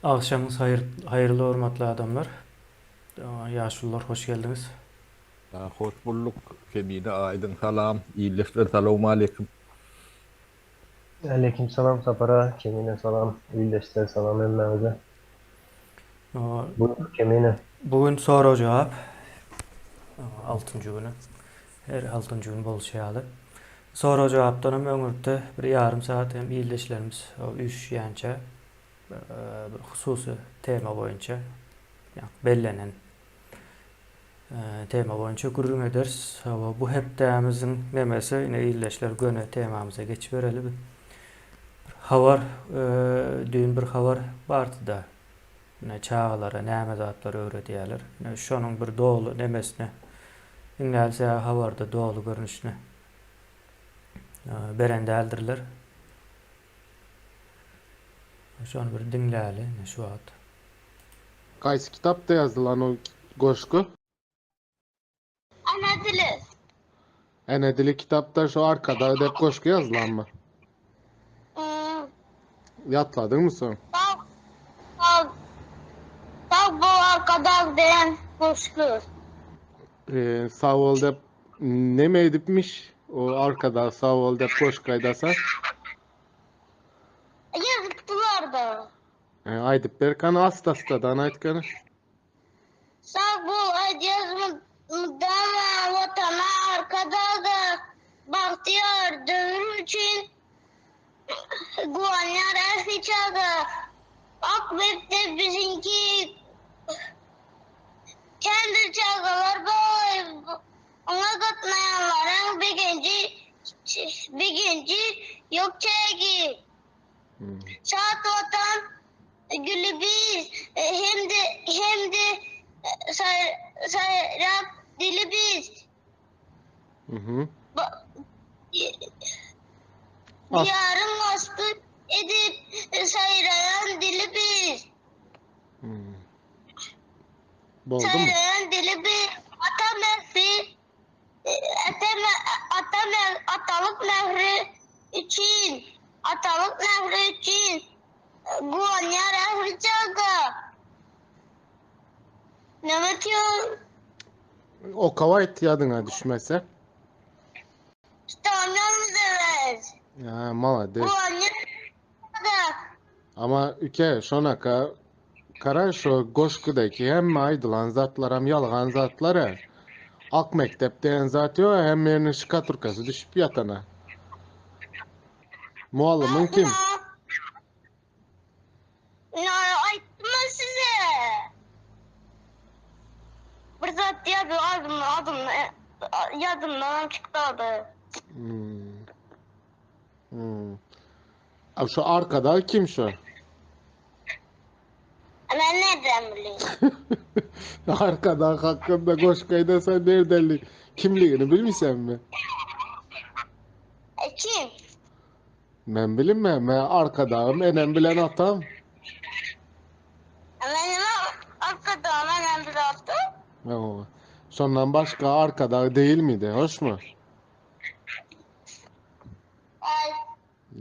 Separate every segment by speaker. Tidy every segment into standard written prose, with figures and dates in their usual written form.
Speaker 1: Agşamyňyz haýyr haýyrly hormatly adamlar. Ýaşulular hoş geldiňiz.
Speaker 2: Hoş bulduk Kemine Aýdyň salam ildeşler salowmaleýkim.
Speaker 3: Aleýkim salam Sapar aga Kemine salam ildeşler salam hemmäňize. Buýur Kemine.
Speaker 1: Bu gün sorag jogap altynjy güni. Her altynjy gün bolşy ýaly. Sorag jogapdan hem öňürti bir ýarym sagat hem ildeşlerimiz üýşýänçä bir hususy tema boýunça bellenen tema boýunça gürrüň ederis. Hawa, bu hepdämiziň nemesi ine ildeşler göni temamyza geçibereli. Bir habar, düýn bir habar bardy-da. Ine çagalara näme zatlar öwredýärler. Ine şonuň bir doly nemesini iňňälse habarda doly görnüşini beren däldirler. Şony bir diňläli ine şu wagt.
Speaker 4: Gaýsy kitapda ýazylan o goşgy?
Speaker 5: Ana dili.
Speaker 4: Ene dili kitapda şu Arkadag dep goşgy ýazylanmy?
Speaker 5: Hmm.
Speaker 4: Ýatladyňmy soň?
Speaker 5: Sag, sag, sag bol Arkadag diýen goşgy.
Speaker 4: Ee, sag bol dep neme edipmiş? O Arkadag sag bol dep goşgy aýdasa?
Speaker 5: Ýazypdylar-da.
Speaker 4: Ee, aýdyp ber kany asta-astadan aýt kany.
Speaker 5: Sag bol aýdýas mydama Watana Arkadaga bagtyýar döwür üçin guwanýar ähli çaga Ak mekdep biziňki kändir çagalar bagy oňa gatnaýanlaryň begenji begenji ýok çägi Şat Watan güli biz hem-de hem-de saýrak dili biz.
Speaker 4: Mhm.
Speaker 5: Diýaryň waspy edip saýraýan dili biz.
Speaker 4: Hmm. Boldumy?
Speaker 5: Saýraýan dili biz. Ata mähri Ata, ata, atalyk mähri üçin, atalyk mähri üçin guwanýar ähli çaga. Näme diýýär?
Speaker 4: Okawa aýt ýadyňa düşmese.
Speaker 5: Tutamýarmyz evet.
Speaker 4: Ha, malades.
Speaker 5: Guwanýar çaga.
Speaker 4: Ama üke şonaka Kara şo goşgudaki hemme aýdylan zatlaram ýalgan zatlar-a. Ak mekdep diýen zat ýok-a hemme ýerine şkaturkasy düşüp ýatana. Mugallymyň kim?
Speaker 5: Ýa aýtdym-a size. Bir zat diýerdi adym adym ýadymdanam çykdy ady.
Speaker 4: Hmm. Hmm. A şu arkada kim şu?
Speaker 5: Ben nereden bileyim?
Speaker 4: Arkadag hakkında goşgy aýdasan nerdenli kimligini bilmisenmi?
Speaker 5: E, kim?
Speaker 4: Men bilinme, men arkadagym enem bilen atam.
Speaker 5: Benim arkadağım enem bilen atam.
Speaker 4: Hawa. Şondan başga arkadag değil miydi? Hoş mu?
Speaker 5: Ay.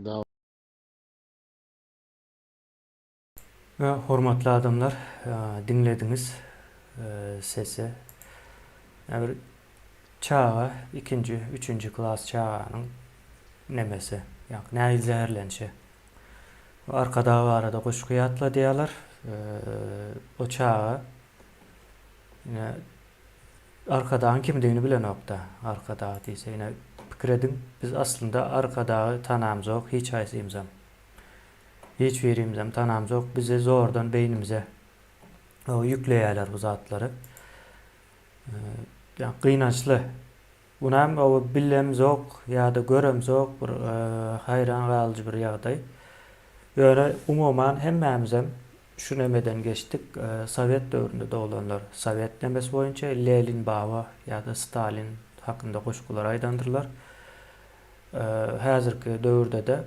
Speaker 4: Da
Speaker 1: We hormatly adamlar diňlediňiz sesi. Ýa bir çaga ikinji, üçünji klas çaganyň nemesi, ýa nähili zäherlenişi. Arkadag barada goşgy ýatladýarlar. O çaga ine Arkadagyň kimdigini bilenokda. Arkadag diýse ine pikir ediň biz aslynda Arkadagy tanamzok hiç haýsymyzam. Hiç birimizem tanamzok bizi zordan beýnimize ýükleýärler bu zatlary. Ýa gynançly. Bunam oba bilemzok ýa-da göremzok bir haýran galyjy bir ýagdaý. Ýöne umuman hemmämizem şu nemeden geçdik. Sowet döwründe doglanlar sowet nemesi boýunça Lenin baba ýa-da Stalin hakynda goşgular aýdandyrlar. Häzirki döwürde-de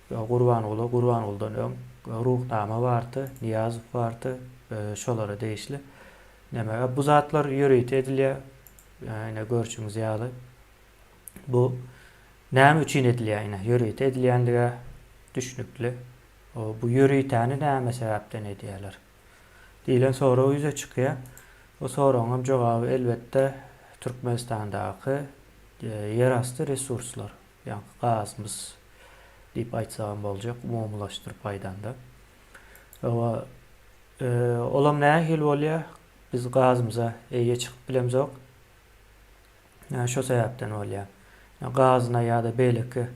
Speaker 1: Gurbanguly, Gurbangulydan öň Ruhnama bardy, Nyýazow bardy, şolara degişli neme. Bu zatlar ýörite edilýär. Ine görşüňiz ýaly. Bu näme üçin edilýär ine ýörite edilýänligi düşnükli. Bu ýöritäni näme sebäpden edýärler? Diýlen sorag ýüze çykýar. Bu soragyňam jogaby elbetde Türkmenistandaky ýerasty resurslar, ýagny gazymyz diýip aýtsagam boljak, umumylaşdyryp aýdanda. Hawa, olam nähili bolýar? Biz gazymyza eýe çykyp bilemzok. Şo sebäpden bolýar. Gazyna ýa-da beýleki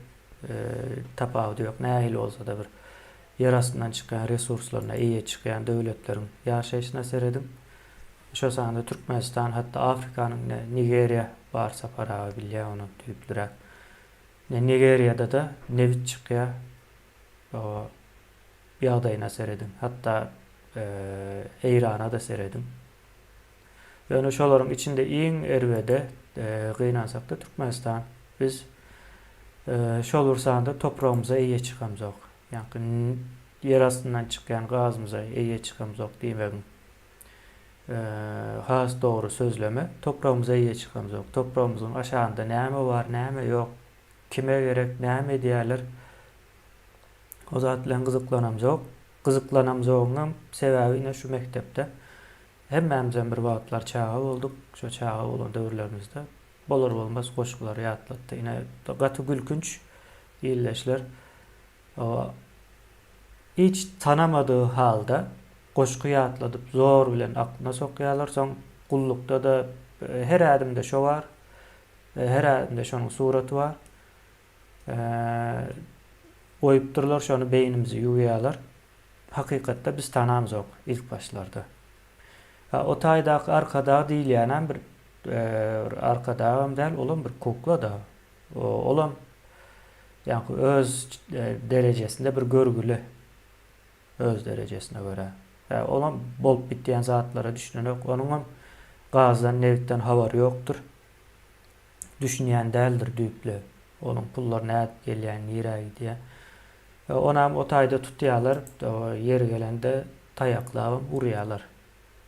Speaker 1: tapawudy ýok, nähili bolsa-da bir ýer astyndan çykýan resurslaryna eýe çykýan döwletleriň ýaşaýşyna serediň. Şo sanda Türkmenistan, hatda Afrikanyň ine Nigeriýa bar Sapar aga bilýär ony düýplüräk. Ine Nigeriýada-da nebit çykýar. O ýagdaýyna serediň. Hatda Eýrana-da serediň. Ýöne şolaryň içinde iň erbedi, gynansakda Türkmenistan. Biz şol bir sanda topragymyza eýe çykamzok. Ýaňky ýer astyndan çykýan gazymyza eýe çykamzok diýmegiň has dogry sözlemi. Topragymyza eýe çykamzok. Topragymyzyň aşagynda näme bar, näme ýok, kime gerek, näme edýärler? O zat bilen gyzyklanamzok. Gyzyklanamzogyňam sebäbi ine şu mekdepde. Hemmämizem bir wagtlar çaga bolduk. Şo çaga bolan döwürlerimizde bolar-bolmaz goşgulary ýatlatdy. Ine, gaty gülkünç ildeşler. Hiç tanamadygy halda goşgy ýatladyp zor bilen aklyna sokýarlar. Soň gullukda-da her ädimde şo bar. Her ädimde şonuň suraty bar. Goýupdyrlar şony beýnimizi ýuwýarlar. Hakykatda biz tanamzok ilk başlarda. Ha o taýdaky arkadag diýilýänem bir bir arkadagam däl olam bir kukla-da. Olam ýaňky öz derejesinde bir görgüli. Öz derejesine görä. Hä olam bolup bitýän zatlara düşünenok. Onuňam gazdan nebitden habary ýokdur. Düşünýän däldir düýpli. Onuň pullar nädip gelýän, nirä gidýär. Onam o taýda tutýarlar, ýeri gelende taýaklabam urýarlar.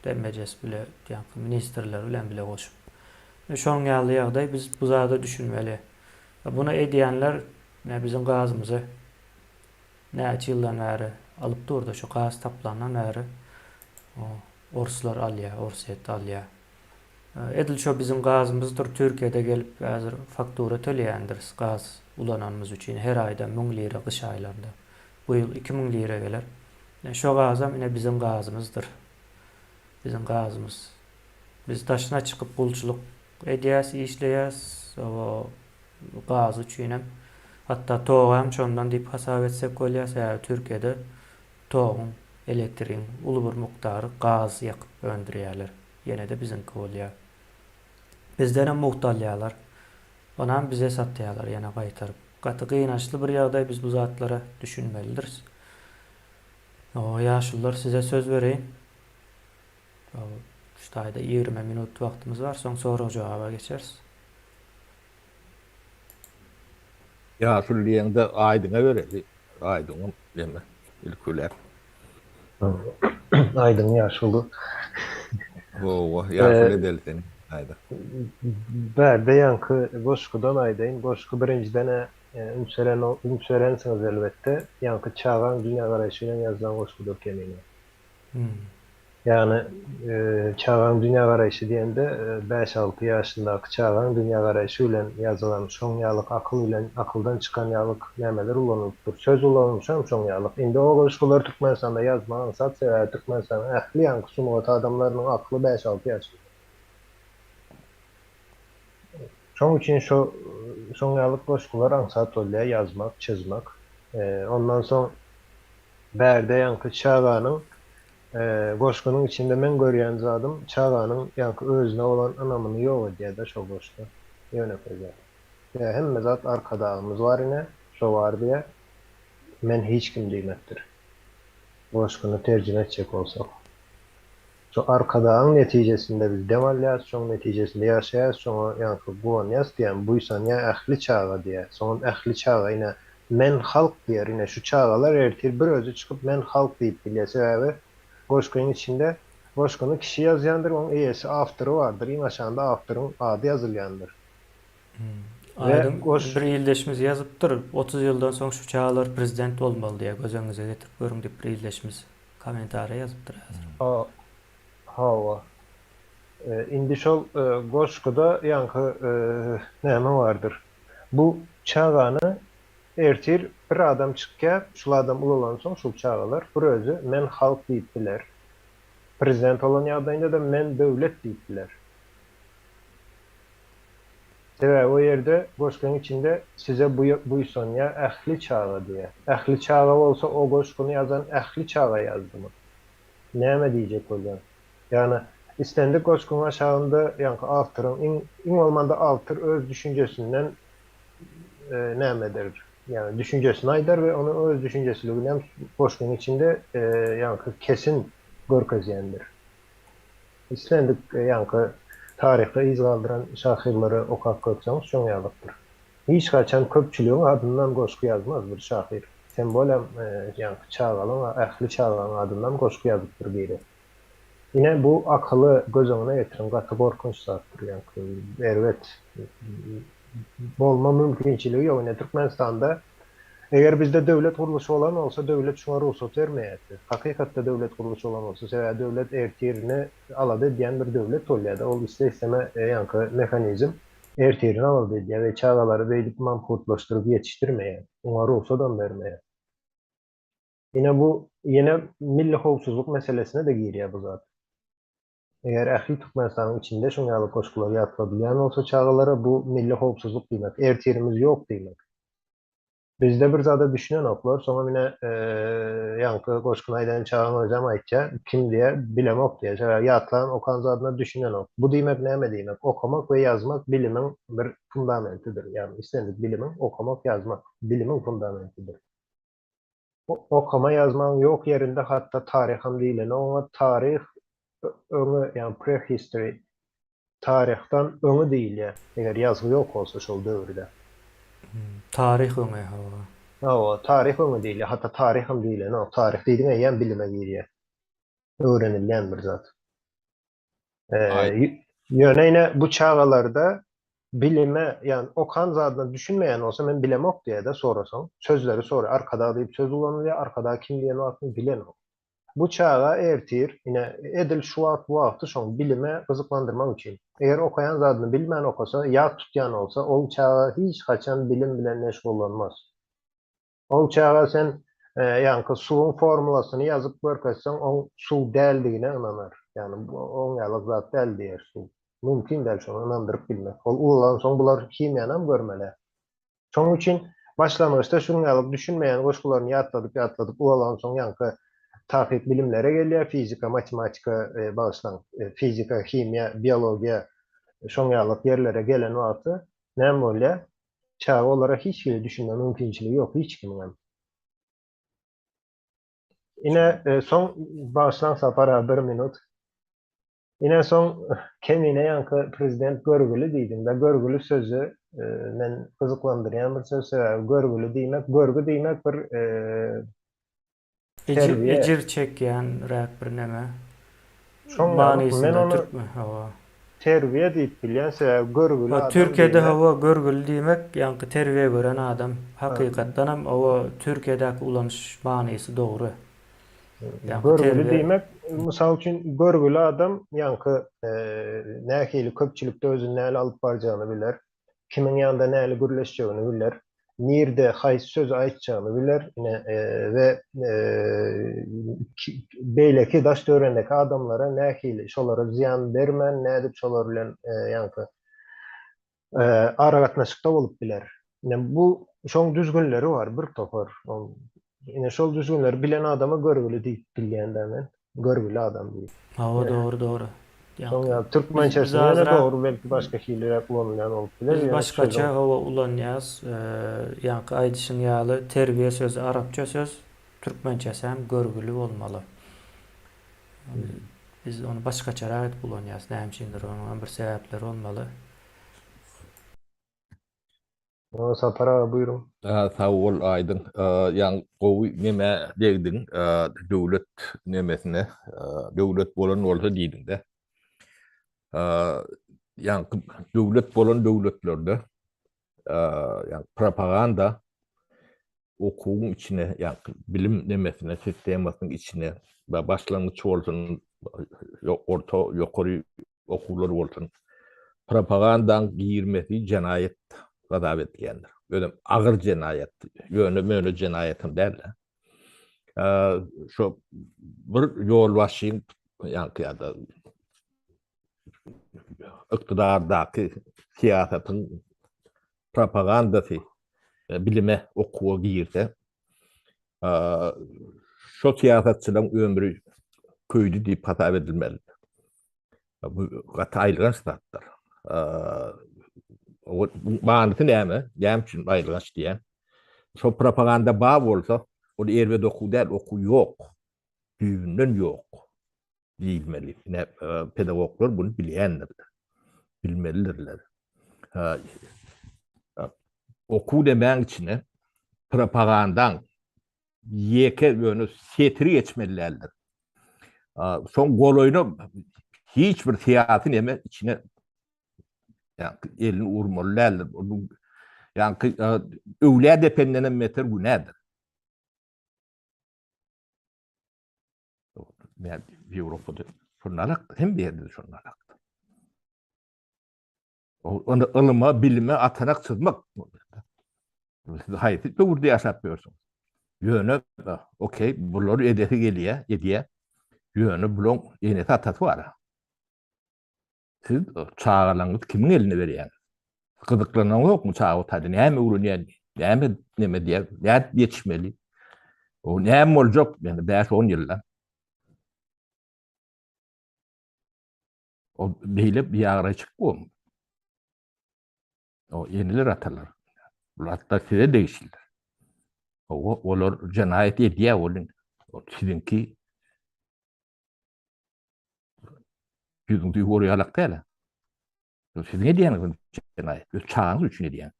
Speaker 1: Hemmejesi bile, ýaňky ministrler bilen bile goşup. Şonuň ýaly ýagdaý, biz bu zada düşünmeli. Buny edýänler biziň gazymyzy näçe ýyldan bäri alyp durdy, şu gaz tapylandan bäri orslar alýar, Orsýet alýar. Edil şo biziň gazymyzdyr Türkiýede gelip häzir faktura töleýändiris gaz ulananymyz üçin her aýda 1000 lira gyş aýlarynda. Bu ýyl 2000 lira geler. Şo gazam ine biziň gazymyzdyr. Biziň gazymyz. Biz daşyna çykyp gulçulyk edýäs, işleýäs. O gaz üçinem. Hatda togam şondan diýip hasap etsek bolýar. Sebäbi Türkiýede toguň, elektrigiň uly bir mukdary gaz ýakyp öndürýärler. Ýene-de biziňki bolýar. Bizdenem mugt alýarlar. Onam bize satýarlar ýene gaýtaryp. Gaty gynançly bir ýagdaý biz bu zatlara düşünmelidiris. O ýaşulular size söz bereýin. Şu taýda 20 minut wagtymyz bar, soň sorag-jogaba geçeris.
Speaker 2: Ýaşuly diýeňde Aýdyňa bereli. Aýdyňam neme ilki bilen.
Speaker 3: Aýdyň ýaşuly.
Speaker 2: Hawa, ýaşuly edeli seni Aýdyň.
Speaker 3: Bärde ýaňky goşgudan aýdaýyn. Goşgy birinjiden-ä üns beren üns berensiňiz elbetde. Ýaňky çagaň dünýägaraýşy bilen ýazylan goşgudyr kemine. Ýagny, çagaň dünýägaraýşy diýende, bäş-alty ýaşyndaky çagaň dünýägaraýşy bilen ýazylan, şoň ýalyk akyl bilen, akyldan çykan ýalyk nämeler ulanylypdyr. Söz ulanylyşam şoň ýalyk. Indi o goşgulary Türkmenistanda ýazmak aňsat, sebäbi Türkmenistanyň ähli ýaňky sungat adamlarynyň akly bäş-alty ýaşynda. Şoň üçin şo şoň ýalyk goşgular aňsat bolýar ýazmak, çyzmak. Ondan soň Bärde ýaňky çaganyň goşgynyň içinde meň görýän zadym çaganyň ýaňky özüne bolan ynamyny ýok edýädä şo goşgy. Ýönekeý zat. Ýa hemme zat Arkadagymyz bar ine, şo bar diýä. Men hiç kim diýmekdir. Goşgyny terjime etjek bolsak. Şo Arkadagyň netijesinde biz dem alýas, şoň netijesinde ýaşaýas, şoňa ýaňky guwanýas diýýän, buýsanýa ähli çaga diýýär. Soňam ähli çaga ine men halk diýer, ine şu çagalar ertir bir özi çykyp men halk diýip bilýär. Sebäbi goşgyň içinde goşgyny kişi ýazýandyr, oň eýesi awtory bardyr, iň aşagynda awtoryň ady ýazylýandyr. We
Speaker 1: Aýdyň
Speaker 3: goş.
Speaker 1: bir ildeşimiz ýazypdyr, 30 ýyldan soň şu çagalar prezident bolmaly diýýär, göz öňüňize getirip görüň diýip bir ildeşimiz kommentariýa ýazypdyr häzir.
Speaker 3: Ha, hawa. Indi şol goşguda ýaňky näme bardyr. Bu çagany ertir bir adam çykýar, şul adam ulalansoň şul çagalar bir özi men halk diýip biler. Prezident bolan ýagdaýynda-da men döwlet diýip biler. Sebäbi o ýerde goşgyň içinde size buýsanýar ähli çaga diýýär. Ähli çaga bolsa o goşgyny ýazan ähli çaga ýazdymy? Näme diýjek bolýaň? Ýagny islendik goşgyň aşagynda ýaňky awtoryň iň iň bolmanda awtor öz düşünjesinden näme eder? Ýagny düşünjesini aýdar we ony öz düşünjesiliginem goşgyň içinde ýaňky kesin görkezýändir. Islendik ýaňky taryhda yz galdyran şahyrlary okap görseňiz şoň ýalykdyr. Hiç haçan köpçüligiň adyndan goşgy ýazmaz bir şahyr. Tem bolem ýaňky çagalyň ähli çagaň adyndan goşgy ýazypdyr biri. Ine bu akyly göz öňüne getiriň gaty gorkunç zatdyr ýaňky erbet bolma mümkinçiligi ýok ine Türkmenistanda eger bizde döwlet gurluşy bolan bolsa döwlet şuňa rugsat bermeýärdi. Hakykatda döwlet gurluşy bolan bolsa sebäbi döwlet ertirini alada edýän bir döwlet bolýada ol isle isteme ýaňky mehanizm ertirini alada edýär we çagalary beýdip mankurtlaşdyryp ýetişdirmeýär oňa rugsadam bermeýär. Ine bu ýene milli howpsuzlyk meselesine-de girýär bu zat. Eger ähli Türkmenistanyň içinde şuň ýaly goşgular ýatladylýan bolsa çagalara bu milli howpsuzlyk diýmek, ertirimiz ýok diýmek. Bizde bir zada düşünenoklar, soňam ine ýaňky goşgyny aýdan çagaň özem aýtýar, kim diýýär, bilemok diýýär, sebäbi ýatlan, okan zadyna düşünenok. Bu diýmek näme diýmek? Okamak we ýazmak bilimiň bir fundamentidir, ýagny islendik bilimiň okamak, ýazmak bilimiň fundamentidir. Okama ýazmaň ýok ýerinde hatda taryham diýileni oňa taryh öňi ýagny prehistory taryhdan öňi diýilýär eger ýazgy ýok bolsa şol döwürde.
Speaker 1: Taryh öňi hawa.
Speaker 3: Hawa taryh öňi diýilýär hatda taryham diýilenok taryh diýdiň eýýäm bilime girýär öwrenilýän bir zat. Ýöne ine bu çagalarda bilime, ýagny okan zadyna düşünmeýän bolsa men bilemok diýýär-de sorasaň. Sözleri soraýar. Arkadag diýip söz ulanylýar, Arkadag kim diýen wagtyny bilenok. Bu çaga ertir, ine edil şu wagt bu wagty şoň bilime gyzyklandyrmak üçin. Eger okaýan zadyny bilmän okasa, ýat tutýan bolsa, ol çaga hiç haçan bilim bilen meşgullanmaz. Ol çaga sen ýaňky suwuň formulasyny ýazyp görkezseň, oň suw däldigine ynanar. Ýagny oň ýaly zat däl diýer suw. Mümkin däl şony ynandyryp bilmek. Ol ulalansoň bular himiýanam görmeli. Şonuň üçin başlangyçda şunuň ýaly düşünmeýän goşgularyny ýatladyp-ýatladyp ulalansoň ýaňky takyk bilimlere gelýär, fizika, matematika, bagyşlaň, fizika, himiýa, biologiýa şoň ýaly ýerlere gelen wagty näme bolýar? Çaga olara hiç hili düşünme mümkinçiligi ýok hiç kimiňem. Ine soň bagyşlaň Sapar aga bir minut. Ine soň Kemine ýaňky prezident görgüli diýdiňdä görgüli sözi men gyzyklandyrýan bir söz sebäbi görgüli diýmek görgi diýmek bir
Speaker 1: Ejir,
Speaker 3: Terbiýe.
Speaker 1: ejir çekýän räk bir neme.
Speaker 3: Şoň ýaly men
Speaker 1: Manysynda
Speaker 3: ony
Speaker 1: türkmen hawa.
Speaker 3: terbiýe diýip bilýän sebäbi görgüli
Speaker 1: Ha
Speaker 3: adam
Speaker 1: Türkiýede
Speaker 3: diýmek.
Speaker 1: hawa görgüli diýmek ýaňky terbiýe gören adam. Hakykatdanam hawa Türkiýedäki ulanyş manysy dogry. Ýaňky
Speaker 3: Görgüli
Speaker 1: terbiýe
Speaker 3: diýmek mysal üçin görgüli adam ýaňky nähili köpçülikde özüni nähili alyp barjagyny biler. Kimiň ýanynda nähili gürleşjegini biler, nirde haýsy sözi aýtjagyny biler, ine, we beýleki daş-töweregindäki adamlara nähili, şolara zyýan bermän, nädip şolar bilen ýaňky aragatnaşykda bolup biler. Ine, bu şoň düzgünleri bar bir topar. Ine, şol düzgünleri bilen adama görgüli diýip bilýän-dä men. Görgüli adam diýip.
Speaker 1: Hawa dogry dogry.
Speaker 3: Şoň ýaly türkmençesini ýöne dogry belki başga hiliräk ulanylýan bolup biler.
Speaker 1: Biz başgaça hawa ulanýas. Ýaňky aýdyşyň ýaly terbiýe sözi arapça söz, türkmençesi hem görgüli bolmaly. Biz ony başgaçarak edip ulanýas. Näme üçindir onuň hem bir sebäpleri bolmaly.
Speaker 3: Sapar aga buýruň.
Speaker 2: Sag bol Aýdyň. Ýaň gowy neme degdiň döwlet nemesine döwlet bolan bolsa diýdiňde. Ýaňky döwlet bolan döwletlerde. Ýagny propaganda okuwyň içine, ýagny bilim nemesine, sistemasynyň içine başlangyç bolsun, orta, ýokary okuwlar bolsun, propagandaň girmesi jenaýat hasap edilýändir. Özem agyr jenaýat, ýöne-möne jenaýatam däl-de. Şo bir ýolbaşçyň ýaňky ýa-da ykdydardaky syýasatyň propagandasy bilime, okuwa girse, şo syýasatçylaryň ömri köýdi diýip hasap edilmelidir. Bu gaty aýylganç zatlar. Manysy näme? Näme üçin aýylganç diýýän? Şo propaganda bar bolsa, ol erbet okuw däl, okuw ýok. Düýbünden ýok diýilmeli. Ine, pedagoglar buny bilýändirler. Bilmelidirler. Okuw demäň içine propagandaň ýeke ýöne setiri geçmeli däldir. Soň golaýyna hiç bir syýasy neme içine elini urmaly däldir. Ýaňky öwlä dependen hem beter günädir. Men Ýewropada şonalak, hem bir ýerde şonalak. Onda ylyma, bilime atanak çyzmak. Siz haýsy döwürde ýaşap ýörsüňiz? Ýöne, okey, bular edesi gelýär, edýär. Ýöne bulaň enesi atasy bar. Siz çagalaryňyzy kimiň eline berýäňiz? Gyzyklanaňyzokmy çaga otaýda näme öwrenýär, näme neme diýär, nädip ýetişmeli? O näme boljak? Ýani 5-10 ýylda. O beýle biabraý çykdy. O eneler atalar. Bular hatda size degişlidir. O olar jenaýat edýär welin, o siziňki ýüzüň düýe bolýalak däl. Siziň edýäniňiz jenaýat, öz çagaňyz üçin edýäňiz.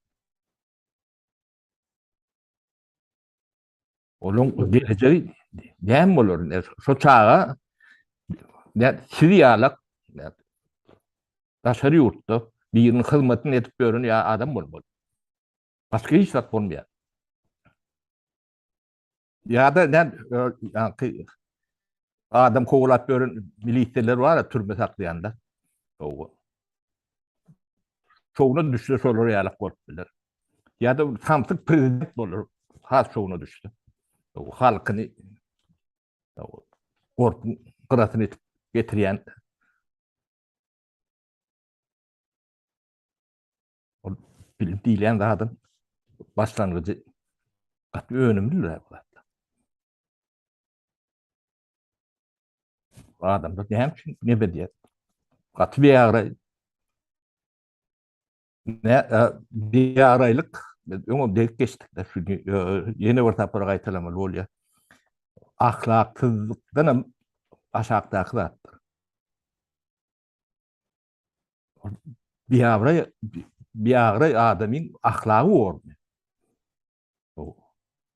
Speaker 2: Onuň gelejegi näme bolar? Şo çaga siz ýalak daşary ýurtda biriniň hyzmatyny edip ýören ýa adam bolmaly. Başga hiç zat bolmaýar. Ýa-da näme ýaňky adam kowalap ýören milisiýalar bar, türme saklaýanlar. Hawa. Şowuna düşse şolar ýalak bolup biler. Ýa-da samsyk prezident bolar, has şowuna düşse. Halkyny gorpuň gyrasyny itip getirýän ol bilim diýilýän zadyň başlangyjy gaty önümlidir bu zatlar. Adamlar näme üçin nebe diýer? Gaty biabraý. Ne biabraýlyk biz öňem degip geçdik de şuny ýene bir sapar gaýtalamaly bolýar. Ahlaksyzlykdan hem aşakdaky zatdyr. Biabraý biabraý adamyň ahlagy bormy?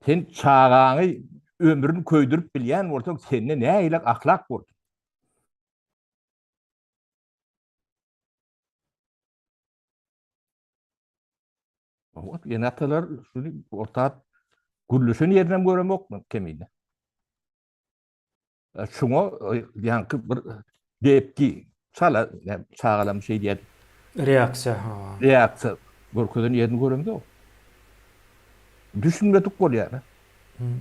Speaker 2: Sen çagaňy ömrüni köýdürip bilýän bolsaň, sende nähili ahlak bolsun? Ene-atalar şuny orta gürleşen ýerinem göremok men kemine. Şuňa ýaňky bir depgi çala çagalam şeý diýýär.
Speaker 1: Reaksiýa.
Speaker 2: Reaksiýa görkezen ýerini göremzok. Düşünmedik bolýar.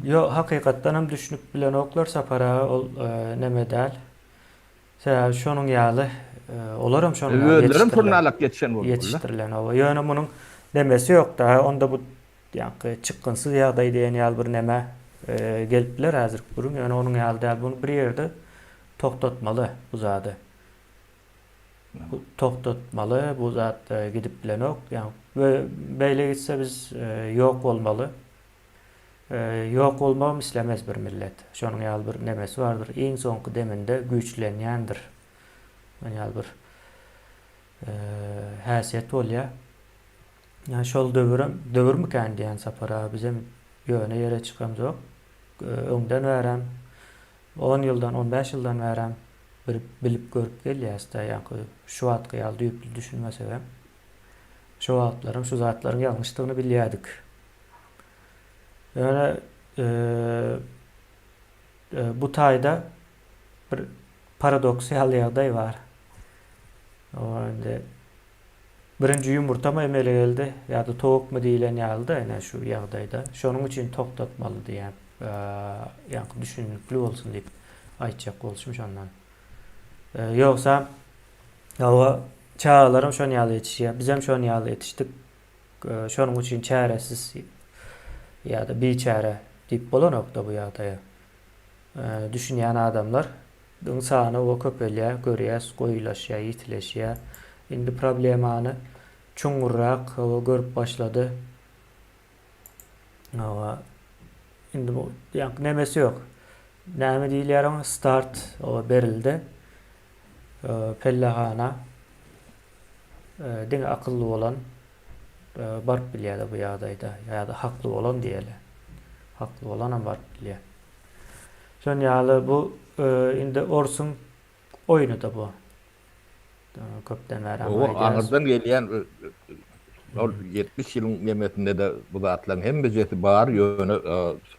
Speaker 1: Ýok, hakykatdan hem düşünip bilenoklar Sapar aga ol neme däl. Sebäbi şonuň ýaly olaram şonuň ýaly
Speaker 2: Özlerem şonalak ýetişen bolmaly.
Speaker 1: Ýetişdirilen oba. Ýöne munuň nemesi ýok-da, onda bu Ýaňky çykgynsyz ýagdaý diýen ýaly bir neme gelip biler häzirki gürrüň, ýöne onuň ýaly däl. Muny bir ýerde togtatmaly bu zady. Bu togtatmaly, bu zat gidip bilenok. Ýa beýle gitse biz ýok bolmaly. Ýok bolmagam islemez bir millet. Şonuň ýaly bir nemesi bardyr. Iň soňky deminde güýçlenýändir. Şonuň ýaly bir häsiýet bolýar. Ýa şol döwürem döwürmikän diýýän Sapar aga bizem ýöne ýere çykamzok. Öňden bärem on ýyldan, on bäş ýyldan bärem bir bilip görüp gelýäs-dä, ýaňky şu wagtky ýaly düýpli düşünmesegem. Şo wagtlaram şu zatlaryň ýalňyşdygyny bilýärdik. Ýöne bu taýda bir paradoksal ýagdaý bar. O indi birinji ýumurtamy emele geldi ýa-da towukmy diýlen ýaly-da ine şu ýagdaýda. Şonuň üçin togtatmaly diýýän. Ýaňky düşünikli bolsun diýip aýtjak bolşum şondan. Ýogsa hawa çagalaram şon ýaly ýetişýär. Bizem şon ýaly ýetişdik. Şonuň üçin çäresiz ýa-da biçäre diýip bolanok-da bu ýagdaýa. Düşünýän adamlar ynsany o köpelýär, görýäs, goýulaşýar, ýitileşýär. Indi problemany çuňňurrak hawa görüp başlady. Hawa indi bu ýaňky nemesi ýok. Näme diýilýär oňa? Start hawa berildi. Pellehana diňe akylly bolan baryp bilýär-de bu ýagdaýda ýa-da hakly bolan diýeli. Hakly bolanam baryp bilýär. Şon ýaly bu indi orsuň oýny-da bu. Köpden bäri
Speaker 2: O aňyrdan gelýän ol 70 ýylyň nemesinde-de bu zatlaryň hemmejesi bar, ýöne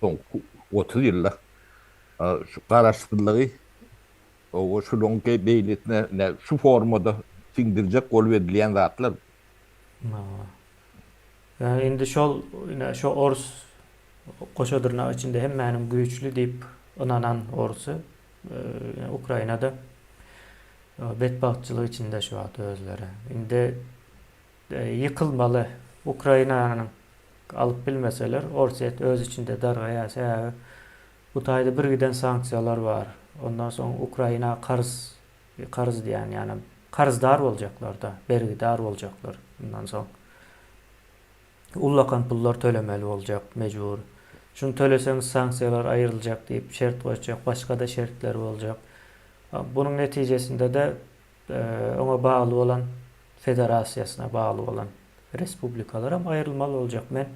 Speaker 2: soňky 30 ýylda şu garaşsyzlygy o şularyň beýlesine şu formada siňdirjek bolup edilýän zatlar.
Speaker 1: Ýa indi şol ine şo ors goşa dyrnak içinde hemmäniň güýçli diýip ynanan orsy Ukrainada betbagtçylyk içinde şu wagt özleri. Indi ýykylmaly Ukrainanyň alyp bilmeseler Orsýet öz içinde dargaýar. Sebäbi bu taýda birgiden sanksiýalar bar. Ondan soň Ukraina karz karz diýýän ýagny karzdar boljaklarda, bergidar boljaklar mundan soň. Ullakan pullar tölemeli boljak mejbur. Şuny töleseňiz sanksiýalar aýryljak diýip şert goýjak, başga-da şertler boljak. Bunuň netijesinde-de oňa bagly bolan federasiýasyna bagly bolan respublikalaram aýrylmaly boljak. Men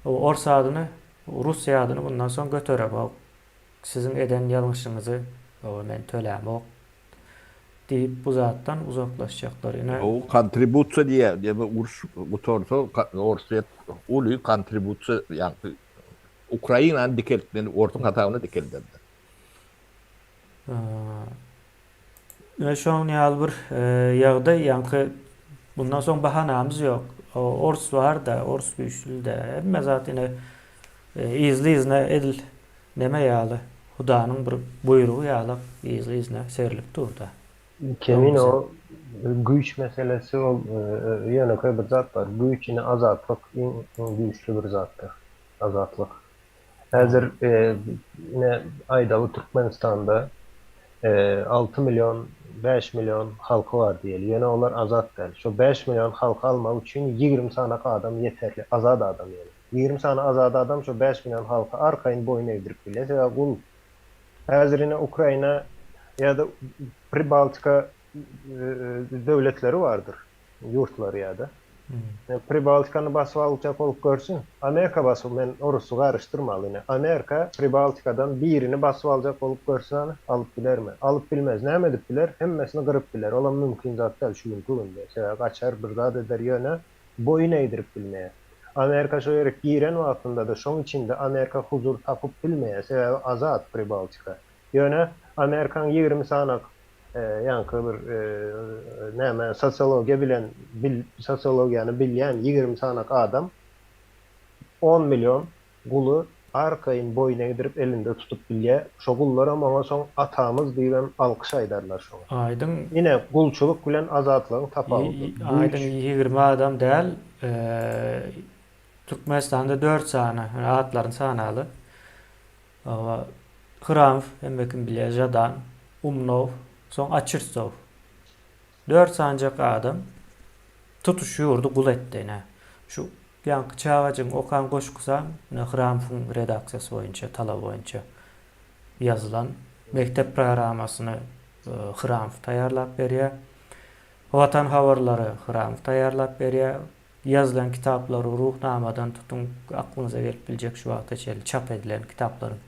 Speaker 1: ors adyny, Russiýa adyny bundan soň göteremok. Siziň eden ýalňyşyňyzy men tölämok diýip bu zatdan uzaklaşjaklar. Ine.
Speaker 2: O kontribusiýa diýýär, diýmek uruş gutarsa Orsýet uly kontribusiýa ýagny Ukrainany dikeltmeli, orsuň hasabyna dikelderler.
Speaker 1: Ine şoň ýaly bir ýagdaý ýaňky bundan soň bahanamyz ýok. Ors bar-da, ors güýçli-de, hemme zat ine yzly-yzyna edil neme ýaly, Hudanyň bir buýrugy ýaly yzly-yzyna serlip dur-da.
Speaker 3: Kemine o güýç meselesi ol ýönekeý bir zat bar. Güýç ine azatlyk iň güýçli bir zatdyr. Azatlyk. Häzir ine aýdaly Türkmenistanda 6 million, 5 million halky bar diýeli. Ýöne olar azat däl. Şo 5 million halky almak üçin 20 sanak adam ýeterli, azat adam ýöne. 20 sany azat adam şo 5 million halky arkaýyn boýun egdirip bilýär. Sebäbi gul. Häzir ine Ukraina ýa-da Pribaltika döwletleri bardyr. Ýurtlary ýa-da. Pribaltikany basyp aljak bolup görsün. Amerika basyp, men orusy garyşdyrmaly ine. Amerika Pribaltikadan birini basyp aljak bolup görsün hany, alyp bilermi? Alyp bilmez. Näme edip biler? Hemmesini gyryp biler. Olam mümkin zat däl şu günki günde. Sebäbi gaçar, bir zat eder, ýöne boýun egdirip bilmeýär. Amerika şo ýere giren wagtynda-da şoň içinde Amerika huzur tapyp bilmeýär. Sebäbi azat Pribaltika. Ýöne Amerikaň 20 sanak ýaňky bir näme sosiologiýa bilen bil sosiologiýany bilýän 20 sanak adam on million guly arkaýyn boýun egdirip elinde tutup bilýär. Şo gullaram oňa soň atamyz diýibem alkyş aýdarlar şoňa.
Speaker 1: Aýdyň.
Speaker 3: Ine gulçulyk bilen azatlygyň tapawudy.
Speaker 1: Aýdyň 20 adam däl Türkmenistanda dört sany atlaryny sanaly. Hawa, Hramow, hemme kim bilýär, Žadan, Umnow, soň Açirtsow. Dört sanjak adam tutuş ýurdy gul etdi ine. Şu ýaňky çagajygyň okan goşgusam ine Hramowyň redaksiýasy boýunça, talaby boýunça ýazylan. Mekdep programmasyny Hramow taýýarlap berýär. Watan habarlary Hramow taýýarlap berýär. Ýazylan kitaplary Ruhnamadan tutuň aklyňyza gelip biljek şu wagta çenli çap edilen kitaplaryň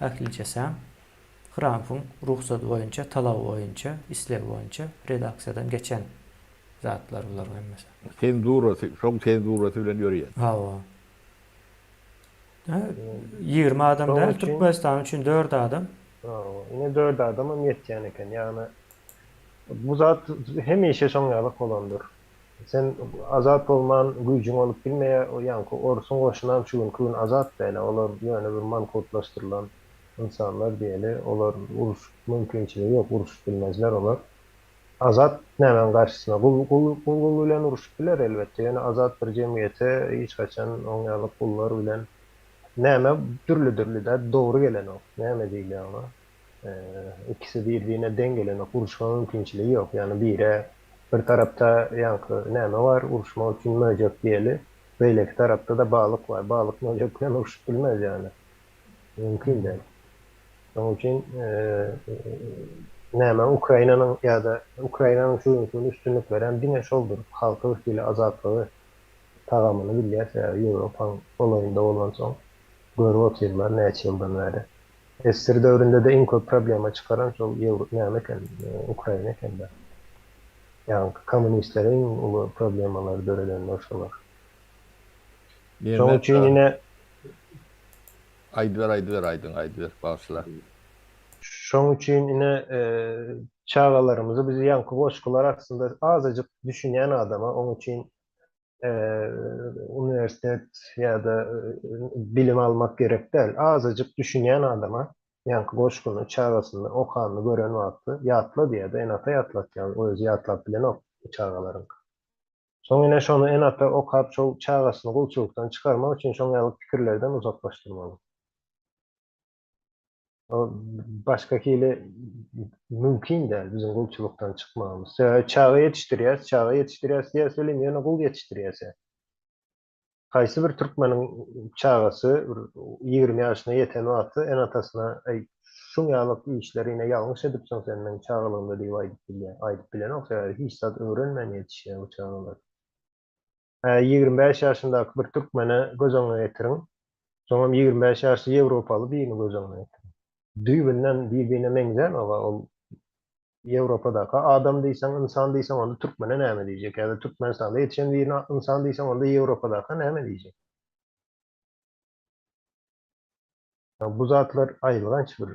Speaker 1: ählijesem Hramfyň rugsady boýunça, talaby boýunça, islegi boýunça redaksiýadan geçen. zatlar bularyň hemmesi.
Speaker 2: Senzurasy, şoň senzurasy bilen ýörýär.
Speaker 1: Hawa. 20 adam däl, Türkmenistan üçin 4 adam.
Speaker 3: Hawa, ine 4 adamam ýetýän eken. Ýagny bu zat hemişe şoň ýalyk bolandyr. Sen azat bolman güýjüň bolup bilmeýär, o ýaňky orsuň goşunam şu günki gün azat däl, olar ýöne bir mankurtlaşdyrylan ynsanlar diýeli, olar uruş mümkinçiligi ýok, uruşyp bilmezler olar. Azat nämäň garşysyna? Gul gul gul gul bilen uruşyp biler elbetde, ýöne azat bir jemgyýete hiç haçan oň ýaly gullar bilen näme dürli-dürli-dä, dogry gelenok. Näme diýilýär oňa? Ikisi bir-birine deň gelenok, uruşma mümkinçiligi ýok. Ýagny bire bir tarapda ýaňky näme bar, uruşmak üçin möjek diýeli, beýleki tarapda-da balyk bar. Balyk möjek bilen urşup bilmez ýagny. Mümkin däl. Şonuň üçin näme Ukrainanyň ýa-da Ukrainanyň şu günki gün üstünlikleri hem diňe şoldur. Halky bir hili azatlygy tagamyny bilýär, sebäbi Ýewropaň golaýynda bolansoň görüp otyrlar näçe ýyldan bäri. SSR döwründe-de iň köp problema çykaran şol ýewro näme eken, Ukraina eken-dä. Ýaňky kommunistlere iň uly problemalary döredenler şolar. Şoň üçin ine
Speaker 2: Aýdyber, aýdyber, aýdyň, aýdyber, bagyşla.
Speaker 3: Şoň üçin ine çagalarymyzy biz ýaňky goşgular aslynda azajyk düşünýän adama oň üçin uniwersitet ýa-da bilim almak gerek däl. Azajyk düşünýän adama ýaňky goşgyny çagasyny okanyny gören wagty ýatla diýýär-de, ene-ata ýatlatýar, özi ýatlap bilenok çagalaryň. Soň ine şony ene-ata okap şol çagasyny gulçulykdan çykarmak üçin şoň ýaly pikirlerden uzaklaşdyrmaly. O başga hili mümkin däl biziň gulçulykdan çykmagymyz. Sebäbi çaga ýetişdirýäs, çaga ýetişdirýäs diýýäs welin ýöne gul ýetişdirýäs. Haýsy bir türkmeniň çagasy bir 20 ýaşyna ýeten wagty ene-atasyna eý şuň ýaly işleri ine ýalňyş edipsiň sen meň çagalygymda diýip aýdyp bilýär. Aýdyp bilenok sebäbi hiç zat öwrenmän ýetişýär bu çagalar. Hä, 25 ýaşyndaky bir türkmene göz öňüne getiriň. Soňam 25 ýaşly ýewropaly birini göz öňüne getiriň. Düýbünden bir-birine meňzänok-a ol Ýewropadaka adam diýseň, ynsan diýseň onda türkmene näme diýjek ýa-da Türkmenistanda ýetişen birine ynsan diýseň onda Ýewropadaka näme diýjek? Bu zatlar aýylganç bir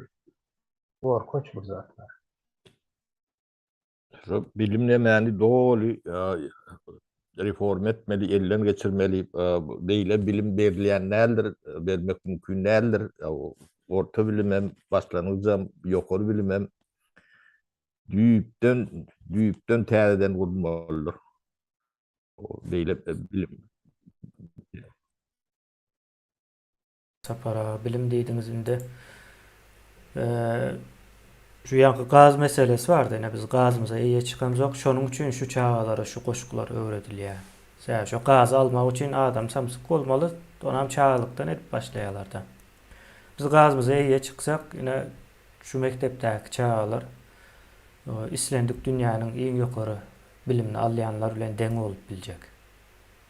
Speaker 3: gorkunç bir zatlar.
Speaker 2: Şu bilim nemäni doly reform etmeli, elden geçirmeli. Beýle bilim berilýän däldir, bermek mümkin däldir. Orta bilimem, başlangyjam, ýokary bilimem düýpden, düýpden täzeden gurulmalydyr. Beýle bilim.
Speaker 1: Sapar aga bilim diýdiňiz indi şu ýaňky gaz meselesi bardy ine biz gazymyza eýe çykamzok şonuň üçin şu çagalara şu goşgular öwredilýär. Sebäbi şo gazy almak üçin adam samsyk bolmaly onam çagalykdan edip başlaýalarda. Biz gazymyza eýe çyksak ine şu mekdepdäki çagalar islendik dünýäniň iň ýokary bilimini alýanlar bilen deň bolup biljek.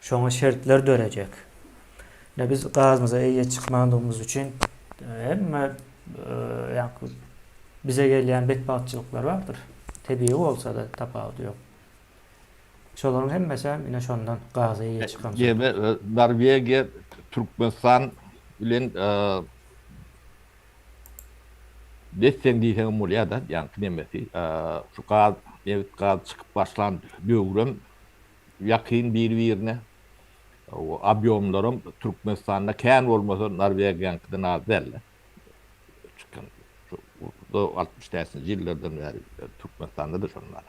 Speaker 1: Şoňa şertler dörejek. Ine biz gazymyza eýe çykmandygymyz üçin hemme ýaňky bize gelýän betbagtçylyklar bardyr. Tebigy bolsa-da tapawudy ýok. Şolaryň hemmesi hem ine şondan gaza eýe çykamzok.
Speaker 2: Ýene Norwegiýa Türkmenistan bilen des-deň diýseňem bolýar-da, ýaňky nemesi. Şu gaz, nebit gaz çykyp başlan döwrem ýakyn bir-birine. Obýomlaram Türkmenistanda kän bolmasa Norwegiýaňkydan az däl-de. Çykan şu 65-nji ýyllardan bäri Türkmenistanda-da şondan.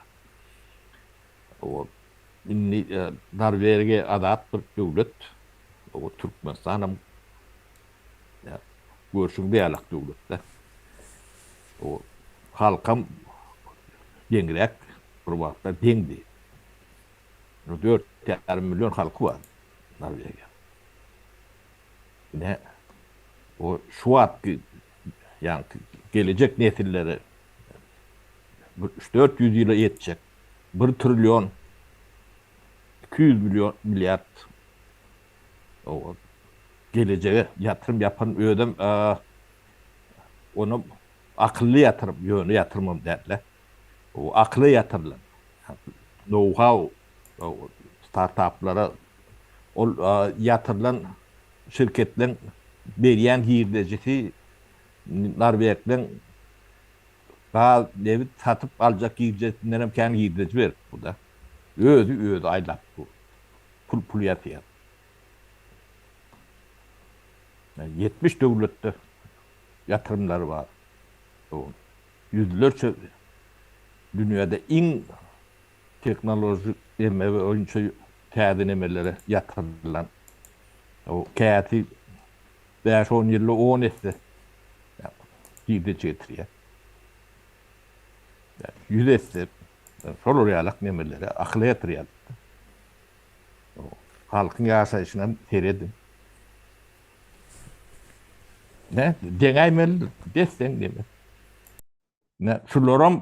Speaker 2: O indi Norwegiýa azat bir döwlet. O Türkmenistanam görşüň ýalak döwlet-de. O halkam deňräk bir wagtlar deňdi. 4,5 million halky bar Norwegiýa. Ine, o şu wagtky ýaňky gelejek nesillere bir 3-400 ýyla ýetjek 1 trillion 200 million milliard o gelejege ýatyrym ýapan özem onam akylly ýatyrym, ýöne ýatyrymam däl-de. O akyla ýatyrylan know-how. Startaplara ol ýatyrylan şirketleň berýän girdejisi Norwegleň gaz, nebit satyp aljak girdejisinden hem kän girdeji berip dur-da. Özi özi aýlap dur. Pul pul ýasaýar. 70 döwletde ýatyrymlary bar. Ýüzlerçe dünýäde iň tehnolojik neme boýunça täze nemelere ýatyrylan. O käsi bäş-on ýylda on esse girdeji getirýär. Ýüz esse şolar ýalak nemelere akyla ýatyrýar. Halkyň ýaşaýşyna serediň. Ne deňäýmelidir, des-deň neme. Ne şularam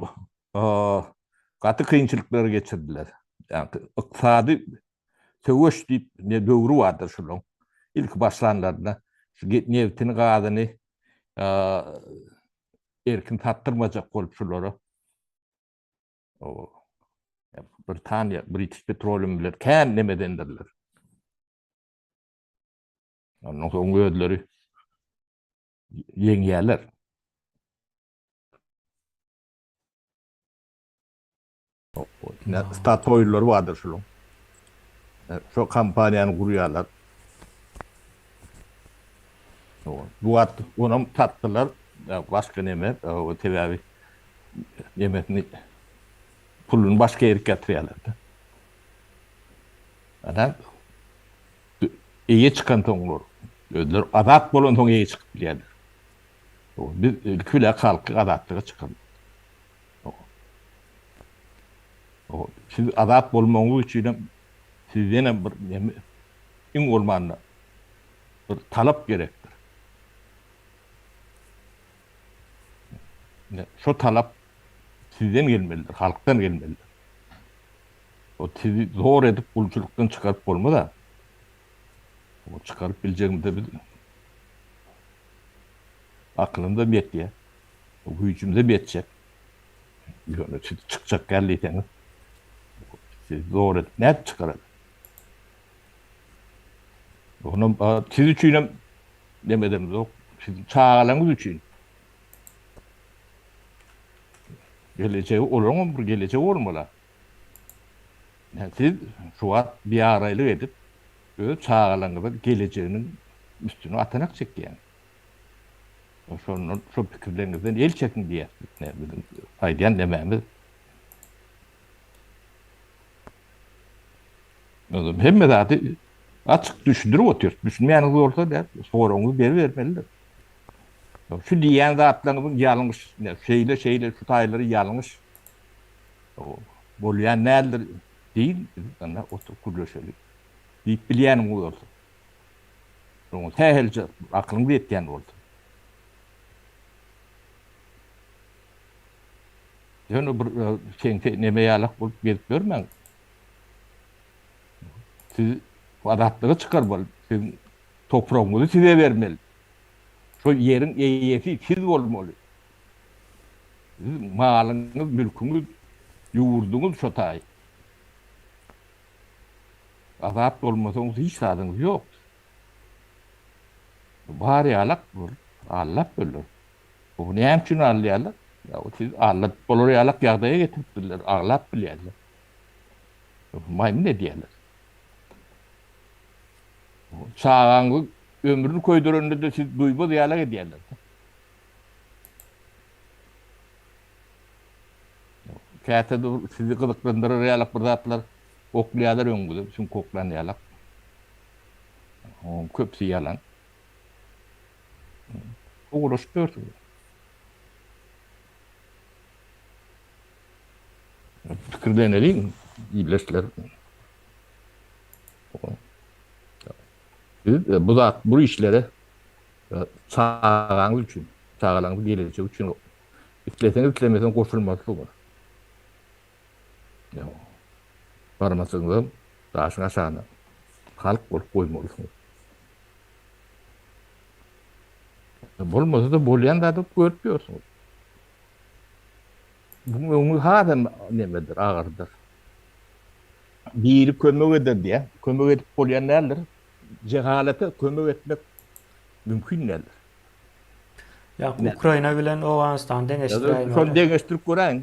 Speaker 2: gaty kynçylyklary geçirdiler. Ýagny ykdysady söweş diýip ne döwri bardyr şularyň. Ilki başlanlarynda şu nebtini, gazyny erkin satdyrmajak bolup şulara. Britaniýa, British Petroleum bilen kän nemedendirler. Ondan soň özleri ýeňýärler. Statoillary bardyr şunuň. Şo kompaniýany gurýarlar. Bu wagt onam satdylar. Başga neme, sebäbi nemesini puluny başga ýerik ýatyrýarlar-da. Ana eýe çykansoňlar, özleri azat bolansoň eýe çykyp bilýärler. Biz ilki bilen halky azatlyga çykarmaly. Siz azat bolmagyňyz üçin hem sizden hem bir neme iň bolmanda bir talap gerekdir. Şo talap sizden gelmelidir, halkdan gelmelidir. O sizi zor edip gulçulykdan çykaryp bolmaz-a. O çykaryp biljegimize biz akylymyzam ýetýär. Güýjümizem ýetjek. Ýöne siz çykjak gel diýseňiz, sizi zor edip nädip çykaraly? Onam siz üçin hem neme edemizok. Siziň çagalaryňyz üçin. Gelejegi olaryň hem bir gelejegi bolmaly. Yani siz şu wagt biabraýlyk edip öz çagalaryňyzyň gelejeginiň üstüne atanak çekýäňiz. Şondan şo pikirleriňizden el çekiň diýýäs biz. Biziň aýdýan nemämiz. Özüm hemme zady açyk düşündirip otyrys. Düşünmeýäniňiz bolsa däl, soragyňyzy beribermelidir. Şu diýýän zatlaryňyzyň ýalňyş, şeýle şeýle şu taýlary ýalňyş bolýan däldir diýiň, biz onda oturyp gürleşeli diýip bilýäniňiz bolsa. Şoňa sähelçe akylyňyz ýetýän bolsa. Ýöne bir seňse neme ýalak bolup gezip ýörmäň. Siz azatlyga çykarmaly, siziň topragyňyzy size bermeli. Şo ýeriň eýesi siz bolmaly. Siziň malyňyz, mülküňiz, ýurduňyz şo taý. Azat bolmasaňyz hiç zadyňyz ýok. Bar ýalak bolup allap öler. Bu näme üçin alýarlar? Ýa siz allap bolar ýalak ýagdaýa getiripdirler, aglap bilýärler. Maýmyn edýärler. Çagaňyzy ömrüni köýdürende-de siz duýmaz ýalak edýärler. Käte sizi gyzyklandyrar ýalak bir zatlar oklaýarlar öňüňize, süňk oklan ýalak. Onuň köpüsi ýalan. Ugraşyp ýörsüňiz. Pikirleneliň, ildeşler. Biz e, bu zat, bu işlere e, çagaňyz üçin, çagalaryňyzyň gelejegi üçin isleseňiz, islemeseňiz goşulmalysyňyz. Barmasyňyzam daşyň aşagyna halk bolup goýmalysyňyz. Bolmasa-da bolýan zady görüp ýörsüňiz. Buň öňi hasam nemedir, agyrdyr. Biri kömek eder diýýär. Kömek edip bolýan däldir. Jehalete kömek etmek mümkin däldir.
Speaker 1: Ýa Ukraina bilen Owganystany deňeşdiräýmeli.
Speaker 2: Şony deňeşdirip göräýiň.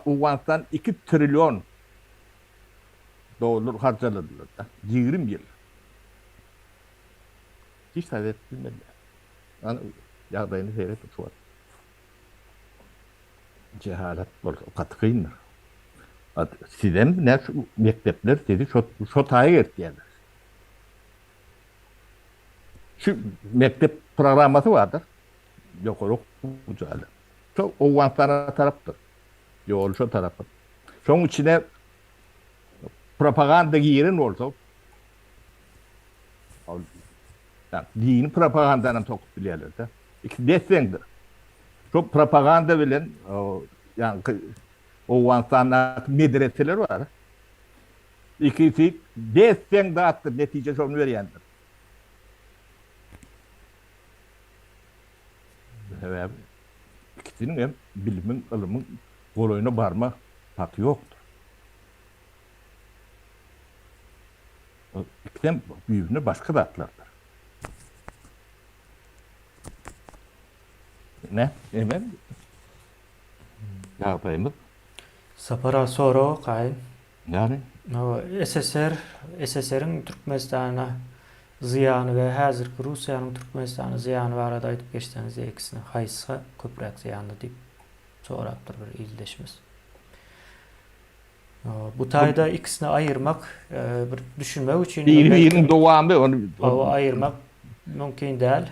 Speaker 2: Owganystan 2 trillion dollar harjaladylar da. 20 ýyl. Hiç zat edip bilmediler. Ana ýagdaýyny seret şu wagt. Jehalet bolsa gaty kyndyr. Sizem ne şu mekdepler sizi şo şo taýa eltýärler. Şu mekdep programmasy bardyr. Ýokary okuw jaýlary. Şo Owganystana tarapdyr. Ýoly şo tarapa. Şoň içine propaganda giren bolsa ol dini propagandanam sokup bilýärler-de. Ikisi des-deňdir. Şo propaganda bilen ýaňky Owganystandaky medreseler bar. Ikisi des-deň zatdyr, netije şony berýändir. Sebäbi ikisiniň hem bilimiň, ylymyň golaýyna barma haky ýokdur. Ikisem düýbünde başga zatlardyr. Ne? Eme? Ýagdaýymyz.
Speaker 1: Sapar aga sorag okaýyn.
Speaker 2: Ýagny?
Speaker 1: Hawa, SSR, SSR-iň Türkmenistana zyýany we häzirki Russiýanyň Türkmenistana zyýany barada aýdyp geçseňiz ikisini haýsy köpräk zyýanly diýip sorapdyr bir ildeşimiz. Bu taýda ikisini aýyrmak bir düşünmek üçin
Speaker 2: biri-biriniň dowamy ony
Speaker 1: hawa aýyrmak mümkin däl.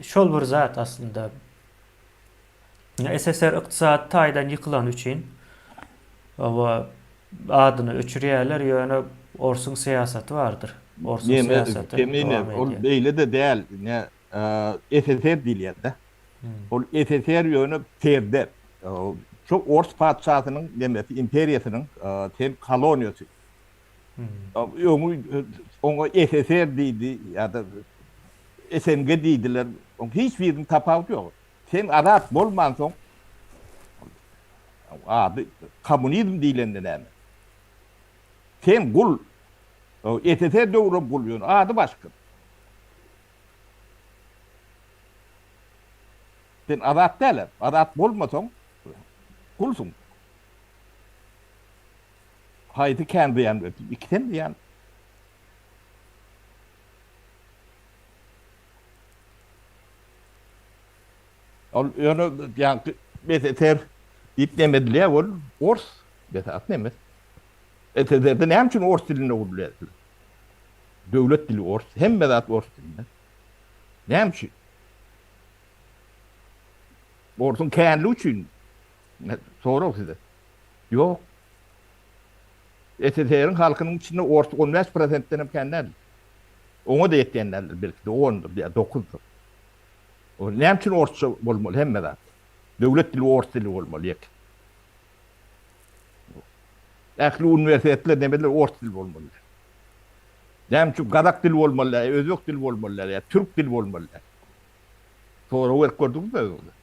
Speaker 1: Şol bir zat aslynda. SSR ykdysady taýdan ýykylany üçin hawa adyny öçürýärler, ýöne orsuň syýasaty bardyr. Orsuň syýasaty
Speaker 2: Kemine, ol beýle-de däl. Ne SSR diýilýär-de. Ol SSR ýöne perde. Şu ors patyşasynyň nemesi, imperiýasynyň sen koloniýasy. Öňi oňa SSR diýdi ýa-da SNG diýdiler. Oň hiç biriniň tapawudy ýok. Sen azat bolmansoň ady kommunizm diýlende näme? Sen gul. SSR döwrem gul ýöne ady başga. Sen azat däl. Azat bolmasaň gulsuň. Haýsy kän zyýan berdi? Ikisem zyýan. Ol ýöne ýaňky SSR diýip neme edilýär, ol ors, esasy nemes. SSR-de näme üçin ors dilinde gurulýar? Döwlet dili ors, hemme zat ors dilinde. Näme üçin? Orsuň känligi üçin. Sorag size. Ýok. SSR-iň halkynyň içinde ors 15 prosentden hem kän däl. Oňa-da ýetýän däldir, belki-de ondur ýa dokuzdyr. O näme üçin orsça bolmaly hemme zat? Döwlet dili ors dili bolmaly ýeke. Ähli uniwersitetler nemeler ors dili bolmaly. Näme üçin gazak dili bolmaly däl, özbek dili bolmaly däl, ýa türk dili bolmaly däl? Sorag berip gördüňizmi özüňize?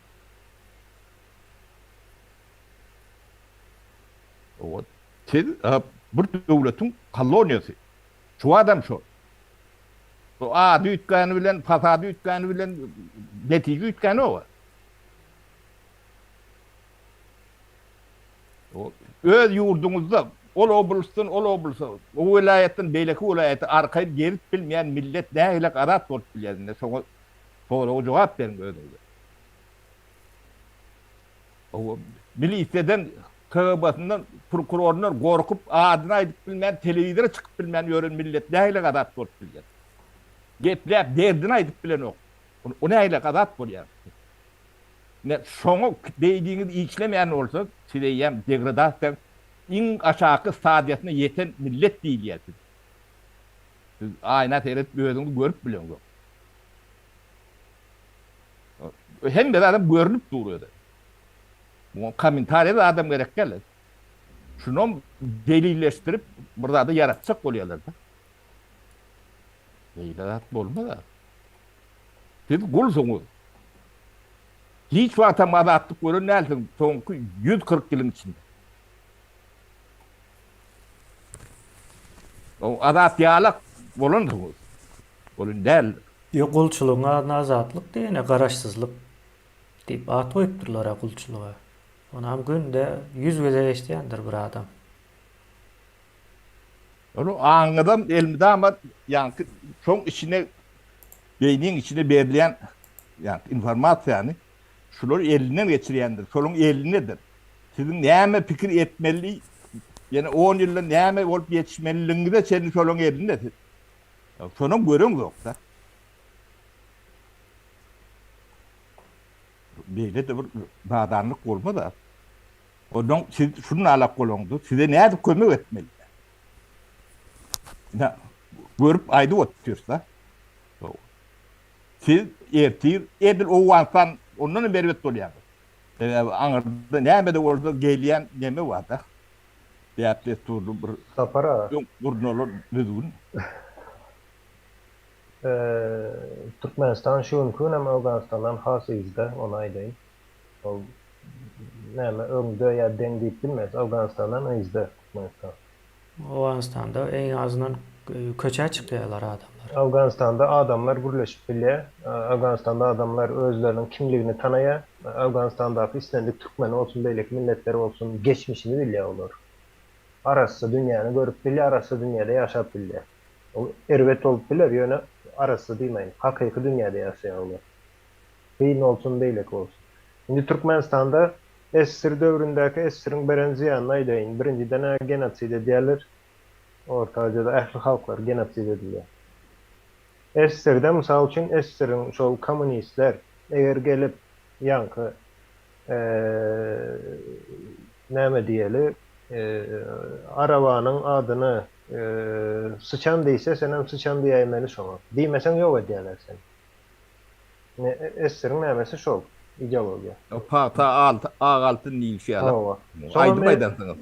Speaker 2: Owa, siz bir döwletiň koloniýasy. Şu adam şol. Bu ady üýtgäni bilen, fasady üýtgäni bilen netije üýtgänok. Öz ýurduňyzda ol oblastdan ol oblasa, o welaýatdan beýleki welaýata arkaýyn gezip bilmeýän millet nähili azat bolup bilýär indi şoňa soraga jogap beriň özüňize. Milisiýadan, KGB-syndan, prokuroryndan gorkup adyny aýdyp bilmän, telewizora çykyp bilmän ýören millet nähili azat bolup bilýär? Gepläp derdini aýdyp bilenok. O nähili azat bolýar? Ine, şoňa beýniňiz işlemeýän bolsa, siz eýýäm degradasiýaň iň aşaky stadiýasyna ýeten millet diýilýär siz. Siz aýna seredip özüňizi görüp bileňzok. Hemme zadam görnüp dur özi. Muňa kommentariýa zadam gerek däl. Şunam delilleşdirip bir zada ýaratjak bolýarlar-da. Beýle zat bolmaz. Siz gulsuňyz. Hiç wagtam azatlyk gören dälsiň soňky 140 ýylyň içinde. O azat ýalak bolansyňyz. Ol indi däldir.
Speaker 1: Ýok gulçulygyň adyna azatlyk diýene garaşsyzlyk diýip at goýupdyrlar-a gulçulyga. Onam günde ýüz gezek eşidýändir bir adam.
Speaker 2: Ony aňyňyzam elmydama ýaňky şoň içine beýniň içine berilýän ýaňky informasiýany şular elinden geçirýändir, şolaryň elindedir. Siziň näme pikir etmeli, ýene on ýyldan näme bolup ýetişmeliligiňize çenli şolaryň elinde. Şonam göreňzok-da. Beýle-de bir nadanlyk bolmaz-a. Ondan siz şuny alak bolaňda size nädip kömek etmeli? Ine, görüp aýdyp otyrys-da. Siz ertir edil Owganystan ondan hem erbet bolýaňyz. Sebäbi aňyrda näme-de bolsa gelýän neme bar-da. Däp-dessurly bir
Speaker 3: Sapar aga.
Speaker 2: öň gurnalan düzgün.
Speaker 3: Türkmenistan şu günki gün hem Owganystandan has yzda, ony aýdaýyn. Ol näme öňde ýa deň diýip bilmeris. Owganystandan yzda Türkmenistan.
Speaker 1: Owganystanda iň azyndan köçä çykýarlar adamlar.
Speaker 3: Owganystanda adamlar gürleşip bilýär. Owganystanda adamlar özleriniň kimligini tanaýar. Owganystandaky islendik türkmeni bolsun, beýleki milletler bolsun geçmişini bilýär olar. Arassa dünýäni görüp bilýär, arassa dünýäde ýaşap bilýär. Ol erbet bolup biler, ýöne arassa diýmäýin, hakyky dünýäde ýaşaýar olar. Kyn bolsun, beýleki bolsun. Indi Türkmenistanda SSR döwründäki SSR-iň beren zyýanyny aýdaýyn. Birinjiden-ä genosid edýärler. Orta Aziýada ähli halklar genosid edilýär. SSR-de mysal üçin SSR-iň şol kommunistler eger gelip ýaňky näme diýeli arabanyň adyny syçan diýse senem syçan diýäýmeli şoňa. Diýmeseň ýok edýärler seni. Ine, SSR-iň nämesi şol, ideologiýa.
Speaker 2: Pagta ak altyn diýilişi ýaly.
Speaker 3: Hawa.
Speaker 2: Aýdym aýdansyňyz.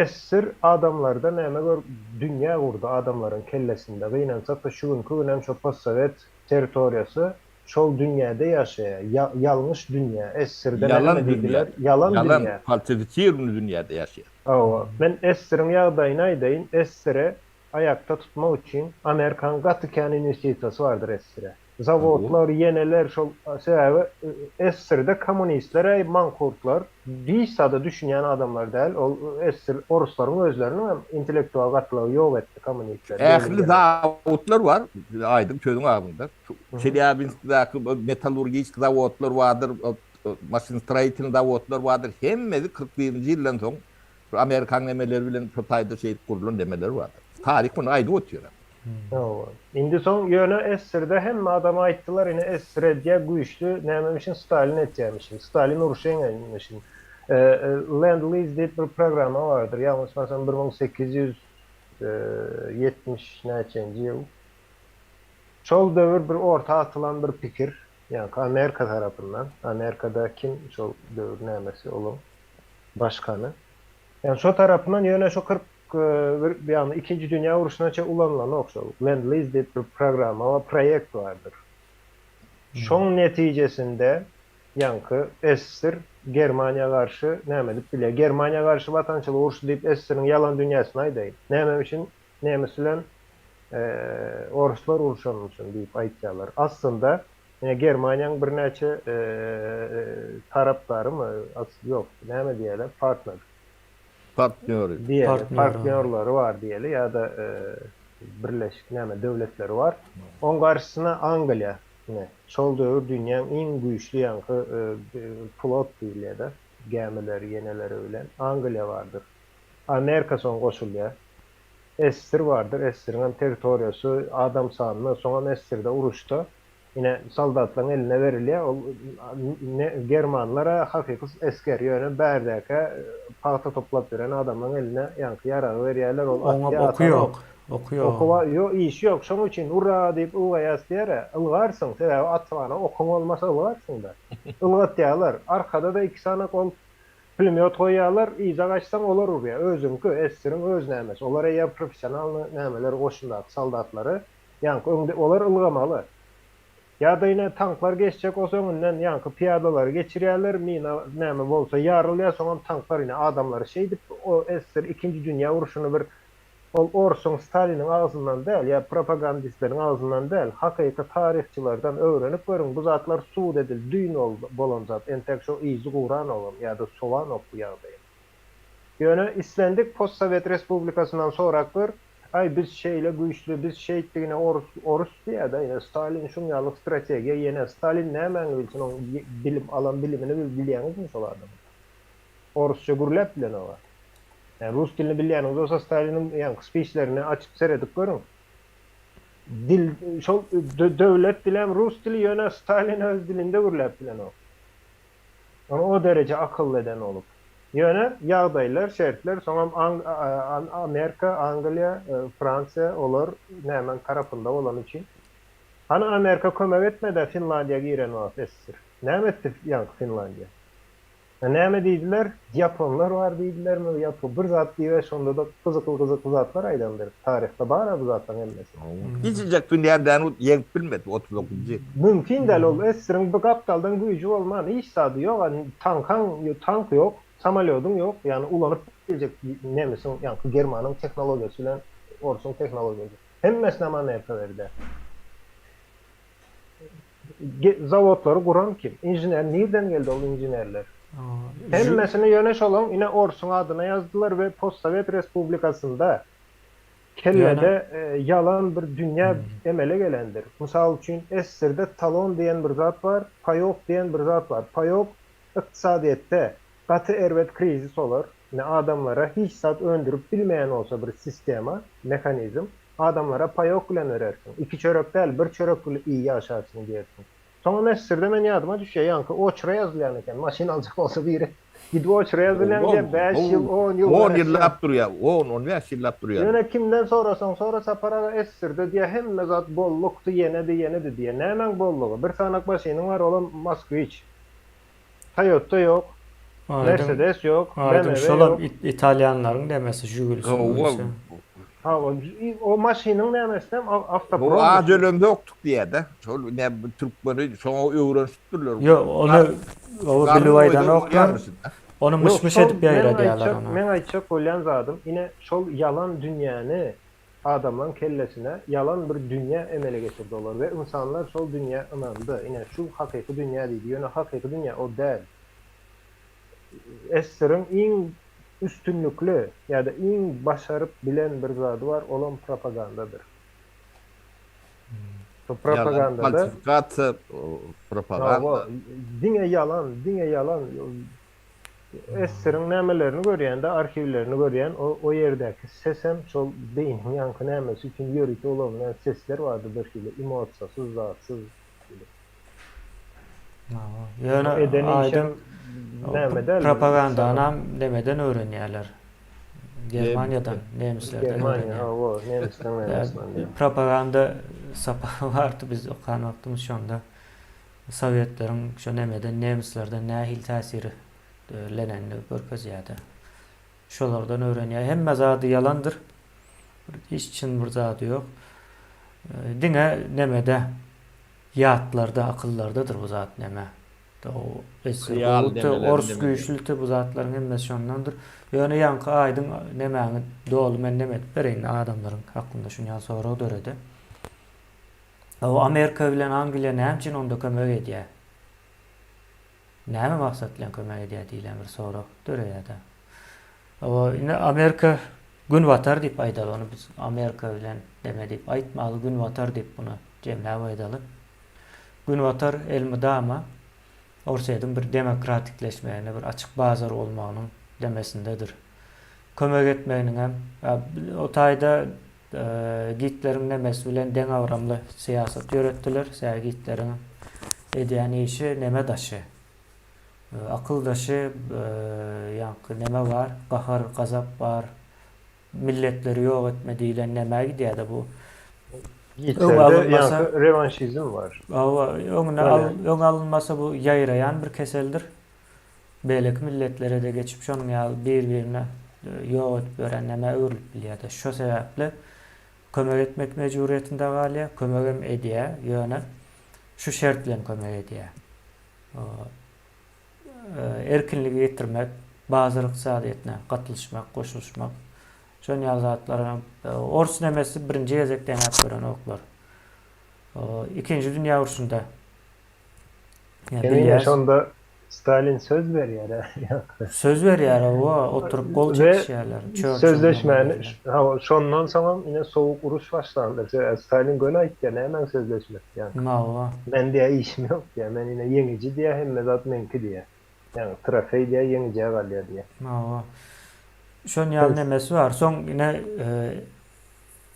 Speaker 3: SSR adamlarda näme gör, dünýä gurdy adamlaryň kellesinde. Gynansak-da şu günki günem şo postsowet territoriýasy şol dünýäde ýaşaýar. Ýalňyş dünýä. SSR-de näme diýdiler? Ýalan dünýä.
Speaker 2: Ýalan, falsifisirownyý dünýäde ýaşaýar.
Speaker 3: Hawa. Men SSR-iň ýagdaýyny aýdaýyn. SSR-e aýakda tutmak üçin Amerikanyň gaty kän inwestisiýasy bardyr SSR-e. Zawodlar, ýeneler şol sebäbi SSR-de kommunistler äý mankurtlar hiç zada düşünýän adamlar däl. Ol SSR oruslaryň özleriniň hem intellektual gatlagy ýok etdi kommunistler.
Speaker 2: Ähli zawodlar bar, aýdyň sözüň agzynda. Çelýabinskdäki metallurgiýski zawodlar bardyr, maşinstroýitelnyý zawodlar bardyr. Hemmesi 41-nji ýyldan soň Şu Amerikan nemeleri bilen şo taýda şeýdip gurlan nemeleri bardyr. Taryh muny aýdyp otyr.
Speaker 3: Hawa. Indi soň ýöne SSR-de hemme adama aýtdylar ine SSR edýä güýçli nämemişin Stalin etýämişin. Stalin urşy ýeňenmişin. Lend lease diýip bir programma bardyr. Ýalňyşmasam 1870 näçenji ýyl. Şol döwür bir orta atylan bir pikir. Ýaňky Amerika tarapyndan. Amerikada kim şol döwür nämesi olaň. Başkany. Ýani şo tarapyndan ýöne şo 41 ýagny ikinji dünýä urşuna çe ulanylanok şol. Lend lease diýip bir programma we proýekt bardyr. Şoň netijesinde ýaňky SSR Germaniýa garşy näme edip bilýär? Germaniýa garşy watançylyk urşy diýip SSR-iň ýalan dünýäsini aýdaýyn. Näme üçin nemes bilen oruslar urşanmyşyn diýip aýtýarlar. Aslynda Ine Germaniýaň birnäçe tarapdarymy, ýok, näme diýerler, partner.
Speaker 2: Partnýory.
Speaker 3: Diýeli, partnýorlary bar diýeli ýa-da birleşik näme döwletleri bar. Oň garşysyna Angliýa, ine, şol döwür dünýäň iň güýçli ýaňky flot diýilýär-de, gämileri, ýeneleri bilen Angliýa bardyr. Amerika soň goşulýar. SSR bardyr, SSR-iň hem territoriýasy, adam sanyny, soňam SSR-de uruşda Ine, soldatlaryň eline berilýär. Ol germanlar-a hakyky esger, ýöne bärdäkä pagta toplap ýören adamlaryň eline ýaňky ýaragy berýärler, ol
Speaker 1: Oňa
Speaker 3: atýar,
Speaker 1: oky
Speaker 3: atanok.
Speaker 1: ýok. Oky ýok
Speaker 3: Oky
Speaker 1: oň.
Speaker 3: bar, ýok, işi ýok. Şonuň üçin Ura! diýip ylgaýas diýer-ä. Ylgarsyň, sebäbi atybana okuň bolmasa ylgarsyň-da. Ylgatýarlar. Arkada-da iki sany ol pulemýot goýýarlar, yza gaçsaň olar urýar. Özüňki, esgeriň öz nämesi. Olar eýýäm professionalnyý nämeler, goşundaky soldatlary. Ýaňky öňde olar ylgamaly. Ýa-da ine tanklar geçjek bolsa öňünden ýaňky pyýadalary geçirýärler, mina näme bolsa ýarylýar, soňam tanklar ine adamlary şeýdip o SSR ikinji dünýä urşuny bir. Ol orsuň Staliniň agzyndan däl ýa propagandistleriň agzyndan däl, hakyky taryhçylardan öwrenip görüň, bu zatlar subut edildi, düýn bolan zat, entek şo yzy guranogam ýa-da sowanok bu ýagdaýyň. Ýöne islendik postsowet respublikasyndan sorap gör, aý biz şeýle güýçli, biz şeýtdigine orus orus diýýär-de, ine Stalin şuň ýaly strategiýa ýene Stalin nämäňi bilsin oň bilim alan bilimini bilýäňizmi şol adamyň? Orusça gürläp bilenok-a. Ýa rus dilini bilýäniňiz bolsa Staliniň ýaňky spiçlerini açyp seredip görüň. Dil şol döwlet dilem rus dili ýöne Stalin öz dilinde gürläp bilenok. Ony o dereje akylly eden bolup. Ýöne ýagdaýlar, şertler soňam Amerika, Angliýa, Fransiýa olar nämäň tarapynda bolany üçin. Hany Amerika kömek etmedä Finlandiýa giren wagt SSR. Näme etdi ýaňky Finlandiýa? Näme diýdiler? Ýaponlar bar diýdilermi? Ýa bir zat diýibä şonda-da gyzykly gyzykly zatlar aýdandyr. Taryhda bar-a bu zatlaryň hemmesi.
Speaker 2: Kiçijek dünýädäni ýeňip bilmedi 39-njy.
Speaker 3: Mümkin däl ol SSR-iň bir gapdaldan güýji bolman hiç zady ýok a tankaň tank ýok samolýodyň ýok ýagny ulanyp biljek nemisiň ýaňky germanyň tehnologiýasy bilen orsuň tehnologiýasy hemmesinem Amerika berdi. Zawodlary guran kim? Inžener nirden geldi ol inženerler? Hemmesini ýöne şolaň ine orsuň adyna ýazdylar we postsowet respublikasynda kellede ýalan bir dünýä emele gelendir. Mysal üçin SSR-de talon diýen bir zat bar, paýok diýen bir zat bar. Paýok ykdysadyýetde gaty erbet krizis bolar. Ine adamlara hiç zat öndürip bilmeýän bolsa bir sistema, mehanizm, Adamlara paýok bilen berersiň. Iki çörek däl, bir çörek bile iý ýaşarsyň diýersiň. Soňam SSR-de men ýadyma düşýär, ýaňky oçra ýazylýan eken, maşyn aljak bolsa biri. Gidip oçra ýazylýan diýýär, bäş ýyl, on ýyl
Speaker 2: On
Speaker 3: garaşýaň.
Speaker 2: ýyllap durýar, on, on bäş ýyllap durýar.
Speaker 3: Ýöne kimden sorasaň sora Sapar aga SSR-de diýýär, hemme zat bollukdy, ýenedi, ýenedi diýýär. Nämäň bollugy? Bir sanak maşynyň bar, olam Moskwiç. Toyota ýok,
Speaker 1: Aýdyň,
Speaker 3: Mercedes ýok,
Speaker 1: aýdyň
Speaker 3: BMW
Speaker 1: şolam
Speaker 3: ýok.
Speaker 1: it italýanlaryň demesi Žigulisi
Speaker 2: Hawa.
Speaker 1: Žigulisi.
Speaker 3: Hawa, o maşynyň nämesinem
Speaker 2: Bu
Speaker 3: awtoprom
Speaker 2: az
Speaker 3: maşyn.
Speaker 2: ölemzokdyk diýýär-de. Şol ne türkmeni şoňa öwrenişipdirler.
Speaker 1: Ýok, ony o
Speaker 2: Garyn
Speaker 1: bilip
Speaker 2: doýsa
Speaker 1: aýdanoklar.
Speaker 2: bolýarmyşyn-da.
Speaker 1: Ony
Speaker 3: Ýok,
Speaker 1: myş-myş
Speaker 3: şol
Speaker 1: edip
Speaker 3: meň
Speaker 1: ýaýradýarlar
Speaker 3: aýtjak,
Speaker 1: ony.
Speaker 3: meň aýtjak bolýan zadym, ine şol ýalan dünýäni Adamlaň kellesine ýalan bir dünýä emele getirdi olar we ynsanlar şol dünýä ynandy. Ine, şu hakyky dünýä diýdi. Ýöne hakyky dünýä o däl. SSR-iň iň üstünlikli ýa-da iň başaryp bilen bir zady bar, olam propagandadyr. Şo
Speaker 2: Ýalan,
Speaker 3: propagandada
Speaker 2: falsifikasiýa, propaganda.
Speaker 3: Hawa, diňe ýalan, diňe ýalan. SSR-iň nämelerini görýän-de, arhiwlerini görýän, o o ýerdäki sesem şol beýniň ýaňky nämesi üçin ýörite ulanylýan sesler bardy birhili emosiýasyz, zatsyz.
Speaker 1: Ýöne
Speaker 3: Eden
Speaker 1: aýdyň
Speaker 3: işem näme däl.
Speaker 1: Propagandanam nemeden öwrenýärler. Germaniýadan, nemislerden
Speaker 3: Germaniýa,
Speaker 1: öwrenýär.
Speaker 3: hawa, nemisden öwrenýär.
Speaker 1: Propaganda sapagy bardy biz okan wagtymyz şonda. Sowetleriň şo nemeden nemislerden nähili täsir lenenini görkezýärdi. Şolardan öwrenýär. Hemme zady ýalandyr. Hiç çyn bir zady ýok. Diňe nemede ýatlarda, akyllardadyr bu zat neme. Ors güýçlüdi bu zatlaryň hemmesi şondandyr. Ýöne ýaňky aýdyň nemäňi doly men neme edip bereýin adamlaryň aklynda şuny ýaly sorag döredi. O Amerika bilen Angliýa näme üçin onda kömek edýär? Näme maksat bilen kömek edýär diýlen bir sorag döreýär-de. O indi Amerika Günbatar diýip aýdaly ony biz Amerika bilen deme diýip aýtmaly Günbatar diýip muny jemläp aýdaly. Günbatar elmydama Orsýetiň bir demokratikleşmegine bir açyk bazar bolmagynyň demesindedir. Kömek etmeginiňem o taýda Gitleriň nemesi bilen deňagramly syýasat ýöretdiler. Sebäbi Gitleriň edýän işi neme daşy. Akyl daşy, ýaňky neme bar, gahar, gazap bar, milletleri ýok etme diýlen nämä gidýär-de bu.
Speaker 3: Gitlerde ýaňky rewanşizm bar.
Speaker 1: Hawa, öňüne öňi alynmasa bu ýaýraýan bir keseldir. Beýleki milletlere-de geçip şonuň ýaly bir-birine ýok edip ýören nämä öwrülip bilýär-de. Şo sebäpli kömek etmek mejburyýetinde galýar, kömegem edýär, ýöne şu şert bilen kömek edýär. Erkinligi getirmek, bazar ykdysadyýetine gatylyşmak, goşulyşmak. Şon ýaly zatlar. Ors nemesi birinji gezek deňäp görenoklar. Ikinji dünýä urşunda
Speaker 3: Ýa şonda Stalin söz berýär.
Speaker 1: Söz berýär, hawa, oturyp gol çekişýärler.
Speaker 3: Sözleşmäni, hawa, şondan soňam ine sowuk uruş başlandy. Sebäbi Stalin göni aýtýar, nämäň sözleşmesi ýaňky.
Speaker 1: Hawa.
Speaker 3: Men diýýär işim ýok diýýär, men ine ýeňiji diýýär, hemme zat meňki diýýär. Ýagny trofeý diýýär, ýeňijä galýar diýýär.
Speaker 1: Hawa. Şon ýaly nemesi bar. Soň ine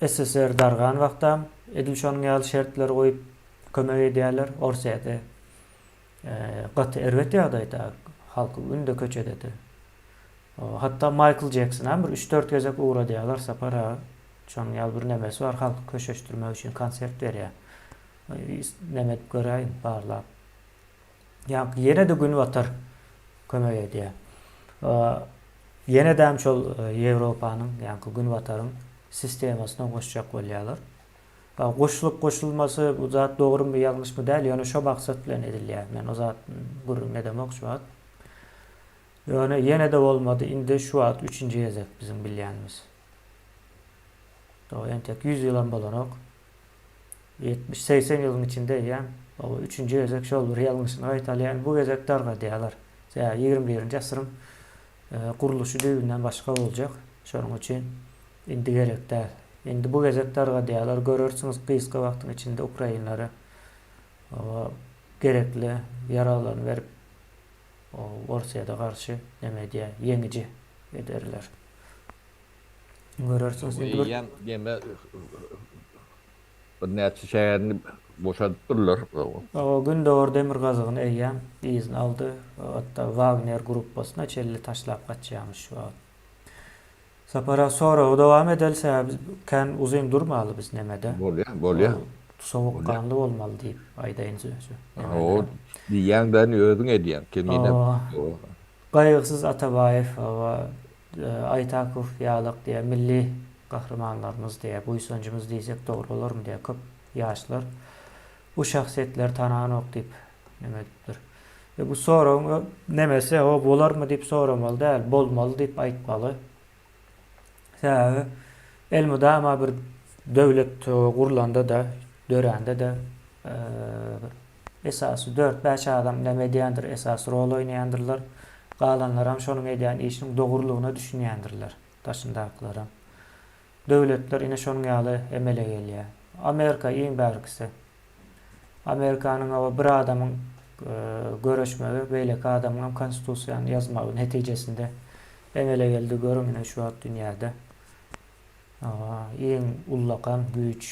Speaker 1: SSR dargan wagtam edil şonuň ýaly şertler goýup kömek edýärler. Orsýete gaty erbet ýagdaýda halky günde köçededi. Hatda Maýkl Jeksonam bir üç-dört gezek ugradýarlar Sapar aga. Şonuň ýaly bir nemesi bar halky köşeşdirmek üçin konsert berýär. Neme edip göräýiň barlap. Ýa ýene-de Günbatar kömek edýär. Ýene-däm şol Ýewropanyň, ýaňky Günbataryň sistemasyna goşjak bolýarlar. Goşulyp goşulmasy bu zat dogrumy ýalňyşmy däl, ýöne şo maksat bilen edilýär. Men o zat gürrüňini edemok şu wagt. Ýöne ýene-de bolmady, indi şu wagt üçünji gezek biziň bilýänimiz. Dogry entek 100 ýylam bolanok. 70-80 ýylyň içinde eýýäm o üçünji gezek şol bir ýalňyşyny gaýtalýar. Bu gezek dargadýarlar. Sebäbi 21-nji asyryň gurluşy düýbünden başga boljak. Şonuň üçin indi gerek däl. Indi bu gezek dargadýarlar. Görersiňiz gysga wagtyň içinde ukrainlere gerekli ýaraglaryny berip Orsýete garşy neme edýär, ýeňiji ederler. Görersiňiz indi bir.
Speaker 2: Eýýäm neme birnäçe şäherini boşadypdyrlar.
Speaker 1: Hawa, gündogar demirgazygyny eýýäm yzyna aldy. Hatda Wagner gruppasyna çenli taşlap gaçýarmyş şu wagt. Sapar aga soragy dowam edeli sebäbi biz kän uzyn durmaly biz nemede.
Speaker 2: Bolýar, bolýar.
Speaker 1: Sowukganly bolmaly diýip aýdaýyn şu.
Speaker 2: Hawa, diýýäň bärini özüň edýäň. Kemine.
Speaker 1: Gaýgysyz Atabaýew, hawa, Aýtakow ýalak diýýär, milli gahrymanlarymyz diýýär, buýsanjymyz diýsek dogry bolarmy diýýär, köp ýaşlar bu şahsyýetleri tananok diýip neme edipdir. E bu soragyň nemesi hawa bolarmy diýip soramaly däl, bolmaly diýip aýtmaly. Sebäbi elmydama bir döwlet gurlanda-da, dörände-de bir esasy dört-bäş adam näme edýändir, esasy rol oýnaýandyrlar. Galanlaram şonuň edýän işiniň dogrulygyna düşünýändirler, daşyndakylaram. Döwletler ine şonuň ýaly emele gelýär. Amerika iň bärkisi. Amerikanyň hawa bir adamyň göreşmegi, beýleki adamyňam konstitusiýany ýazmagy netijesinde emele geldi. Görüň ine şu wagt dünýäde hawa iň ullakan güýç,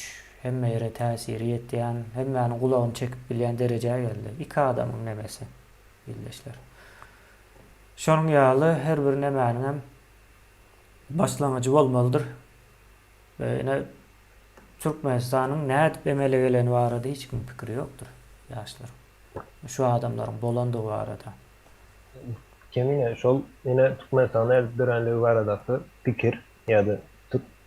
Speaker 1: hemme ýere täsiri ýetýän, hemmäniň gulagyny çekip bilýän derejä geldi. Iki adamyň nemesi ildeşler. Şonuň ýaly her bir nemäniňem başlangyjy bolmalydyr. We ine Türkmenistanyň nädip emele geleni barada hiç kimiň pikiri ýokdur ýaşlaryň. Şu adamlaryň bolandygy barada.
Speaker 3: Kemine şol ine Türkmenistanyň nädip döränligi baradaky pikir ýa-da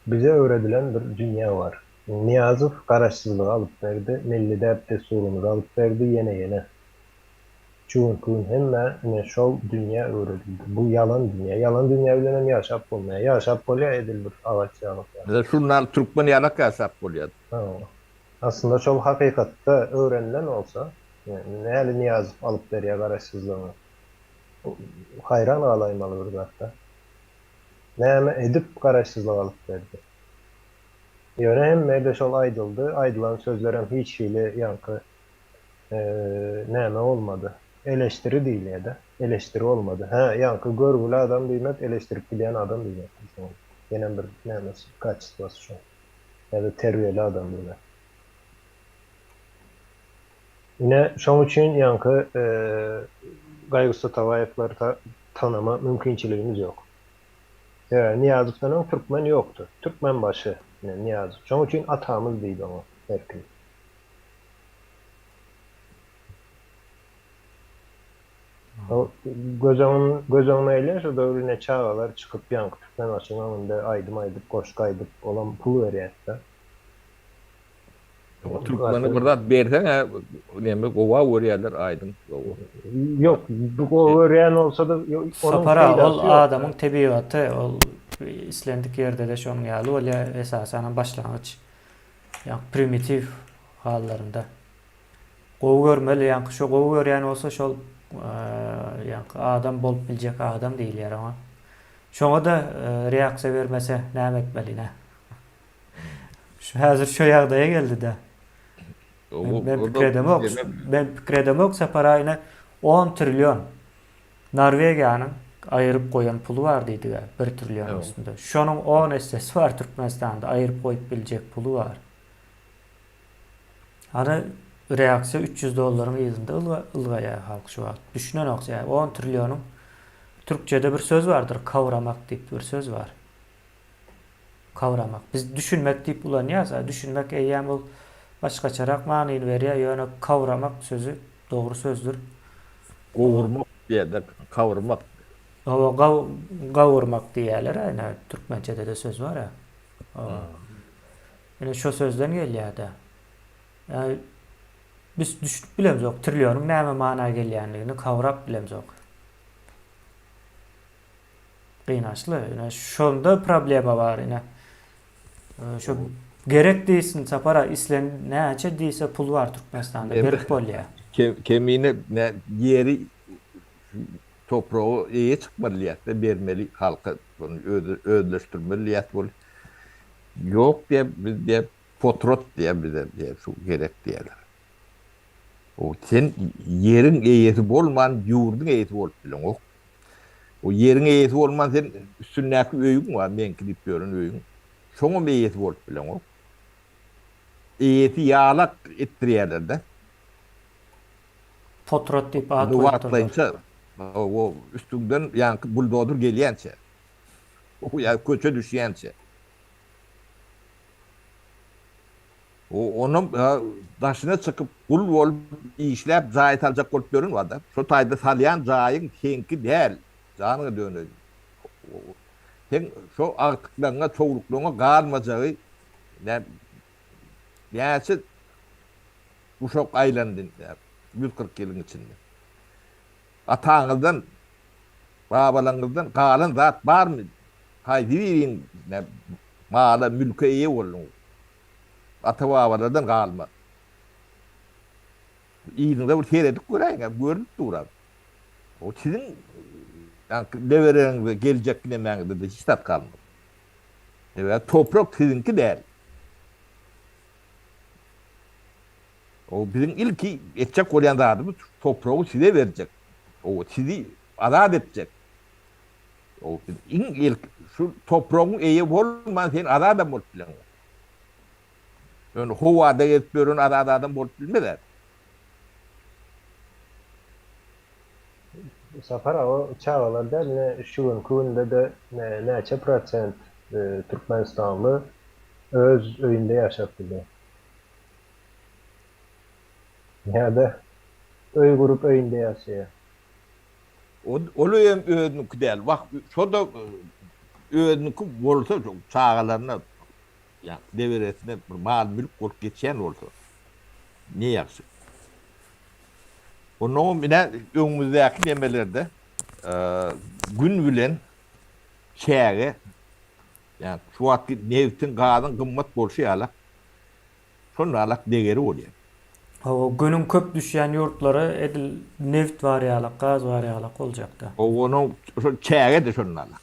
Speaker 3: bize öwredilen bir dünýä bar. Nyýazow garaşsyzlygy alyp berdi, milli däp-dessurymyzy alyp berdi ýene-ýene. Şu günki gün hemmä ine şol dünýä öwredildi. Bu ýalan dünýä. Ýalan dünýä bilenem ýaşap bolmaýar. Ýaşap bolýar edil bir agaç ýaly.
Speaker 2: Bize şundan türkmen ýalak ýaşap bolýar.
Speaker 3: Hawa. Aslynda şol hakykatda öwrenilen bolsa, näli Nyýazow alyp berýär garaşsyzlygyňy. Haýran galaýmaly bir zatda. Näme edip garaşsyzlyk alyp berdi. Ýöne hemme-de şol aýdyldy. Aýdylan sözlerem hiç hili ýaňky näme bolmady. Eleşdiri diýilýär-de. Eleşdiri bolmady. Hä, ýaňky görgüli adam diýmek, eleşdirip bilýän adam diýmek. Ýenem bir nämesi, kaçestwasy şo. Ýa-da terbiýeli adam diýmek. Ine, şoň üçin ýaňky Gaýgysyz Atabaýewleri tanama mümkinçiligimiz ýok. Sebäbi Nyýazowdan öň türkmen ýokdy. Türkmenbaşy, ine, Nyýazow. Şoň üçin atamyz diýdi oňa her kim. Göz öňüm göz öňüme gelýär şo döwür ine çagalar çykyp ýaňky Türkmenbaşynyň öňünde aýdym aýdyp goşgy aýdyp olam pul berýärdi.
Speaker 2: Türkmene bir zat berseň hä neme gowa görýärler aýdyň gowa.
Speaker 3: Ýok gowy görýän bolsada onuň
Speaker 1: Sapar aga ol adamyň tebigaty ol. Islendik ýerde-de şonuň ýaly bolýar, esasanam başlangyç, ýagny primitiw hallarynda. Gowy görmeli, ýaňky şo gowy görýän bolsa şol ýaňky adam bolup biljek adam diýilýär oňa. Şoňa-da reaksiýa bermese näme etmeli ine. Şu häzir şo ýagdaýa geldi-de. Men pikir edemok, men pikir edemok Sapar aga ine 10 trillion Norwegiýanyň aýyryp goýan puly bar diýdiga, 1 trillionyň üstünde. Şonuň 10 essesi bar Türkmenistanda aýyryp goýup biljek puly bar. Hany reaksiýa 300 dollaryň yzynda ylgaýar halk şu wagt. Düşünenok sebäbi 10 trillionyň türkçede bir söz bardyr, kawramak diýip bir söz bar. Kawramak. Biz düşünmek diýip ulanýarys, a düşünmek eýýäm ol başgaçarak manyny berýär, ýöne kawramak sözi dogry sözdür.
Speaker 2: Gowurmak diýýärler, kawurmak.
Speaker 1: Hawa, gaw, gawurmak diýýärler-ä, ine, türkmençede-de söz bar-a. Hawa. Ine, şo sözden gelýär-dä. Ýa, biz düşünip bilemzok, trillionyň näme mana gelýändigini kawrap bilemzok. Gynançly. Ine şonda problema bar ine. Şu gerek diýsin Sapara islen näçe diýse pul bar Türkmenistanda berip bolýar.
Speaker 2: Kemine ne ýeri topragy eýe çykmaly diýýäs-de bermeli halka şony özleşdirmeli diýýäs bol. Ýok diýýär biz diýýär potrat diýýär bize diýýär şu gerek diýýärler. O sen ýeriň eýesi bolman ýurduň eýesi bolup bileňok. O ýeriň eýesi bolman sen üstündäki öýüň bar meňki diýip ýören öýüň. Şoňam eýesi bolup bileňok. Eýesi ýalak etdirýärler-de.
Speaker 1: Potrat diýip at goýupdyrlar.
Speaker 2: Wagtlaýynça o üstüňden ýaňky buldozer gelýänçä. O ýa köçe düşýänçä. O onam daşyna çykyp gul bolup işläp jaý saljak bolup ýören barda. Şo taýda salýan jaýyň seňki däl. Janyňa döneýin. Seň şo agtyklaryňa, çowluklaryňa galmajagy näçe guşak aýlandy 140 ýylyň içinde. Ataňyzdan, babalaryňyzdan galan zat barmy? Haýsy biriň mala, mülke eýe bolduňyz? Ata-babalardan galma. Yzyňyza bir seredip göräýiň, görnüp dur-a. O siziň ýaňky nebereňize, geljekki nemäňizde-de hiç zat galmaz. Sebäbi toprak siziňki däl. O biziň ilki etjek bolýan zadymyz topragy size berjek. O sizi azat etjek. O biz iň ilk şu topragyň eýe bolman sen azadam bolup bileňok. Ýöne howada gezip ýören azat adam bolup bilmez.
Speaker 3: Sapar aga çagalar däl ine şu günki günde-de näçe prosent türkmenistanly öz öýünde ýaşap bilýär. Ýa-da öý gurup öýünde ýaşaýar.
Speaker 2: Ol öýem özüniňki däl. Wah, şo-da özüniňki bolsa, çagalaryna, ýa neberesine bir mal-mülk bolup geçýän bolsa, ne ýagşy. Onnoňam ine öňümizdäki nemelerde gün bilen çäge, ýa şu wagtky nebtiň, gazyň gymmat bolşy ýaly, Şonda-alak degeri bolýar.
Speaker 1: Hawa, günüň köp düşýän ýurtlary edil neft bar ýalak, gaz bar ýalak boljakda.
Speaker 2: Hawa, onuň şol çäge-de şonda-alak.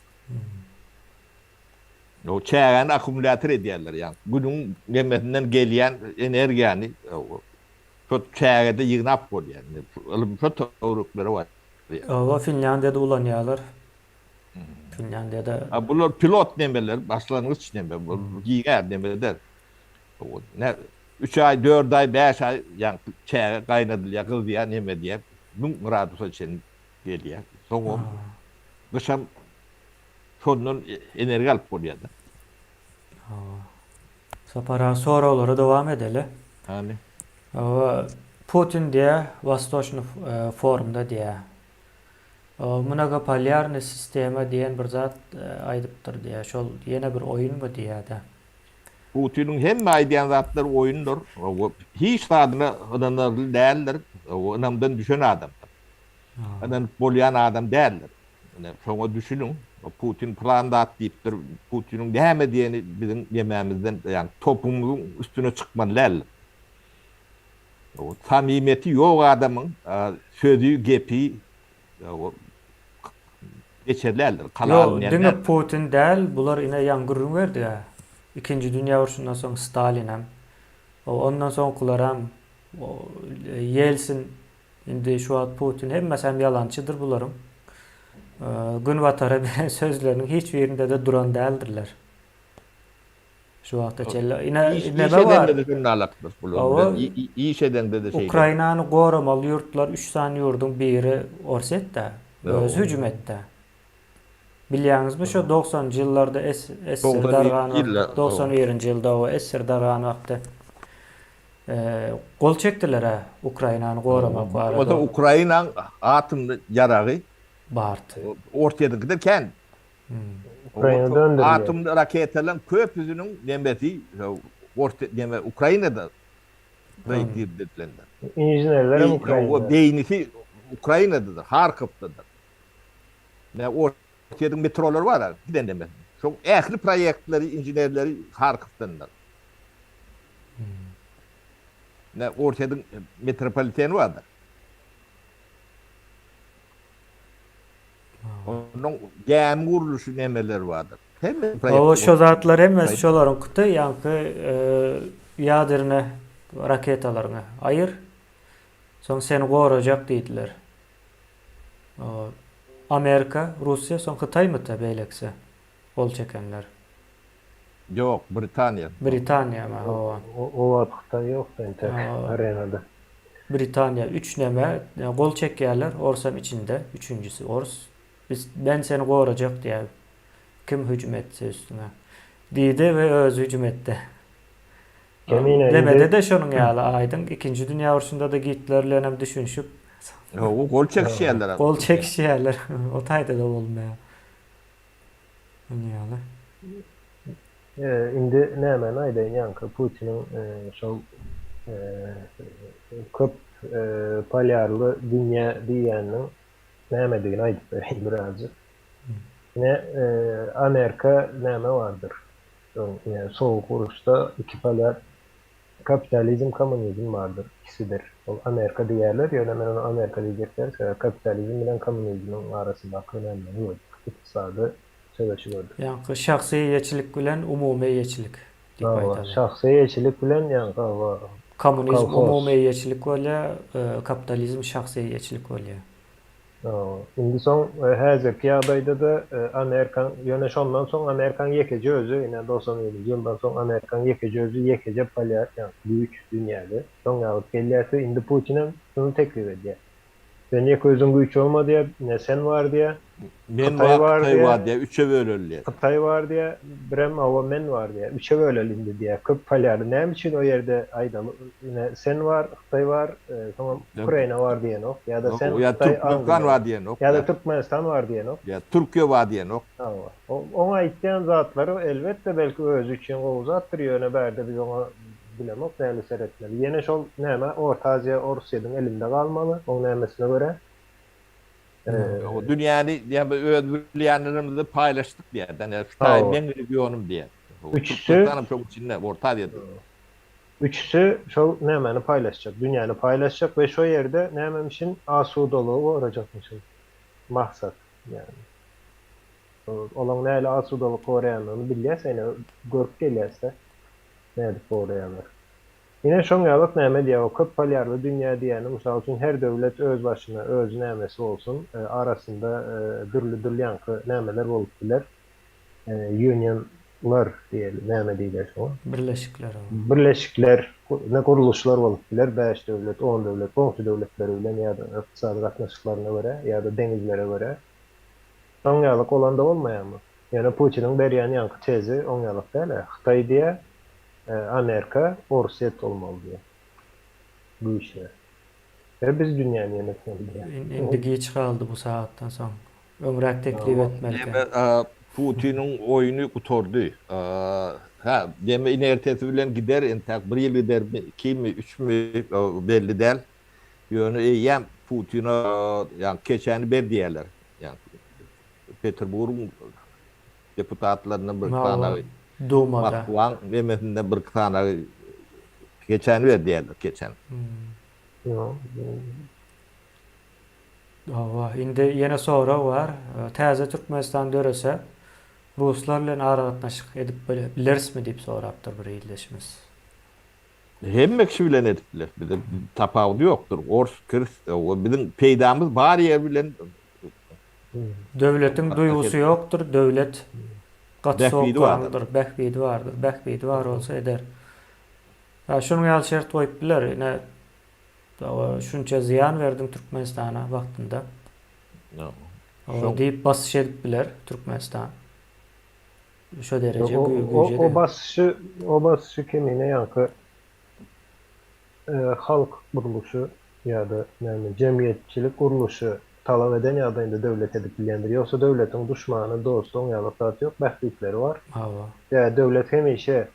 Speaker 2: O çägäni akkumulýator edýärler, ýagny günüň nemesinden gelýän energiýany şo çägede ýygnap bolýar. Ylym şo töwereklere barýar.
Speaker 1: Hawa, Finlýandiýada ulanýarlar. Finlýandiýada.
Speaker 2: A bular pilot nemeler, başlangyç neme, bu giňär neme däl. Ne üç aý, dört aý, bäş aý ýaňky çäge gaýnadylýar, gyzýar, neme diýýär, 1000 gradusa çenli gelýär. Soňam gyşam şondan energiýa alyp bolýar-da.
Speaker 1: Hawa. Sapar aga soraglara dowam edeli.
Speaker 2: Hany.
Speaker 1: Hawa, Putin diýýär, Wostoçnyý forumda diýýär. Mnogopolýarnyý sistema diýen bir zat aýdypdyr diýýär. Şol ýene bir oýunmy diýýär-de.
Speaker 2: Putiniň hemme aýdýan zatlary oýundyr. Hiç zadyna ynanarly däldir. Ynamdan düşen adamdyr. Ynanyp bolýan adam däldir. Ine, şoňa düşüniň. Putin pylan zat diýipdir. Putiniň näme diýeni biziň nemämizden, ýagny topumyzyň üstüne çykmaly däldir. Samymeti ýok adamyň sözi, gepi geçerli däldir. Kala
Speaker 1: Ýok,
Speaker 2: alynýan
Speaker 1: diňe
Speaker 2: däldir.
Speaker 1: Putin däl, bular ine ýaňy gürrüň berdik-ä. Ikinji dünýä urşundan soň Stalinem, ondan soňkularam, Ýelsin, Indi şu wagt Putin hemmesem ýalançydyr bularyň. Günbatara beren sözleriniň hiç birinde-de duran däldirler. Şu wagta çenli ine
Speaker 2: Iş, iş
Speaker 1: neme bar?
Speaker 2: edende-de şunalakdyr bular.
Speaker 1: Hawa,
Speaker 2: Iş edende-de şeýle.
Speaker 1: Ukrainany goramaly ýurtlar üç sany ýurduň biri Orsýet-dä. Özi hüjüm etdi. Bilýäňizmi şo dogsanynjy ýyllarda SSR dargan wagty, 91-nji ýylda o SSR dargan wagty gol çekdiler-ä Ukrainany goramak barada.
Speaker 2: Bolmasa Ukrainaň atomly ýaragy
Speaker 1: bardy.
Speaker 2: Orsýetiňkiden kän.
Speaker 3: Ukraina döndürilýär.
Speaker 2: Atomly raketalaryň köpüsiniň nemesi Orsýet neme Ukrainada proýektirdilendir.
Speaker 3: Inženerler hem Ukrainada.
Speaker 2: Beýnisi Ukrainadadyr, Harkowdadyr. Nä Orsýetiň metrolary bar-a, giden demez. Şoň ähli proýektleri, inženerleri Harkowdandyr. Nä Orsýetiň metropoliteni bardyr. Onuň gämi gurluşy nemeleri bardyr. Hemme proýekt.
Speaker 1: Hawa, şo zatlar hemmesi şolaryňkydy, ýaňky ýaderne raketalaryňy aýyr, soň seni gorajak diýdiler. Amerika, Russiýa, soň Hytaýmydy beýlekisi gol çekenler?
Speaker 2: Ýok, Britaniýa.
Speaker 1: Britaniýamy, hawa.
Speaker 3: O wagt Hytaý ýokdy entek arenada.
Speaker 1: Britaniýa üç neme gol çekýärler, orsam içinde, üçünjisi ors. Biz, men seni gorajak diýýär. Kim hüjüm etse üstüňe. Diýdi we özi hüjüm etdi.
Speaker 3: Kemine indi.
Speaker 1: Demede-de şonuň ýaly aýdyň. Ikinji dünýä urşunda-da Gitler bilen hem düşünişip.
Speaker 2: Hawa, gol çekişýärler.
Speaker 1: Gol çekişýärler. O taýda-da bolmaýar. Şonuň ýaly.
Speaker 3: Indi nämäni aýdaýyn ýaňky Putiniň şol köp polýarly dünýä diýýäniniň nämedigini aýdyp bereýin birazjyk. Ine, Amerika näme bardyr? Öň ine sowuk uruşda iki polýar kapitalizm kommunizm bardyr ikisidir. Ol Amerika diýerler ýöne men ony Amerika diýjek däl sebäbi kapitalizm bilen kommunizmiň arasyndaky nämäni gördük ykdysady söweşi gördük.
Speaker 1: Ýaňky şahsy eýeçilik bilen umumy eýeçilik diýip
Speaker 3: Hawa
Speaker 1: aýdaly.
Speaker 3: şahsy eýeçilik bilen ýaňky hawa
Speaker 1: Kommunizm
Speaker 3: kolhoz.
Speaker 1: umumy eýeçilik bolýar, kapitalizm şahsy eýeçilik bolýar.
Speaker 3: Indi soň häzirki ýagdaýda-da Amerikaň, ýöne şondan soň Amerikaň ýekeje özi, ine 91-nji ýyldan soň Amerikaň ýekeje özi ýekeje polýar, ýagny güýç dünýäde. Şoň ýaly gelýärse indi Putinem şuny teklip edýär. Sen ýeke özüň güýç bolma diýýär, ine sen bar diýýär,
Speaker 2: Men
Speaker 3: Hytaý
Speaker 2: bar,
Speaker 3: bar
Speaker 2: Hytaý
Speaker 3: diýýär.
Speaker 2: bar diýýär, üçe böleli diýýär.
Speaker 3: Hytaý bar diýýär, birem hawa men bar diýýär. Üçe böleli indi diýýär. Köp polýarly. Näme üçin o ýerde aýdaly, ine sen bar, Hytaý bar, soňam Ukraina bar diýenok. Ýa-da sen,
Speaker 2: Ýa
Speaker 3: Hytaý,
Speaker 2: Türkmenistan
Speaker 3: Angliýa.
Speaker 2: bar diýenok.
Speaker 3: Ýa-da Türkmenistan bar diýenok.
Speaker 2: Ýa Türkiýe bar diýenok.
Speaker 3: Hawa. Oň aýtýan zatlary elbetde belki özi üçin gowy zatdyr, ýöne bärde biz oňa bilemok näme seretmeli. Ýene şol näme Orta Aziýa Orsýediň elinde galmaly, oň nämesine görä.
Speaker 2: O dünýäni diýen öz bilýänlerimizi paýlaşdyk diýýär. Ýa şu taý meň regionym diýýär.
Speaker 3: Üçüsi
Speaker 2: Türkmenistanam şoň içinde, Orta Aziýada.
Speaker 3: Üçüsi şol nämäni paýlaşjak, dünýäni paýlaşjak we şo ýerde nämemişin asudalygy gorajakmyşyn. Maksat ýagny. Olaň nähili asudalyk goraýandygyny bilýäs, ene görüp gelýäs-de nädip goraýarlar. Ine şoň ýalyk näme diýýär o köp polýarly dünýä diýýäni mysal üçin her döwlet öz başyna öz nämesi bolsun arasynda dürli dürli ýaňky nämeler bolup biler union lar diýeli näme diýilýär şoňa
Speaker 1: Birleşikler o.
Speaker 3: Birleşikler ne gurluşlar bolup biler bäş döwlet on döwlet goňşy döwletleri bilen ýa-da ykdysady gatnaşyklaryna görä ýa-da deňizlere görä şoň ýalyk bolanda bolmaýarmy ýöne Putiniň berýän ýaňky tezi oň ýalyk däl-ä Hytaý diýýär Amerika Orsýet bolmaly diýýär. Güýçli. We biz dünýäni ýönetmeli diýýär.
Speaker 1: Indi giç galdy bu sagatdan soň. Öňräk teklip etmelidi.
Speaker 2: Diýme Putiniň oýny gutardy. Hä, diýme inertesi bilen gider entäk bir ýyl gidermi, ikimi, üçmi belli däl. Ýöne eýýäm Putine ýa keçäni ber diýýärler. Ýa. Peterburgyň deputatlaryndan bir sanagy,
Speaker 1: Dumada.
Speaker 2: Moskwaň nemesinden bir sanagy keçäni ber diýerler, keçäni.
Speaker 1: Hawa, indi ýene sorag bar. Täze Türkmenistan dörese, ruslar bilen aragatnaşyk edip bilerismi diýip sorapdyr bir ildeşimiz.
Speaker 2: Hemme kişi bilen edip bileris. Bize tapawudy ýokdur. Ors, kirs, biziň peýdamyz bar ýer bilen
Speaker 1: Döwletiň duýgusy ýokdur, döwlet gaty sowukganlydyr, bähbidi bardyr, bähbidi bar bolsa eder. Şunuň ýaly şert goýup biler, ine şunça zyýan berdiň Türkmenistana wagtynda. Diýip basyş edip biler Türkmenistan. Şo dereje güýje.
Speaker 3: O basyşy, o basyşy kemine ýaňky halk gurluşy ýa-da näme jemgyýetçilik gurluşy talap eden ýagdaýynda döwlet edip bilýändir. Ýogsa döwletiň duşmany, dosty oň ýaly zat ýok, bähbitleri bar.
Speaker 1: Hawa.
Speaker 3: Ýa döwlet hemişe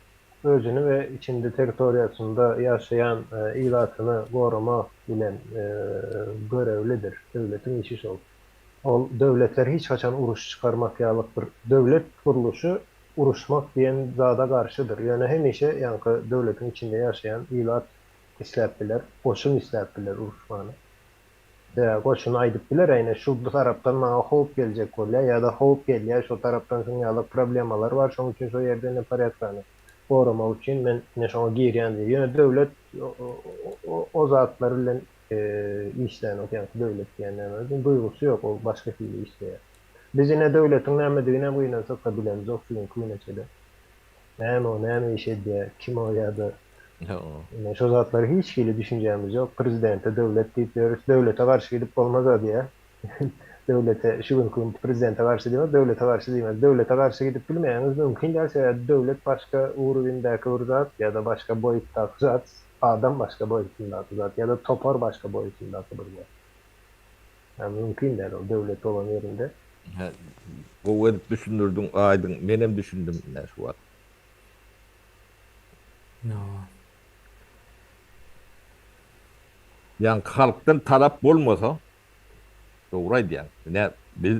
Speaker 3: özüni we içinde territoriýasynda ýaşaýan ilatyny goramak bilen görevlidir. Döwletiň işi şol. Ol döwletler hiç haçan uruş çykarmak ýalyk bir döwlet gurluşy uruşmak diýen zada garşydyr. Ýöne hemişe ýaňky döwletiň içinde ýaşaýan ilat isläp biler, goşun isläp biler uruşmany. Sebäbi goşun aýdyp biler, ine şu bu tarapdan maňa howp geljek bolýar ýa-da howp gelýär, şo tarapdan şuň ýaly problemalar bar, şoň üçin şo ýerde ine porýadkany goramak üçin men ine şoňa girýän diýip. Ýöne döwlet o zatlar bilen işlänok, ýaňky döwlet diýen näme, duýgusy ýok, ol başga hili işleýär. Biz ine döwletiň nämediginem gynansak-da bilemzok şu günki güne çenli. Näme o, näme iş edýär, kim o ýa-da ine şo zatlara hiç hili düşünjämiz ýok. Prezidente döwlet diýip ýörüs, döwlete garşy gidip bolmaz-a diýýär. Döwlete, şu günki gün prezidente garşy diýmez, döwlete garşy diýmez. Döwlete garşy gidip bilmeýäňiz mümkin däl, sebäbi döwlet başga uruwindäki bir zat ýa-da başga boýutdaky zat, adam başga boýutyndaky zat ýa-da topar başga boýutyndaky bir zat. Ýa mümkin däl ol döwlet bolan ýerinde.
Speaker 2: Hä, gowy edip düşündirdiň Aýdyň, menem düşündim ine şu wagt.
Speaker 1: Hawa.
Speaker 2: Ýaňky halkdan talap bolmasa, dogry aýdýaň, ine biz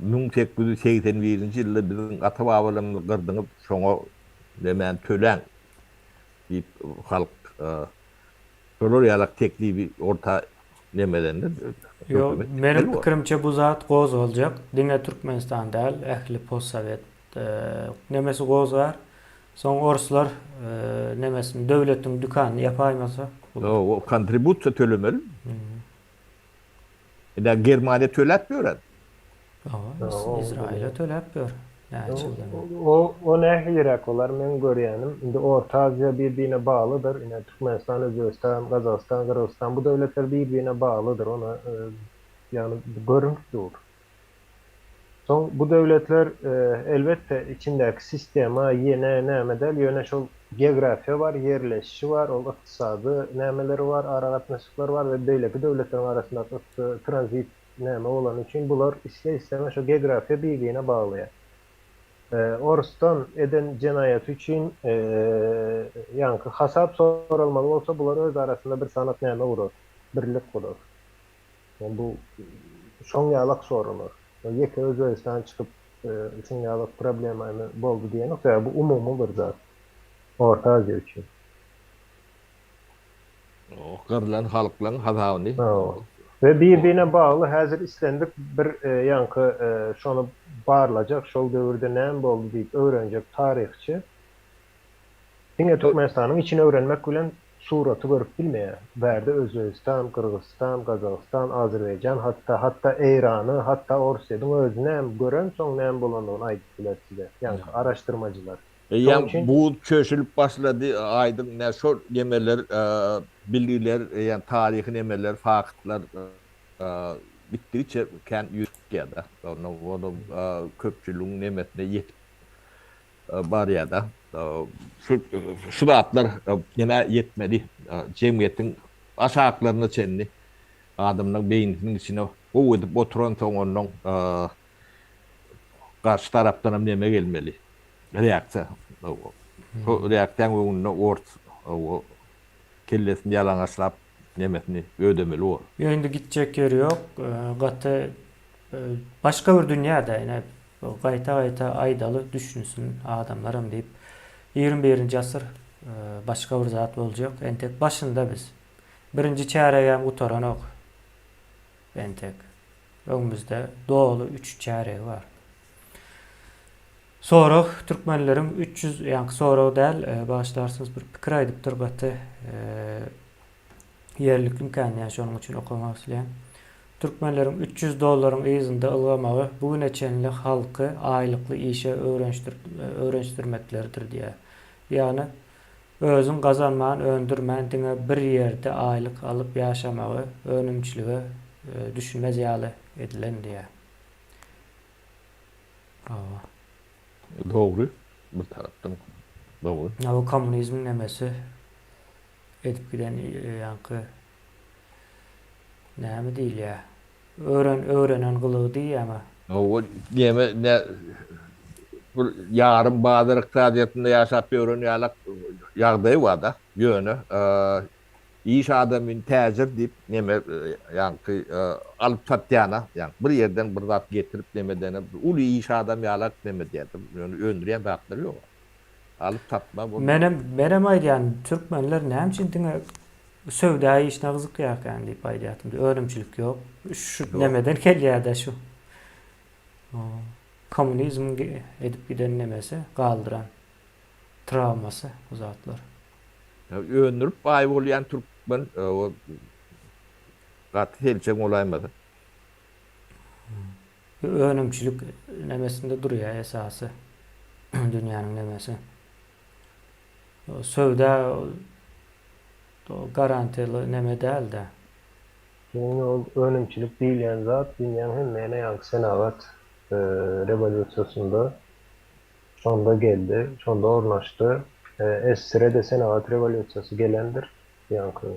Speaker 2: 1881-nji ýylda biziň ata-babalarymyzy gyrdyňyz, şoňa nemäni töläň diýip halk Şolar ýalak teklibi orta nemelende
Speaker 1: Ýok, meniň pikirimçe bu zat gozgaljak. Diňe Türkmenistan däl, ähli postsowet nemesi gozgar. Soň orslar nemesini döwletiň dükanyny ýapaýmasa.
Speaker 2: Ýok, kontribusiýa tölemeli. Ine Germaniýa töläp ýören.
Speaker 1: Hawa, Izraýyla töläp ýör. Näçe ýyldan bäri.
Speaker 3: O o nähiliräk bolar meň görýänim, indi Orta Aziýa bir-birine baglydyr, ine Türkmenistan, Özbegistan, Gazagystan, Gyrgyzystan bu döwletler bir-birine baglydyr, ony ýagny görünip dur. Soň bu döwletler elbetde içindäki sistema ýene näme däl, ýöne şol geografiýa bar, ýerleşişi bar, ol ykdysady nämeleri bar, aragatnaşyklary bar we beýleki döwletleriň arasyndaky tranzit näme bolany üçin bular isle-islemez şo geografiýa bir-birine baglaýar. Orusdan eden jenaýaty üçin ýaňky hasap soralmaly bolsa bular öz arasynda bir sanyk näme gurar, birlik gurar. Ýani bu şoň ýalak soralar. Ýeke Özbegistan çykyp şuň ýalak problemany boldy diýenok, sebäbi bu umumy bir zat Orta Aziýa üçin.
Speaker 2: Gyrlan halklaň hasabyny.
Speaker 3: We bir-birine bagly häzir islendik bir ýaňky şony barlajak, şol döwürde näme boldy diýip öwrenjek taryhçy Diňe Türkmenistanyň içini öwrenmek bilen suraty görüp bilmeýär. Bärde Özbegistan, Gyrgyzystan, Gazagystan, Azerbaýjan hatda hatda Eýrany, hatda Orsýetiň özüni hem görensoň näme bolandygyny aýdyp biler size, ýaňky araşdyrmajylar. Şoň
Speaker 2: Eýýäm
Speaker 3: üçin.
Speaker 2: buz çöşülip başlady aýdyň nä şol nemeler bilgiler ýa taryhy nemeler faktlar gitdigiçe kän ýüze çykýada. Onda köpçüligiň nemesine ýetip barýada. Şu şu zatlar nämä ýetmeli jemgyýetiň aşaklaryna çenli adamlaryň beýnisiniň içine gowy edip oturansoň onnoň garşy tarapdanam neme gelmeli reaksiýa. Şo reaksiýaň öňünde ors kellesini ýalaňaçlap nemesini ödemeli bor.
Speaker 1: Ýok indi gitjek ýeri ýok. Gaty. Başga bir dünýä-dä ine gaýta-gaýta aýdaly düşünsin adamlaram diýip. 21-nji asyr başga bir zat boljak. Entek başynda biz. Birinji çäregem gutaranok. Entek. Öňümizde doly üç çäregi bar. Sorag türkmenleriň 300 ýaňky sorag däl, bagyşlarsyňyz bir pikir aýdypdyr gaty ýerliklimikän diýýän şonuň üçin okamak isleýän. Türkmenleriň 300 dollaryň yzynda ylgamagy bu güne çenli halky aýlykly işe öwrenişdirmekleridir diýýär. Ýagny özüň gazanman, öndürmän diňe bir ýerde aýlyk alyp ýaşamagy önümçilige düşünmez ýaly edilen diýýär. Hawa.
Speaker 2: Dogry, bir tarapdan dogry.
Speaker 1: Ýa bu kommunizmiň nemesi edip giden ýaňky näme diýilýär? Öwren öwrenen gylygy diýýämi?
Speaker 2: Hawa, neme ne bir ýarym bazar ykdysadyýetinde ýaşap ýören ýalak ýagdaýy bar-da. Ýöne Iş adamyny täjir diýip neme ýaňky alyp satýana ýaňky bir ýerden bir zat getirip nemedene uly iş adam ýalak neme diýýärdi ýöne öndürýän zatlary ýok alyp satma bol.
Speaker 1: Menem menem aýdýan türkmenler näme üçin diňe söwda işine gyzykýarkan diýip aýdýartym önümçilik ýok şu nemeden gelýärdä şu kommunizmiň edip giden nemesi galdyran trawmasy bu zatlar.
Speaker 2: Öndürip baý bolýan türkmen o gaty selçeň bolaýmasa.
Speaker 1: Önümçilik nemesinde durýar esasy dünýäniň nemesi. Söwda garantiýaly neme däl-de.
Speaker 3: Ýöne ol önümçilik diýilýän zat dünýäň hemme ýerine ýaňky senagat rewolýusiýasynda Şonda geldi, şonda ornaşdy. Essire-de senagat rewolýusiýasy gelendir, ýaňky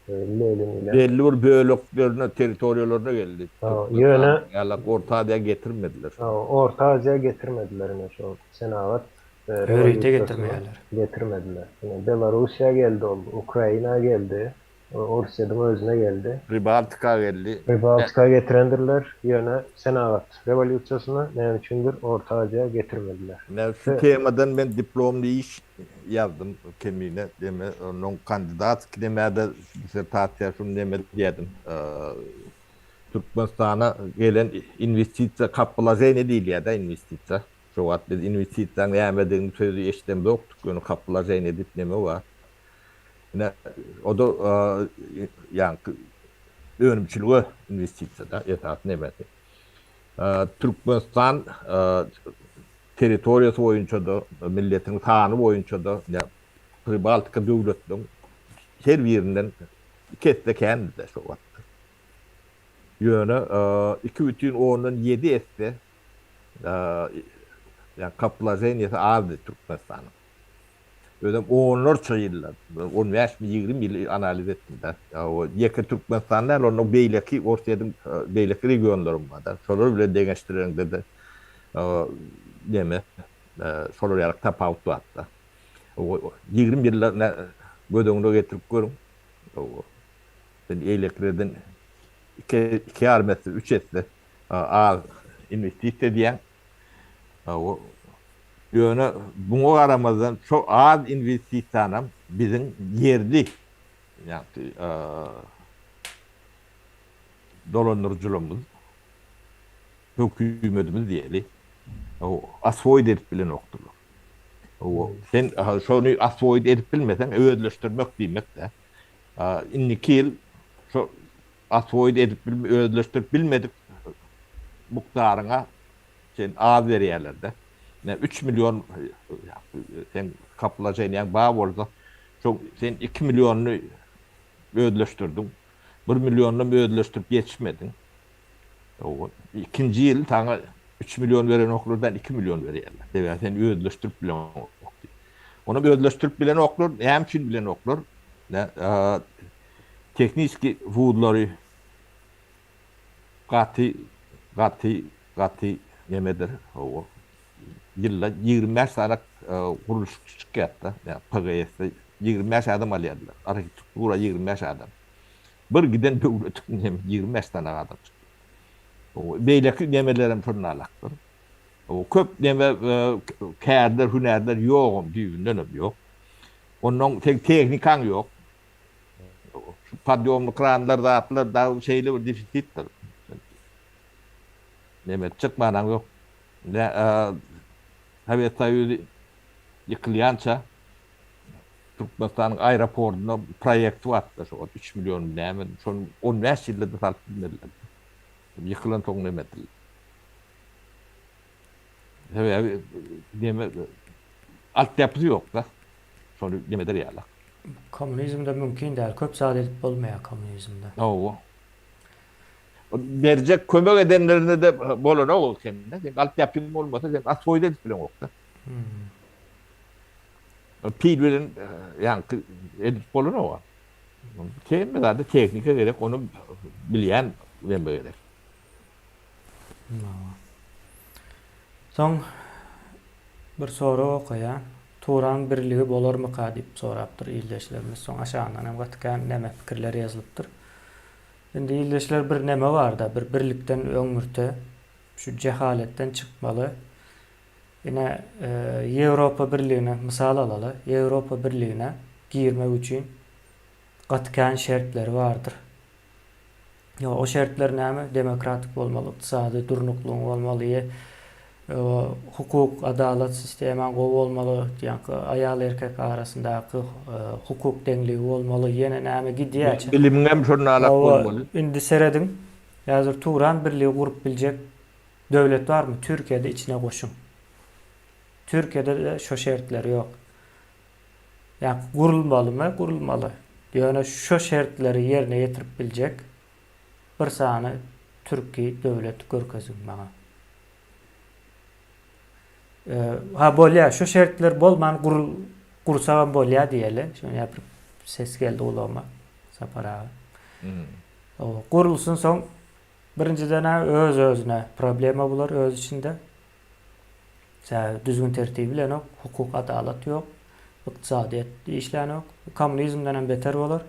Speaker 3: Lenin bilen.
Speaker 2: Belli bir böleklerine, territoriýalaryna geldi.
Speaker 3: Ýöne.
Speaker 2: Ýalak Orta Aziýa getirmediler.
Speaker 3: Orta Aziýa getirmediler ine şol senagat
Speaker 1: Ýörite getirmeýärler.
Speaker 3: Getirmediler. Ine Belarussiýa geldi ol, Ukraina geldi. Orsýetiň özüne geldi.
Speaker 2: Pribaltika geldi.
Speaker 3: Pribaltika getirendirler, ýöne senagat rewolýusiýasyny näme üçindir Orta Aziýa getirmediler.
Speaker 2: Ine şu temadan men diplomly iş ýazdym kemine deme onuň kandidatski demede dissertasiýa şuny neme diýerdim Türkmenistana gelen inwestisiýa kapwlaženiýe diýilýärde inwestisiýa şo wagt biz inwestisiýaň nämedigini sözi eşidemzokdyk ýöne kapwlaženiýe diýip neme bar Ine, o-da ýaňky önümçilige inwestisiýa-da esasy nemesi. Türkmenistan territoriýasy boýunça-da, milletiň sany boýunça-da Pribaltika döwletleriniň her birinden iki esse kändi-de şo wagtda. Ýöne 2,7 esse ýa kapwlaženiýasy azdy Türkmenistanyň. Özem onlarça ýyllar, on bäşmi, 20 ýyl analiz etdim-de. Ýeke Türkmenistan däl, onda beýleki Orsýetiň beýleki regionlaram bar-da. Şolar bilen deňeşdireňde-de neme, şolar ýaly tapawut bar-da. 20 ýylda göz öňüne getirip görüň. Sen eýlekilerden iki, iki ýarym esse, üç esse az inwestisiýa edýäň. Ýöne muňa garamazdan şo az inwestisiýanam biziň ýerli ýagny dolandyryjylarymyz, hökümetimiz diýeli, oswoýit edip bilenokdyrlar. Sen şony oswoýit edip bilmeseň, özleşdirmek diýmek-dä. Indiki ýyl şo oswoýit edip özleşdirip bilmedik mukdaryňa Sen az berýärlerde. Ine 3 million sen kaplaşenýaň bar bolsa, şo sen 2 millionyny özleşdirdiň. 1 millionynam özleşdirip ýetişmediň. Ikinji ýyl saňa 3 million berenoklardan 2 million berýärler. Sebäbi sen özleşdirip bileňok diýip. Onam özleşdirip bilenoklar, näme üçin bilenoklar? Tehniki wuzlary Gaty gaty gaty nemedir hawa ýylda 25 sany gurluşykçy çykýarda PGS-de 25 adam alýardylar arhitektura 25 adam bir giden döwletiň hem 25 sany adam çykýar. Beýleki nemelerem şonalakdyr. Köp neme kärler, hünärler ýogam, düýbündenem ýok. Onnoň seň tehnikaň ýok. Şu podýomly kranlar, zatlar dagy şeýle bir defisitdir. Neme etjek manaň ýok. Sowet Soýuzy ýykylýança Türkmenistanyň aeroportunda proýekti bardy şo wagt 3 million näme şony 15 ýylda-da salyp bilmediler. Ýykylansoň neme edildi. Sebäbi neme altyapysy ýok-da. Şony neme eder ýaly.
Speaker 1: Kommunizmde mümkin däl. Köp zat edip bolmaýar kommunizmde.
Speaker 2: Hawa. Berjek kömek edenlerine-de bolanok ol kemde. Sen altyapyň bolmasa sen aswoýda edip bileňok-da.
Speaker 1: Hmm.
Speaker 2: Pil bilen ýaňky edip bolanok. Hemme zada tehnika gerek, ony bilýän neme gerek.
Speaker 1: Soň bir sorag okaýan. Turan birligi bolarmyka diýip sorapdyr ildeşlerimiz. Soň aşagyndan hem gaty kän neme pikirler ýazylypdyr. Indi ildeşler bir neme barda, bir birlikden öňürte şu jehaletden çykmaly. Ine Ýewropa birligine mysal alaly. Ýewropa birligine girmek üçin gaty kän şertleri bardyr. Ýok, o şertler näme? Demokratik bolmaly, ykdysady durnuklygyň bolmaly, hukuk, adalat sistemaň gowy bolmaly, ýaňky aýal-erkek arasyndaky hukuk deňligi bolmaly, ýene näme gidýär.
Speaker 2: Bilimiňem şonda alak bolmaly.
Speaker 1: Indi serediň, häzir Turan birligi gurup biljek döwlet barmy? Türkiýede içine goşuň. Türkiýede-de şo şertler ýok. Ýa gurulmalymy? Gurulmaly. Ýöne şo şertleri ýerine ýetirip biljek bir sany türki döwlet görkeziň maňa. Ha bolýa, şo şertler bolman gurul gursagam bolýa diýeli. Şoňa bir ses geldi gulagyma Sapar aga. O gurulsyn soň birinjiden-ä öz-özüne problema bular öz içinde. Sebäbi düzgün tertibi bilenok, hukuk adalat ýok, ykdysadyýet işlänok, kommunizmden hem beter bolar.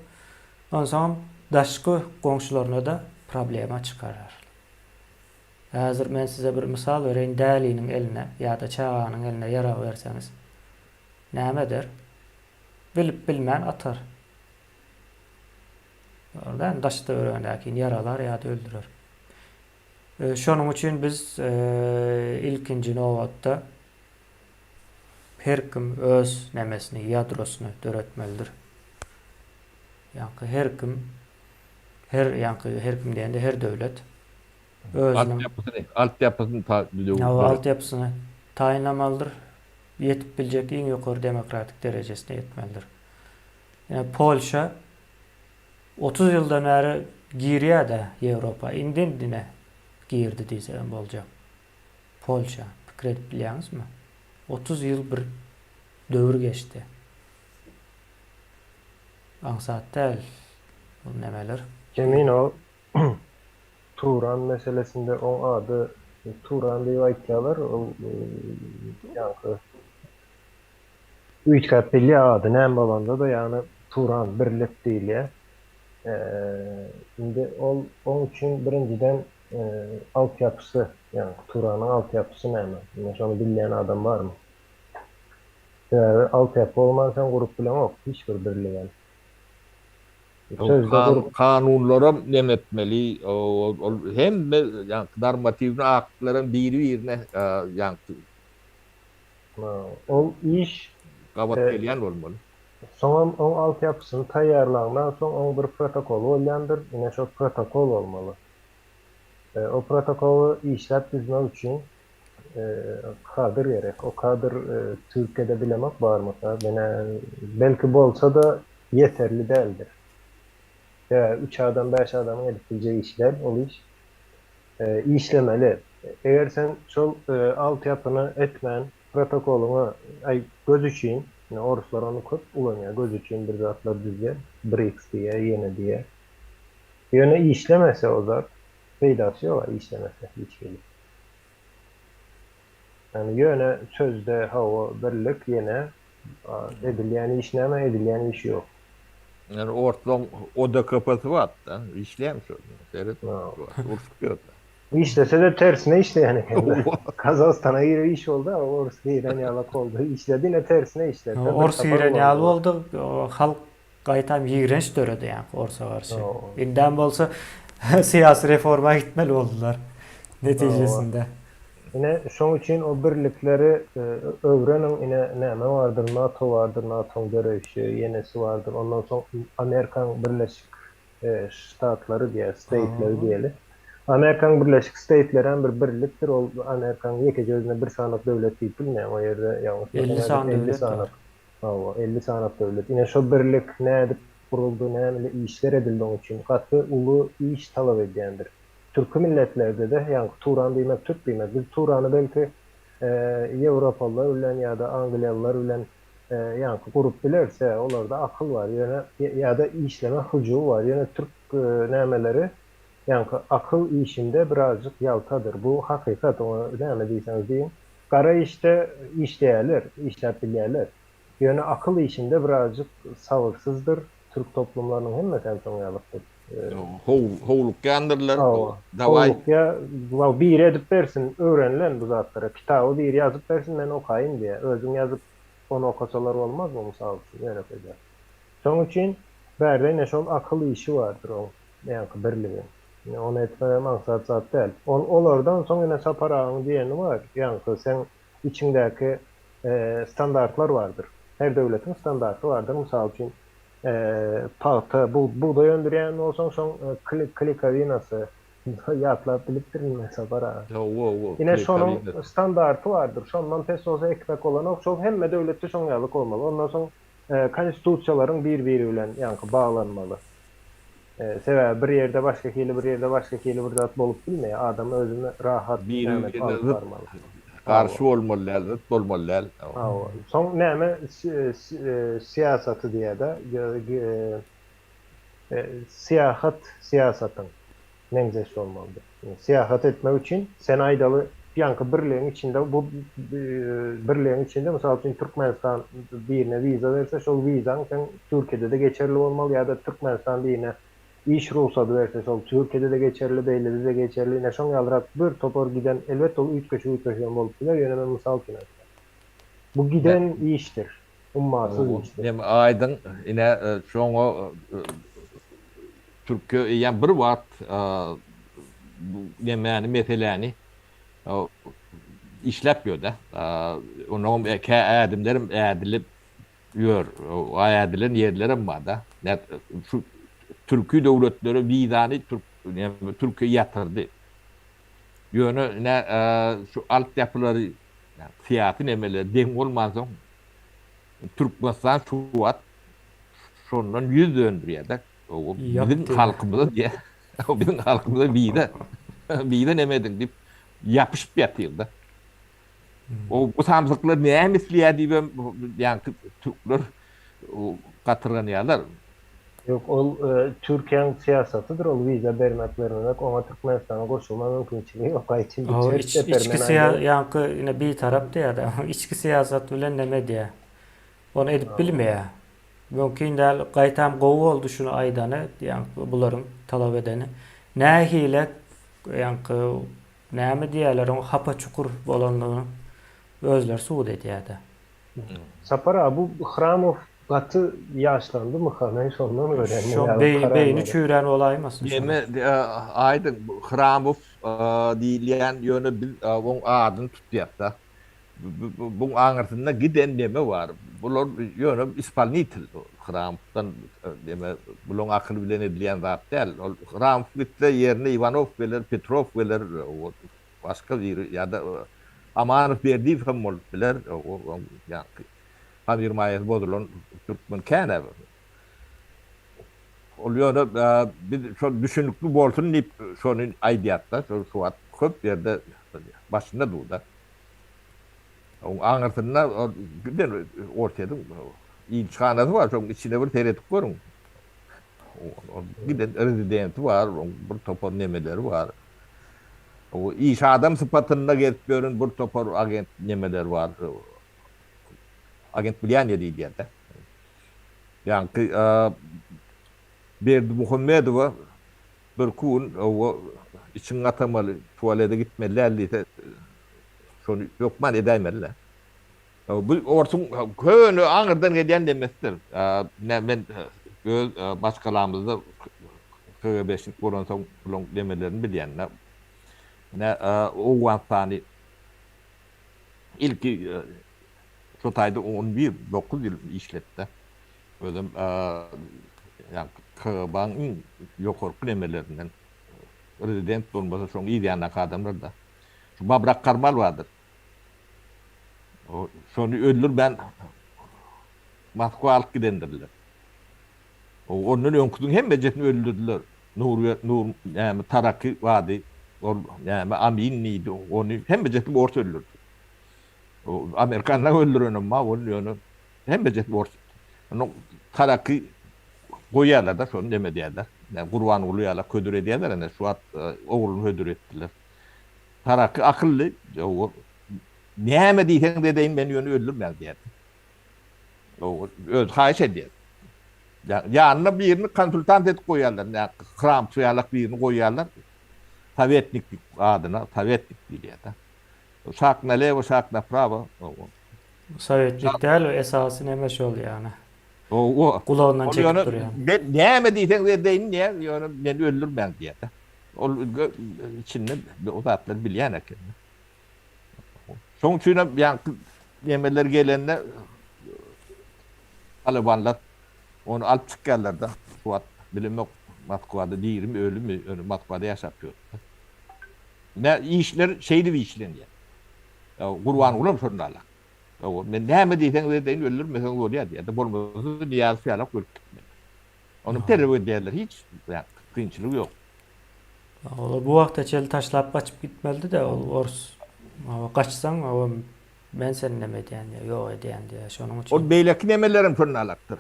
Speaker 1: Onsoňam daşky goňşularyna-da problema çykarar. Häzir men size bir mysal bereýin, däliniň eline ýa-da çaganyň eline ýarag berseňiz, näme eder? Bilip bilmän atar. Dogry dälmi? Daş-töweregindäkini ýaralar ýa-da öldürer. Şonuň üçin biz ilkinji nobatda her kim öz nemesini, ýadrosyny döretmelidir. Ýaňky her kim, her ýaňky her kim diýende her döwlet özüniň
Speaker 2: altyapysyny, altyapysyny
Speaker 1: altyapysyny taýynlamalydyr. Ýetip biljek iň ýokary demokratik derejesine ýetmelidir. Ýa Polşa 30 ýyldan bäri girýär-dä Ýewropa, indi-indine girdi diýsegem boljak. Polşa, pikir edip bilýäňizmi? 30 ýyl bir döwür geçdi. Aňsat däl bu nemeler.
Speaker 3: Emin ol, Turan meselesinde oň ady Turan diýip aýtýarlar, ol ýaňky Üýtgäp bilýär ady näme bolanda-da ýagny Turan birlik diýilýär. Indi ol oň üçin birinjiden altyapysy ýagny Turanyň altyapysy näme? Indi şony bilýän adam barmy? Sebäbi altyapy bolman sen gurup bileňok hiç bir birligem. Sözde gurup.
Speaker 2: Kanunlaram neme etmeli ol hemme ýagny normatiwny aktlaram biri-birine ýagny
Speaker 3: Ol iş
Speaker 2: gabat gelýän bolmaly.
Speaker 3: Soňam oň altyapysyny taýýarlaňdan soň oň bir protokoly bolýandyr, ine şol protokol bolmaly. O protokoly işläp düzmek üçin kadr gerek. O kadr Türkiýede bilemok barmyka, menä belki bolsa-da ýeterli däldir. Sebäbi üç adam, bäş adamyň edip biljek işi däl ol iş. Işlemeli. Eger sen şol altyapyny etmän, protokolyňy, aý, göz üçin, ine oruslar ony köp ulanýar, göz üçin bir zatlar düzýär, BRICS diýýär, ýene diýýär. Ýöne işlemese o zat, peýdasy ýog-a işlemese hiç hili. Ýagny ýöne sözde hawa birlik ýene edilýän iş näme, edilýän iş ýok.
Speaker 2: Ýani orslaň ODKP-sy bar-da, işleýärmi şol? Seret, urşup ýör-de.
Speaker 3: Işlese-de tersine işleýän eken. Gazagystana girip iş boldy, ors giren ýalak boldy. Işledi ine tersine işledi.
Speaker 1: Ors giren ýaly boldy, halk gaýtam ýigrenç döredi ýaňky orsa garşy. Indem bolsa syýasy reforma gitmeli boldular netijesinde.
Speaker 3: Ine şoň üçin o birlikleri öwreniň ine näme bardyr NATO bardyr NATO-nyň döreýşi ýenesi bardyr ondan soň Amerikaň Birleşik Ştatlary diýýär steýtleri diýeli. Amerikaň Birleşik Steýtleri hem bir birlikdir ol Amerikaň ýekeje özüne bir sanyk döwlet diýip bilmeýäň o ýerde ýalňyşmasam
Speaker 1: 50 sany
Speaker 3: 50
Speaker 1: döwlet bar.
Speaker 3: sanyk hawa 50 sanyk döwlet ine şo birlik nädip guruldy näme işler edildi oň üçin gaty uly iş talap edýändir. Türki milletlerde-de, ýaňky Turan diýmek türk diýmek. Biz Turany belki ýewropalylar bilen ýa-da angliýalylar bilen ýaňky gurup bileris, sebäbi olarda akyl bar, ýöne ýa-da işleme hyjuwy bar, ýöne türk nämeleri ýaňky akyl işinde birazjyk ýaltadyr. Bu hakykat, oňa näme diýseňiz diýiň. Gara işde işleýärler, işläp bilýärler. Ýöne akyl işinde birazjyk sabyrsyzdyr, türk toplumlarynyň hemmesi hem şoň ýalykdyr.
Speaker 2: Howlukýandyrlar,
Speaker 3: Hawa,
Speaker 2: dawaý.
Speaker 3: howlukýa, wah biri edip bersin, öwrenilen bu zatlara, kitaby biri ýazyp bersin men okaýyn diýýär, özüň ýazyp ony okasalar bolmazmy mysal üçin ýönekeýje. Şoň üçin bärde ine şol akyl işi bardyr oň ýaňky birligiň. Ine ony etmegem aňsat zat däl. Ol olardan soň ine Sapar agaň diýeni bar, ýaňky seň içiňdäki standartlar bardyr. Her döwletiň standarty bardyr. Mysal üçin, pagta, bugdaý öndürýän bolsaň, şoň klikowinasy, ýatlap bilipdirin men Sapar aga. Ine, şonuň standarty bardyr. Şondan pes bolsa ekmek bolanok. Şol hemme döwletde şoň ýalyk bolmaly. Ondan soň konstitusiýalaryň bir-biri bilen ýaňky baglanmaly. Sebäbi bir ýerde başga hili, bir ýerde başga hili bir zat bolup bilmeýär. Adam özüni rahat näme
Speaker 2: Biri-birine
Speaker 3: alyp
Speaker 2: zyt,
Speaker 3: barmaly.
Speaker 2: garşy
Speaker 3: Hawa.
Speaker 2: bolmaly däl, zyt bolmaly däl.
Speaker 3: Hawa. Soň näme syýasaty diýýär-de, syýahat syýasatyň meňzeş bolmalydyr. Syýahat etmek üçin sen aýdaly ýaňky birligiň içinde bu birligiň içinde mysal üçin Türkmenistan birine wiza berse şol wizaň seň Türkiýede-de geçerli bolmaly ýa-da Türkmenistan birine iş rugsady berse şol Türkiýede-de geçerli beýlede-de geçerli ine şoň ýalyrak bir topar giden elbetde ol üýtgeşik üýtgeşigem bolup biler ýöne men mysal üçin aýtýan. Bu giden işdir. Ummasyz işdir.
Speaker 2: Neme aýdyň ine şoňa Türkiýe eýýäm bir wagt bu nemäni meseläni işläp ýör-de. Onuň kä ädimlerim ädilip ýör. Ädilen ýerlerem bar-da. Şu türki döwletlere wizany Türkiýe ýatyrdy. Ýöne ine şu altyapylary syýasy nemeler deň bolmansoň Türkmenistan şu wagt şondan ýüz döndürýär-de. Biziň halkymyza diýýär. Biziň halkymyza wiza wiza neme ediň diýip ýapyşyp ýatyr-da. O bu samsyklar näme isleýär diýibem ýaňky türkler gatyrganýarlar.
Speaker 3: Ýok ol Türkiýäň syýasatydyr ol wiza bermek bermemek oňa Türkmenistana goşulma mümkinçiligi ýok gaýtyn
Speaker 1: içki içki syýa ýaňky ine bitarap diýýärde içki syýasat bilen neme edýär ony edip bilmeýär mümkin däl gaýtam gowy boldy şuny aýdany ýaňky bularyň talap edeni nähili ýaňky näme diýýärler oňa hapa çukur bolanlygyny özleri subut edýärde.
Speaker 3: Sapar aga bu Hramow gaty ýaşlandymyka men şondan görýän
Speaker 1: Şo beýni çüýrän bolaýmasyn şonuň.
Speaker 2: Neme aýdyň Hramow diýilýän ýöne biz oň adyny tutýasda. Buň aňyrsynda giden neme bar. Bular ýöne ispolnitel Hramowdan neme bulaň akyly bilen edilýän zat däl. Ol Hramow gitse ýerine Iwanow geler, Petrow geler. Başga biri ýa-da Amanow Berdiýew hem bolup biler. Ýaňky hamyrmaýasy bozulan türkmen kän-ä. Ol ýöne biz şol düşünikli bolsun diýip şony aýdýarys-da. Şol şu wagt köp ýerde başynda dur-da. Oň aňyrsynda giden Orsýetiň ilçihanasy bar, şoň içine bir seredip görüň. Giden rezidenti bar, oň bir topar nemeleri bar. O iş adam sypatynda gezip ýören bir topar agent nemeler bar. Agent bilýän diýilýär-de. Ýaňky Berdimuhamedowa birki gün o. Içiň gatamaly, tualete gitmeli däl diýse, şony hökman edäýmeli-dä. Bu orsuň köne aňyrdan gelýän nemesidir. Ine men öz maşgalamyzda KGB-şnik bolansoň bulaň nemelerini bilýän-dä. Ine Owganystany ilki şo taýda on bir, dokuz ýyl işletdi. Özem ýaňky KGB-niň iň ýokarky nemelerinden rezident bolmasa şoň yz ýanyndaky adamlar-da. Şu Babrak Karmal bardyr. Şony öldürmän Moskwa alyp gidendirler. Ondan öňküsiniň hemmejesini öldürdiler. Nur, Nur näme Taraki bardy, ol näme Amin diýdi, ony hemmejesini ors öldürdi. Amerikanlar öldürenem bar, ony ýöne hemmejesini ors. Ony Taraki goýýarlar-da, şony neme edýärler. Gurbanguly ýaly hödür edýärler, ine şu wagt ogluny hödür etdiler. Taraki akylly, näme diýseňiz edeýin, meni ýöne öldürmäň diýýärdi. Özi haýyş edýär. Ýanyna birini konsultant edip goýýarlar. Nä, Kramp ýalak birini goýýarlar. Sowetnik diýip adyna, sowetnik diýilýär-de. Şak na lewo, şak na prawo.
Speaker 1: Sowetnik däl, o esasy neme şol ýany. Gulagyndan çekip durýan.
Speaker 2: Men näme diýseňiz edeýin diýýär, ýöne meni öldürmäň diýýär-de. Ol içinde o zatlary bilýän eken. Şoň üçin hem ýaňky nemeler gelende Talibanlar ony alyp çykýarlar-da. Şu wagt bilemok Moskwada dirimi, ölümi, ýöne Moskwada ýaşap ýör. Nä işler şeýdip işlenýär. Gurbangulam şonda alak. Men näme diýseňiz edeýin, öldürmeseňiz bolýar diýýär-de, bolmasa Nyýazow ýalak ölüp gitmeli. Ony terror edýärler, hiç kynçylygy ýok.
Speaker 1: Olar bu wagta çenli taşlap gaçyp gitmelidi-de, ol ors. Gaçsaň, men seni neme edýän diýýär, ýok edýän diýýär. Şonuň üçin.
Speaker 2: Ol beýleki nemelerem şonda alakdyr.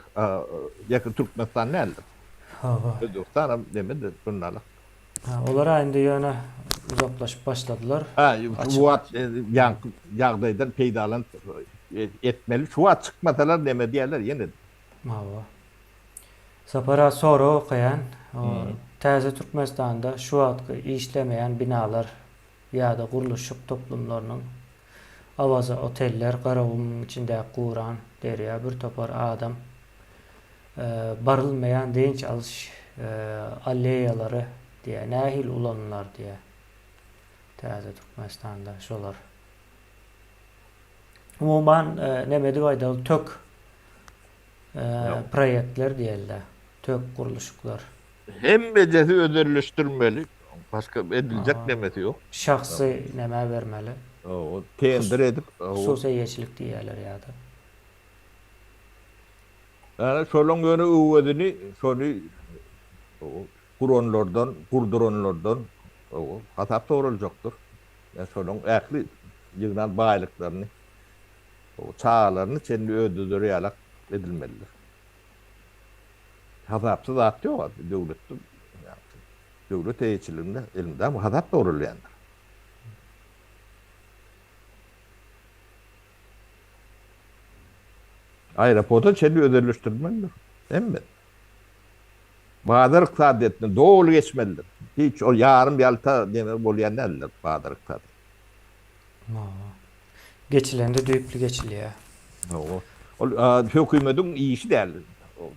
Speaker 2: Ýeke Türkmenistan däldir.
Speaker 1: Hawa.
Speaker 2: Özbegistanam nemedir, şonda alak.
Speaker 1: Olar-a indi ýöne uzaklaşyp başladylar.
Speaker 2: Ha, şu wagt ýaňky ýagdaýdan peýdalanyp etmeli. Şu wagt çykmasalar neme diýerler ýene.
Speaker 1: Hawa. Sapar aga sorag okaýan. Täze Türkmenistanda şu wagtky işlemeýän binalar ýa-da gurluşyk toplumlarynyň Awaza oteller, Garagumuň içindäki guran derýa, bir topar adam barylmaýan dynç alyş alleýalary diýýär. Nähili ulanylar diýýär. Täze Türkmenistanda şolar. Umuman neme dip aýdaly tök proýektler diýeli. Tök gurluşyklar.
Speaker 2: Hemmejesi özelleşdirmeli. Başga ediljek nemesi ýok.
Speaker 1: Şahsy nämä bermeli.
Speaker 2: Tender edip.
Speaker 1: Hususy eýeçilik diýýärler ýa-da.
Speaker 2: Ýöne şolaň ýöne öwezini şony guranlardan, gurduranlardan hasap soraljakdyr. Ýa şolaň ähli ýygnan baýlyklaryny, çagalaryny çenli öldürer ýalak edilmelidir. Hasapsyz zat ýok döwletde. Döwlet eýeçiliginde elmydama hasap soralýandyr. Aeroporta çenli özelleşdirilmelidir. Hemme. Bazar ykdysadyýetine doly geçmelidir. Hiç ol ýarym ýalta neme bolýan däldir bazar ykdysadyýeti.
Speaker 1: Hawa. Geçilende düýpli geçilýär.
Speaker 2: Hawa. Ol hökümediň işi däl.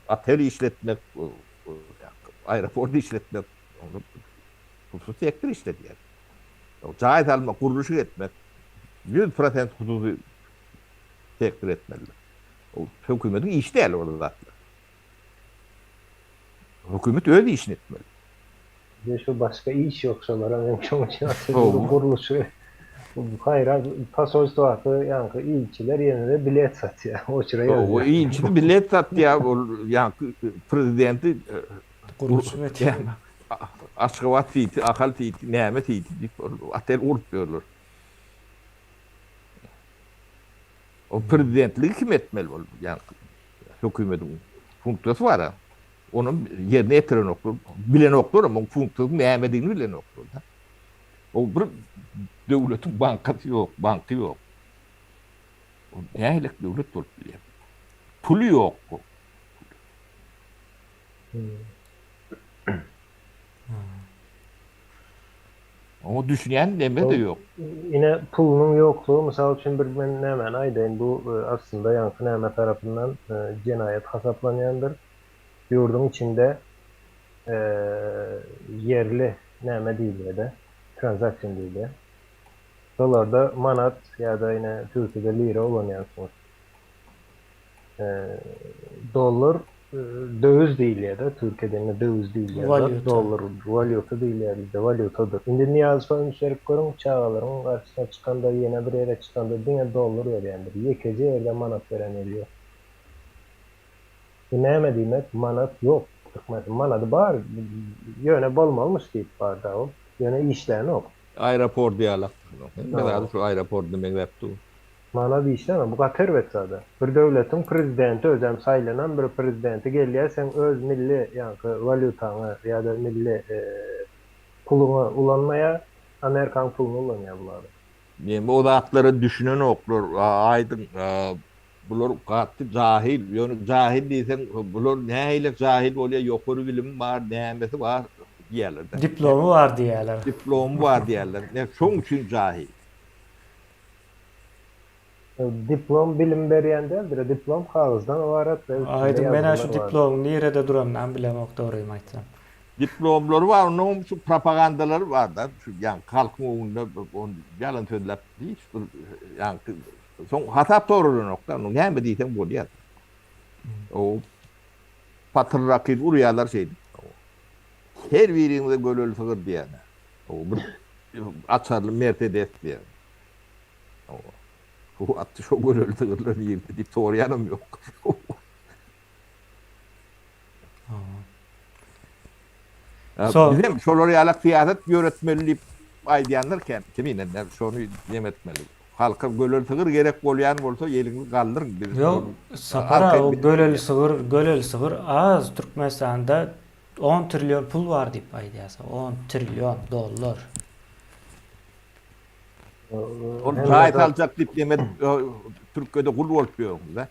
Speaker 2: Otel işletmek, aeroport işletmek, ony hususy sektor işledýär. Jaý salmak, gurluşyk etmek 100% hususy sektor etmelidir. Ol hökümediň işi däl ol zatlar. Hökümet öz işini etmeli.
Speaker 3: Bizde şu başga iş ýok şolara men şoň üçin atyp gurluşygy haýran posolstwasy ýaňky ilçiler ýene-de bilet satýar oçura ýazýar.
Speaker 2: O ilçi bilet satýar ol ýaňky prezidenti
Speaker 1: gurluşyk etýär.
Speaker 2: Aşgabat siti, Ahal siti, näme siti diýip otel gurup ýörler. O prezidentligi kim etmeli bol? Ýaňky hökümetiň funksiýasy bar-a. Onam ýerine ýetirenoklar, bilenoklar hem, oň funksiýasynyň nämedigini bilenoklar-da. O bir döwletiň bankasy ýok, banky ýok. O nähili döwlet bolup bilýär? Puly ýok. Oňa düşünýän neme-de ýok.
Speaker 3: Ine pulunyň ýoklugy mysal üçin bir men nämäni aýdaýyn bu aslynda ýaňky näme tarapyndan jenaýat hasaplanýandyr. Ýurduň içinde ýerli näme diýilýär-de transaction diýilýär. Şolarda manat ýa-da ine Türkiýede lira ulanýansyňyz. Dollar döwiz diýilýär-de, Türkiýede indi döwiz diýilýär.
Speaker 1: Walýuta.
Speaker 3: Dollar walýuta diýilýär bizde, walýutadyr. Indi Nyýazowa üns berip görüň, çagalaryň garşysyna çykanda, ýene bir ýere çykanda diňe dollar berýändir. Ýekeje ýerde manat beren ýeri ýok. Bu näme diýmek? Manat ýok Türkmenistanda. Manady bar, ýöne bolmalymyş diýip bar-da ol. Ýöne işlänok.
Speaker 2: Aeroport ýalak. Hemme zady şu aeroportuna meňzäp dur.
Speaker 3: Mana diýsene, bu gaty erbet zada. Bir döwletiň prezidenti özem saýlanan bir prezidenti gelýär seň öz milli ýaňky walýutaňy ýa-da milli puluňy ulanmaýar, Amerikaň puluny ulanýar bular.
Speaker 2: Neme o zatlara düşünenoklar aýdyň bular gaty jahil ýöne jahil diýseň bular nähili jahil bolýar ýokary bilimi bar nämesi bar diýýärler-de.
Speaker 1: Diplomy bar diýýärler.
Speaker 2: Diplomy bar diýýärler. Şoň üçin jahil.
Speaker 3: Diplom bilim berýän däldir, diplom kagyzdan ybarat we üstünde
Speaker 1: Aýdyň menä şu
Speaker 3: ýazgylar bar.
Speaker 1: diplomyň nirede duranynam bilemok dogrymy aýtsam.
Speaker 2: Diplomlary bar onuň şu propagandalary barda şu ýaňky halkyň öňünde ony ýalan sözläp hiç bir ýaňky soň hasap soralanokda onuň näme diýseň bolýar. O patyrrakyp urýarlar şeýdip. Her biriňize göleli sygyr diýýär. O bir açarly mersedes diýýär. Bu atdy şo göreli sygyrlar nirde diýip soraýanam ýok. Bizem şolar ýalak syýasat ýöretmeli diýip aýdýanlar kän. Kiminen şony neme etmeli. Halka göleli sygyr gerek bolýan bolsa eliňizi galdyryň biz.
Speaker 1: Ýok, Sapar aga o göleli sygyr, göleli sygyr az Türkmenistanda on trillion pul bar diýip aýdýarsa, on trillion dollar.
Speaker 2: Ol jaý saljak diýip neme Türkiýede gul bolup ýörüňiz-ä.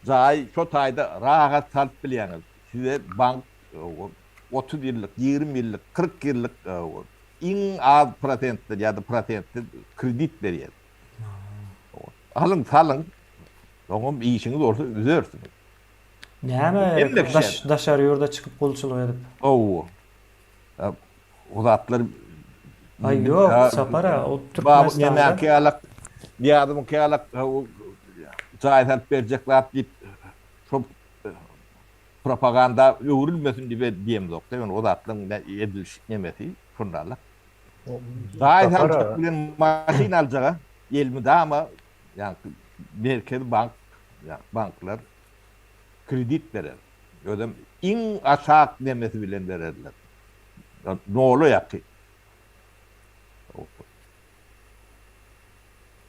Speaker 2: Jaý şo taýda rahat salyp bilýäňiz. Size bank 30 ýyllyk, 20 ýyllyk, 40 ýyllyk iň az prosentden ýa-da prosentsiz kredit berýär. Alyň, salyň. Soňam işiňiz bolsa üzersiňiz.
Speaker 1: Näme gerek? Daşary ýurda çykyp gulçulyk edip.
Speaker 2: Hawa. O zatlar
Speaker 1: Aý ýok Sapar aga o Türkmenistanda
Speaker 2: Nemäňki ýalak Nyýazowyňky ýalak jaý salyp berjek zat diýip şo propaganda öwrülmesin diýip diýemzok-da ýöne o zatlaryň ediliş nemesi şonda-la. Jaý saljak bilen maşyn aljaga elmydama ýaňky Merkezi bank banklar kredit berer. Özem iň aşak nemesi bilen bererler. Nola ýakyn.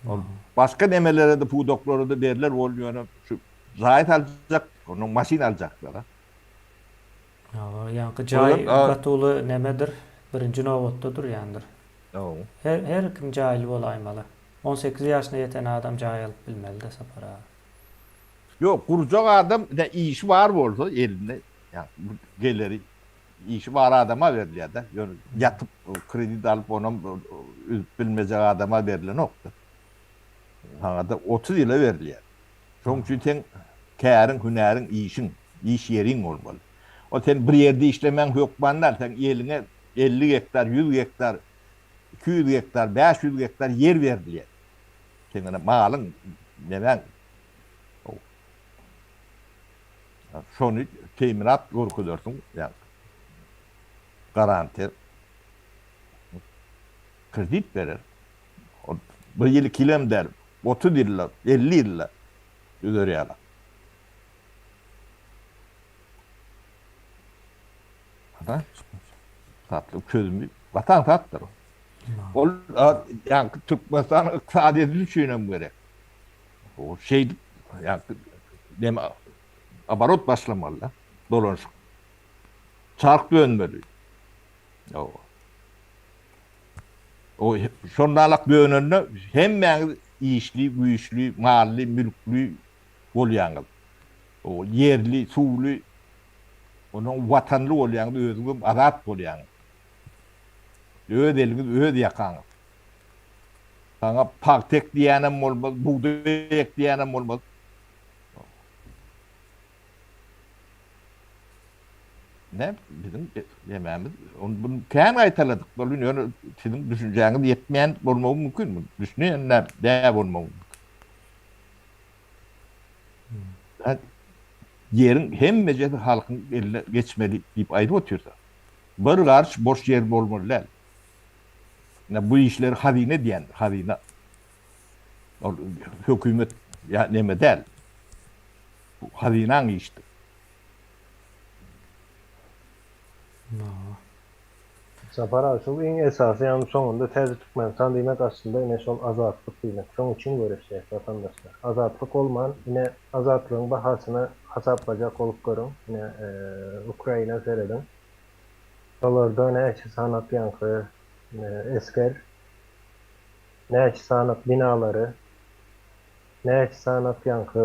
Speaker 2: Ol başga nemelere-de, pudaklara-da berler ol ýöne şu jaý saljak, onuň maşyn aljaklara.
Speaker 1: Hawa, ýaňky jaý gaty uly nemedir, birinji nobatda durýandyr. Her her kim jaýly bolaýmaly. 18 ýaşyna ýeten adam jaý alyp bilmeli-de Sapar aga.
Speaker 2: Ýok, gurjak adam ine işi bar bolsa elinde ýa geleri işi bar adama berilýär-de. Ýöne ýatyp kredit alyp onam üzüp bilmejek adama berilenok-da. Saňa-da 30 ýyla berilýär. Şonuň üçin seň käriň, hünäriň, işiň, iş ýeriň bolmaly. O sen bir ýerde işlemäň hökman däl, seň eliňe 50 gektar, 100 gektar, 200 gektar, 500 gektar ýer berilýär. Seň ine malyň, nemäň Şony teminat görkezersiň, ýa garantiýa kredit berer. Ol bir ýyl, iki ýyl hem däl, 30 ýylda, 50 ýylda üzer ýaly. Ana, tatly çözümi gaty aňsatdyr. Ol ýaňky Türkmenistanyň ykdysadyýeti üçin hem gerek. O şeýdip ýaňky neme oborot başlamaly-da, dolanyşyk. Çarh dönmeli. O. O şondalak dönende hemmäňiz işli, güýçli, mally, mülkli bolýaňyz. O ýerli, suwly, onuň watanly bolýaňyz, özüňizem azat bolýaňyz. Öz eliňiz öz ýakaňyz. Saňa pagta ek diýýänem bolmaz, bugdaý ek diýýänem bolmaz. Ne biziň nemämiz, ony bunu kän gaýtaladyk. Ol ýöne siziň düşünjäňiz ýetmeýän bolmagy mümkin. Düşünýän dä bolmagy mümkin. Ýeriň hemmejesi halkyň eline geçmeli diýip aýdyp otyrsa. Bir garyş boş ýer bolmaly däl. Ine bu işleri hazyna edýändir, hazyna. Ol hökümet ýa neme däl. Bu hazynaň işidir.
Speaker 3: Sapar aga şul iň esasy ýagny soňunda täze Türkmenistan diýmek aslynda ine şol azatlyk diýmek şoň üçin göreşýäs watandaşlar azatlyk bolman ine azatlygyň bahasyny hasaplajak bolup görüň ine Ukraina serediň şolarda näçe sanak ýaňky esger näçe sanak binalary näçe sanak ýaňky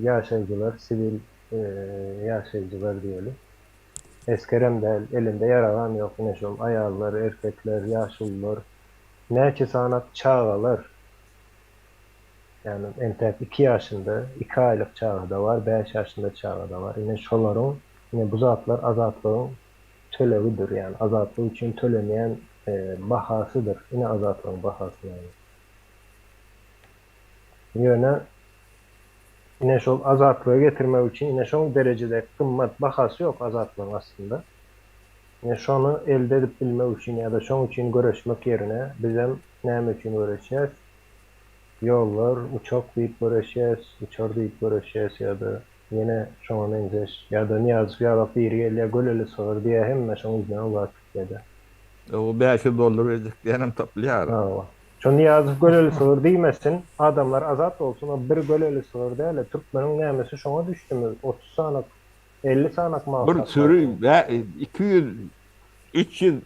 Speaker 3: ýaşaýjylar siwil ýaşaýjylar diýeli. Esgerem däl, elinde ýaragam ýok, ine şol aýallar, erkekler, ýaşulular, näçe sanak çagalar, ýagny entäk iki ýaşynda, iki aýlyk çaga-da bar, bäş ýaşynda çaga-da bar, ine şolaryň, ine bu zatlar azatlygyň tölegidir, ýagny azatlyk üçin tölenýän bahasydyr, ine azatlygyň bahasy ýagny. Ýöne Ine şol azatlygy getirmek üçin ine şoň derejede gymmat bahasy ýok azatlygyň aslynda. Ine şony elde edip bilmek üçin ýa-da şoň üçin göreşmek ýerine bizem näme üçin göreşýäs? Ýollar, uçak diýip göreşýäs, uçar diýip göreşýäs ýa-da ýene şoňa meňzeş ýa-da Nyýazow ýalak biri gelýär göleli sygyr diýýär hemme şoň yzyndan uzap gitýär-de.
Speaker 2: O 500 dollar berjek diýenem tapylýar.
Speaker 3: Hawa. Şo Nyýazow göleli sygyr diýmesin, adamlar azat bolsun, o bir göleli sygyr däl-e, türkmeniň nämesi şoňa düşdümi, 30 sanak, 50 sanak mal
Speaker 2: Bir süri 200, 300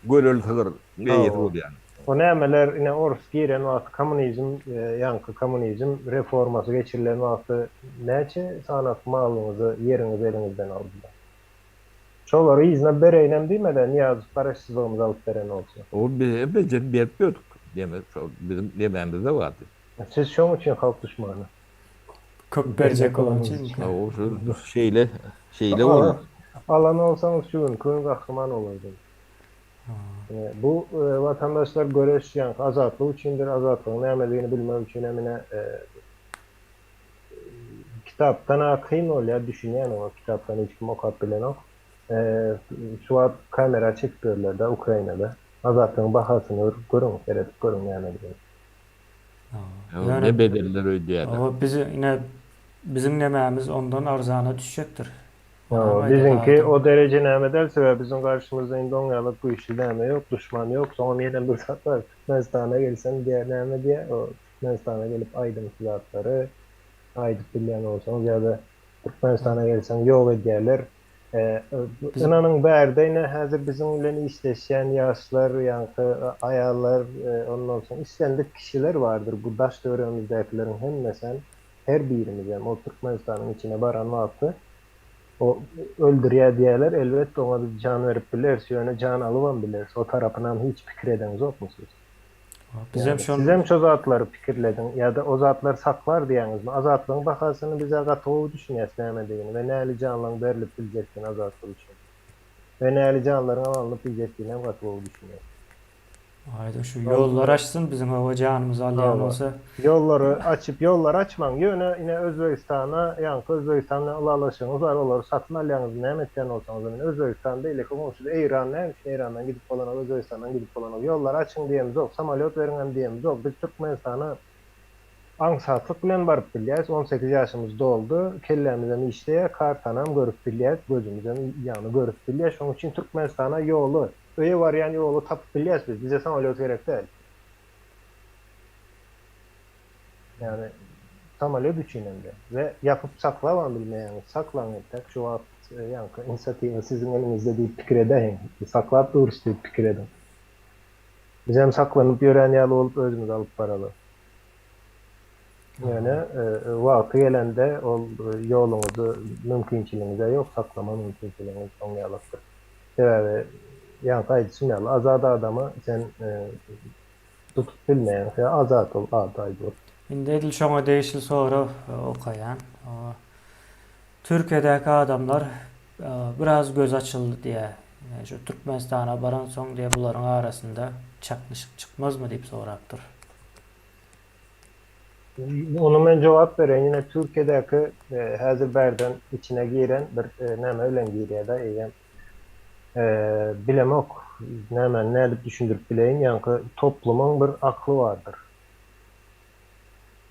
Speaker 2: göleli sygyr eýesi bolýan.
Speaker 3: O nämeler ine orus giren wagty kommunizm ýaňky kommunizm reformasy geçirilen wagty näçe sanak malyňyzy ýeriňizi eliňizden aldylar. Şolary yzyna bereýinem diýmede Nyýazow garaşsyzlygymyzy alyp beren bolsa.
Speaker 2: Ol bize bejerip berip ýördük. Deme şol bizim demämizde bardy.
Speaker 3: Siz şoň üçin halk duşmany.
Speaker 1: Köp berjek bolan üçin.
Speaker 2: Hawa şu şeýle şeýle boldy.
Speaker 3: Alan bolsaňyz şu günki gün gahryman bolardyňyz. Bu watandaşlar göreş ýaňky azatlyk üçindir, azatlygyň nämedigini bilmek üçinem ine Kitapdan-a kyn bolýar, düşünýän oňa kitapdan hiç kim okap bilenok. Şu wagt kamera çekip ýörler-de Ukrainada. Azatlygyň bahasyny bir görüň, seredip görüň nämedigini.
Speaker 2: Ne bedeller öýdýärler.
Speaker 1: Hawa, biz ine biziň nemämiz ondan arzana düşjekdir.
Speaker 3: Hawa, biziňki o dereje näme däl, sebäbi biziň garşymyzda indi oň ýaly güýçli näme ýok, duşman ýok. Soňam ýene bir zat bar, Türkmenistana gelseň diýýär, näme diýýär, o Türkmenistana gelip aýdymçy zatlary aýdyp bilýän bolsaňyz ýa-da Türkmenistana gelseň ýok edýärler. Ynanyň bärde ine häzir biziň bilen işleşýän ýaşlar, ýaňky aýallar, ondan soň islendik kişiler bardyr bu daş töweregimizdäkileriň hemmesem, her birimizem o Türkmenistanyň içine baran wagty o öldürýär diýýärler, elbetde oňa biz jan berip bileris, ýöne jan alybam bileris, o tarapynam hiç pikir edeňzokmy siz?
Speaker 1: Bizem şon.
Speaker 3: Sizem şo zatlary pikirlediň ýa-da o zatlar saklar diýýäňizmi? Azatlygyň bahasyny bizä gaty gowy düşünýäs nämedigini we näli janlaň berlip biljekdigini azatlyk üçin. We näli janlaryňam alnyp biljekdiginem gaty gowy düşünýäs.
Speaker 1: Aýdyň şu ýollary açsyn biziň hawa janymyzy alýan bolsa.
Speaker 3: Ýollary açyp ýollary açmaň ýöne ine Özbegistana ýaňky Özbegistan bilen ylalaşygyňyz bar olary satyn alýaňyzmy näme etýän bolsaňyzam ine Özbegistan beýleki goňşy Eýran näme üçin Eýrandan gidip bolanok Özbegistandan gidip bolanok ýollary açyň diýemzok samolýot beriňem diýemzok biz Türkmenistana aňsatlyk bilen baryp bilýäs 18 ýaşymyz doldy kellämizem işleýär kartanam görüp bilýäs gözümizem ýagny görüp bilýär şonuň üçin Türkmenistana ýoly öýe barýan ýoly tapyp bilýäs biz bize samolýot gerek däl. Ýagny samolýot üçin hem-de we ýapyp saklabam bilmeýäňiz. Saklaň entek şu wagt ýaňky inisiatiwa siziň eliňizde diýip pikir edäýiň. Saklap durus diýip pikir ediň. Bizem saklanyp ýörän ýaly bolup özümizi alyp baraly. Ýöne wagty gelende ol ýoluňyzy mümkinçiligiňiz-ä ýok, saklama mümkinçiligiňiz soň ýalakdyr. Sebäbi. Ýaňky aýdyşym ýaly, azat adamy sen tutup bilmeýäň. Sen azat ol ady aýdyp.
Speaker 1: Indi edil şoňa degişli sorag okaýan. Türkiýedäki adamlar biraz gözi açyldy diýýär. Şu Türkmenistana baransoň diýýär bularyň arasynda çaknyşyk çykmazmy diýip sorapdyr.
Speaker 3: Ony men jogap bereýin. Ine Türkiýedäki häzir bärden içine giren bir näme bilen girýär-de eýýäm. Bilemok, nämäni nädip düşündirip bileýin, ýaňky toplumyň bir akly bardyr.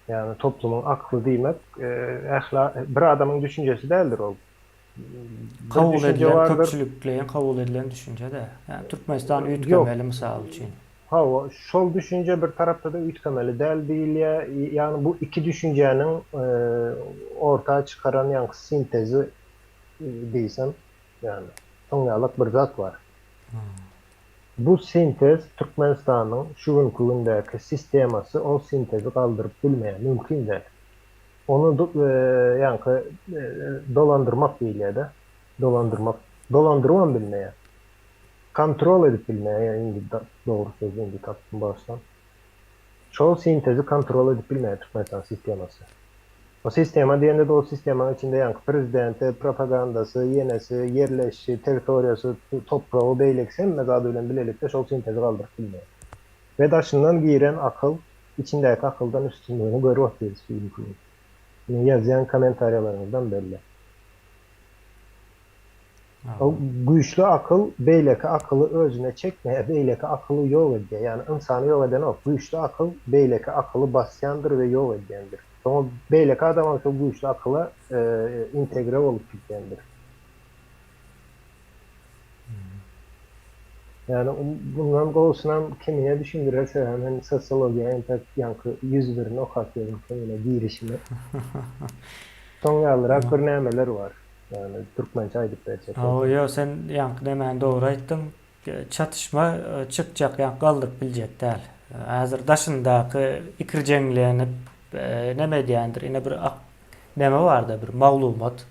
Speaker 3: Ýagny toplumyň akly diýmek, ähli bir adamyň düşünjesi däldir ol. Bir
Speaker 1: Kabul
Speaker 3: düşünje
Speaker 1: edilen,
Speaker 3: bardyr.
Speaker 1: köpçülikleýin kabul edilen düşünje-de. Ýagny Türkmenistan
Speaker 3: Ýok.
Speaker 1: üýtgemeli mysal üçin.
Speaker 3: Hawa, şol düşünje bir tarapda-da üýtgemeli däl diýilýär. Ýagny bu iki düşünjäniň orta çykaran ýaňky sintezi diýsem, ýagny soňýalak bir zat bar. Bu sintez Türkmenistanyň şu günki gündäki sistemasy ol sintezi galdyryp bilmeýär, mümkin däl. Ony ýaňky dolandyrmak diýilýär-de, dolandyrmak, dolandyrybam bilmeýär. Kontrol edip bilmeýär, ýa indi dogry sözi indi tapdym bagyşlaň. Şol sintezi kontrol edip bilmeýär Türkmenistan sistemasy. O sistema diýende-de o sistemanyň içinde ýaňky prezidenti, propagandasy, ýenesi, ýerleşişi, territoriýasy, topragy, beýlekisi hemme zady bilen bilelikde şol sintezi galdyryp bilmeýär. We daşyndan giren akyl içindäki akyldan üstünligini görüp otyrys şu günki gün. Ine ýazýan kommentariýalaryňyzdan belli. O güýçli akyl beýleki akyly özüne çekmeýär, beýleki akyly ýok edýär. Ýagny ynsany ýok edenok. Güýçli akyl beýleki akyly basýandyr we ýok edýändir. Soňra beýleki adamam şol güýçli akyla integre bolup gidýändir. Ýagny bundan gowusynam kemine düşündirer, sebäbi men sosiologiýa entek ýaňky 101-ni okap ýörün kemine girişini. Şoň ýalyrak birnämeler bar. Ýagny türkmençe aýdyp berjek
Speaker 1: Hawa
Speaker 3: bolsaň.
Speaker 1: ýok sen ýaňky nemäni dogry aýtdyň. Çatyşma çykjak ýaňky galdyryp biljek däl. Häzir daşyndaky ikirjeňlenip neme edýändir. Ine bir neme barda bir maglumat.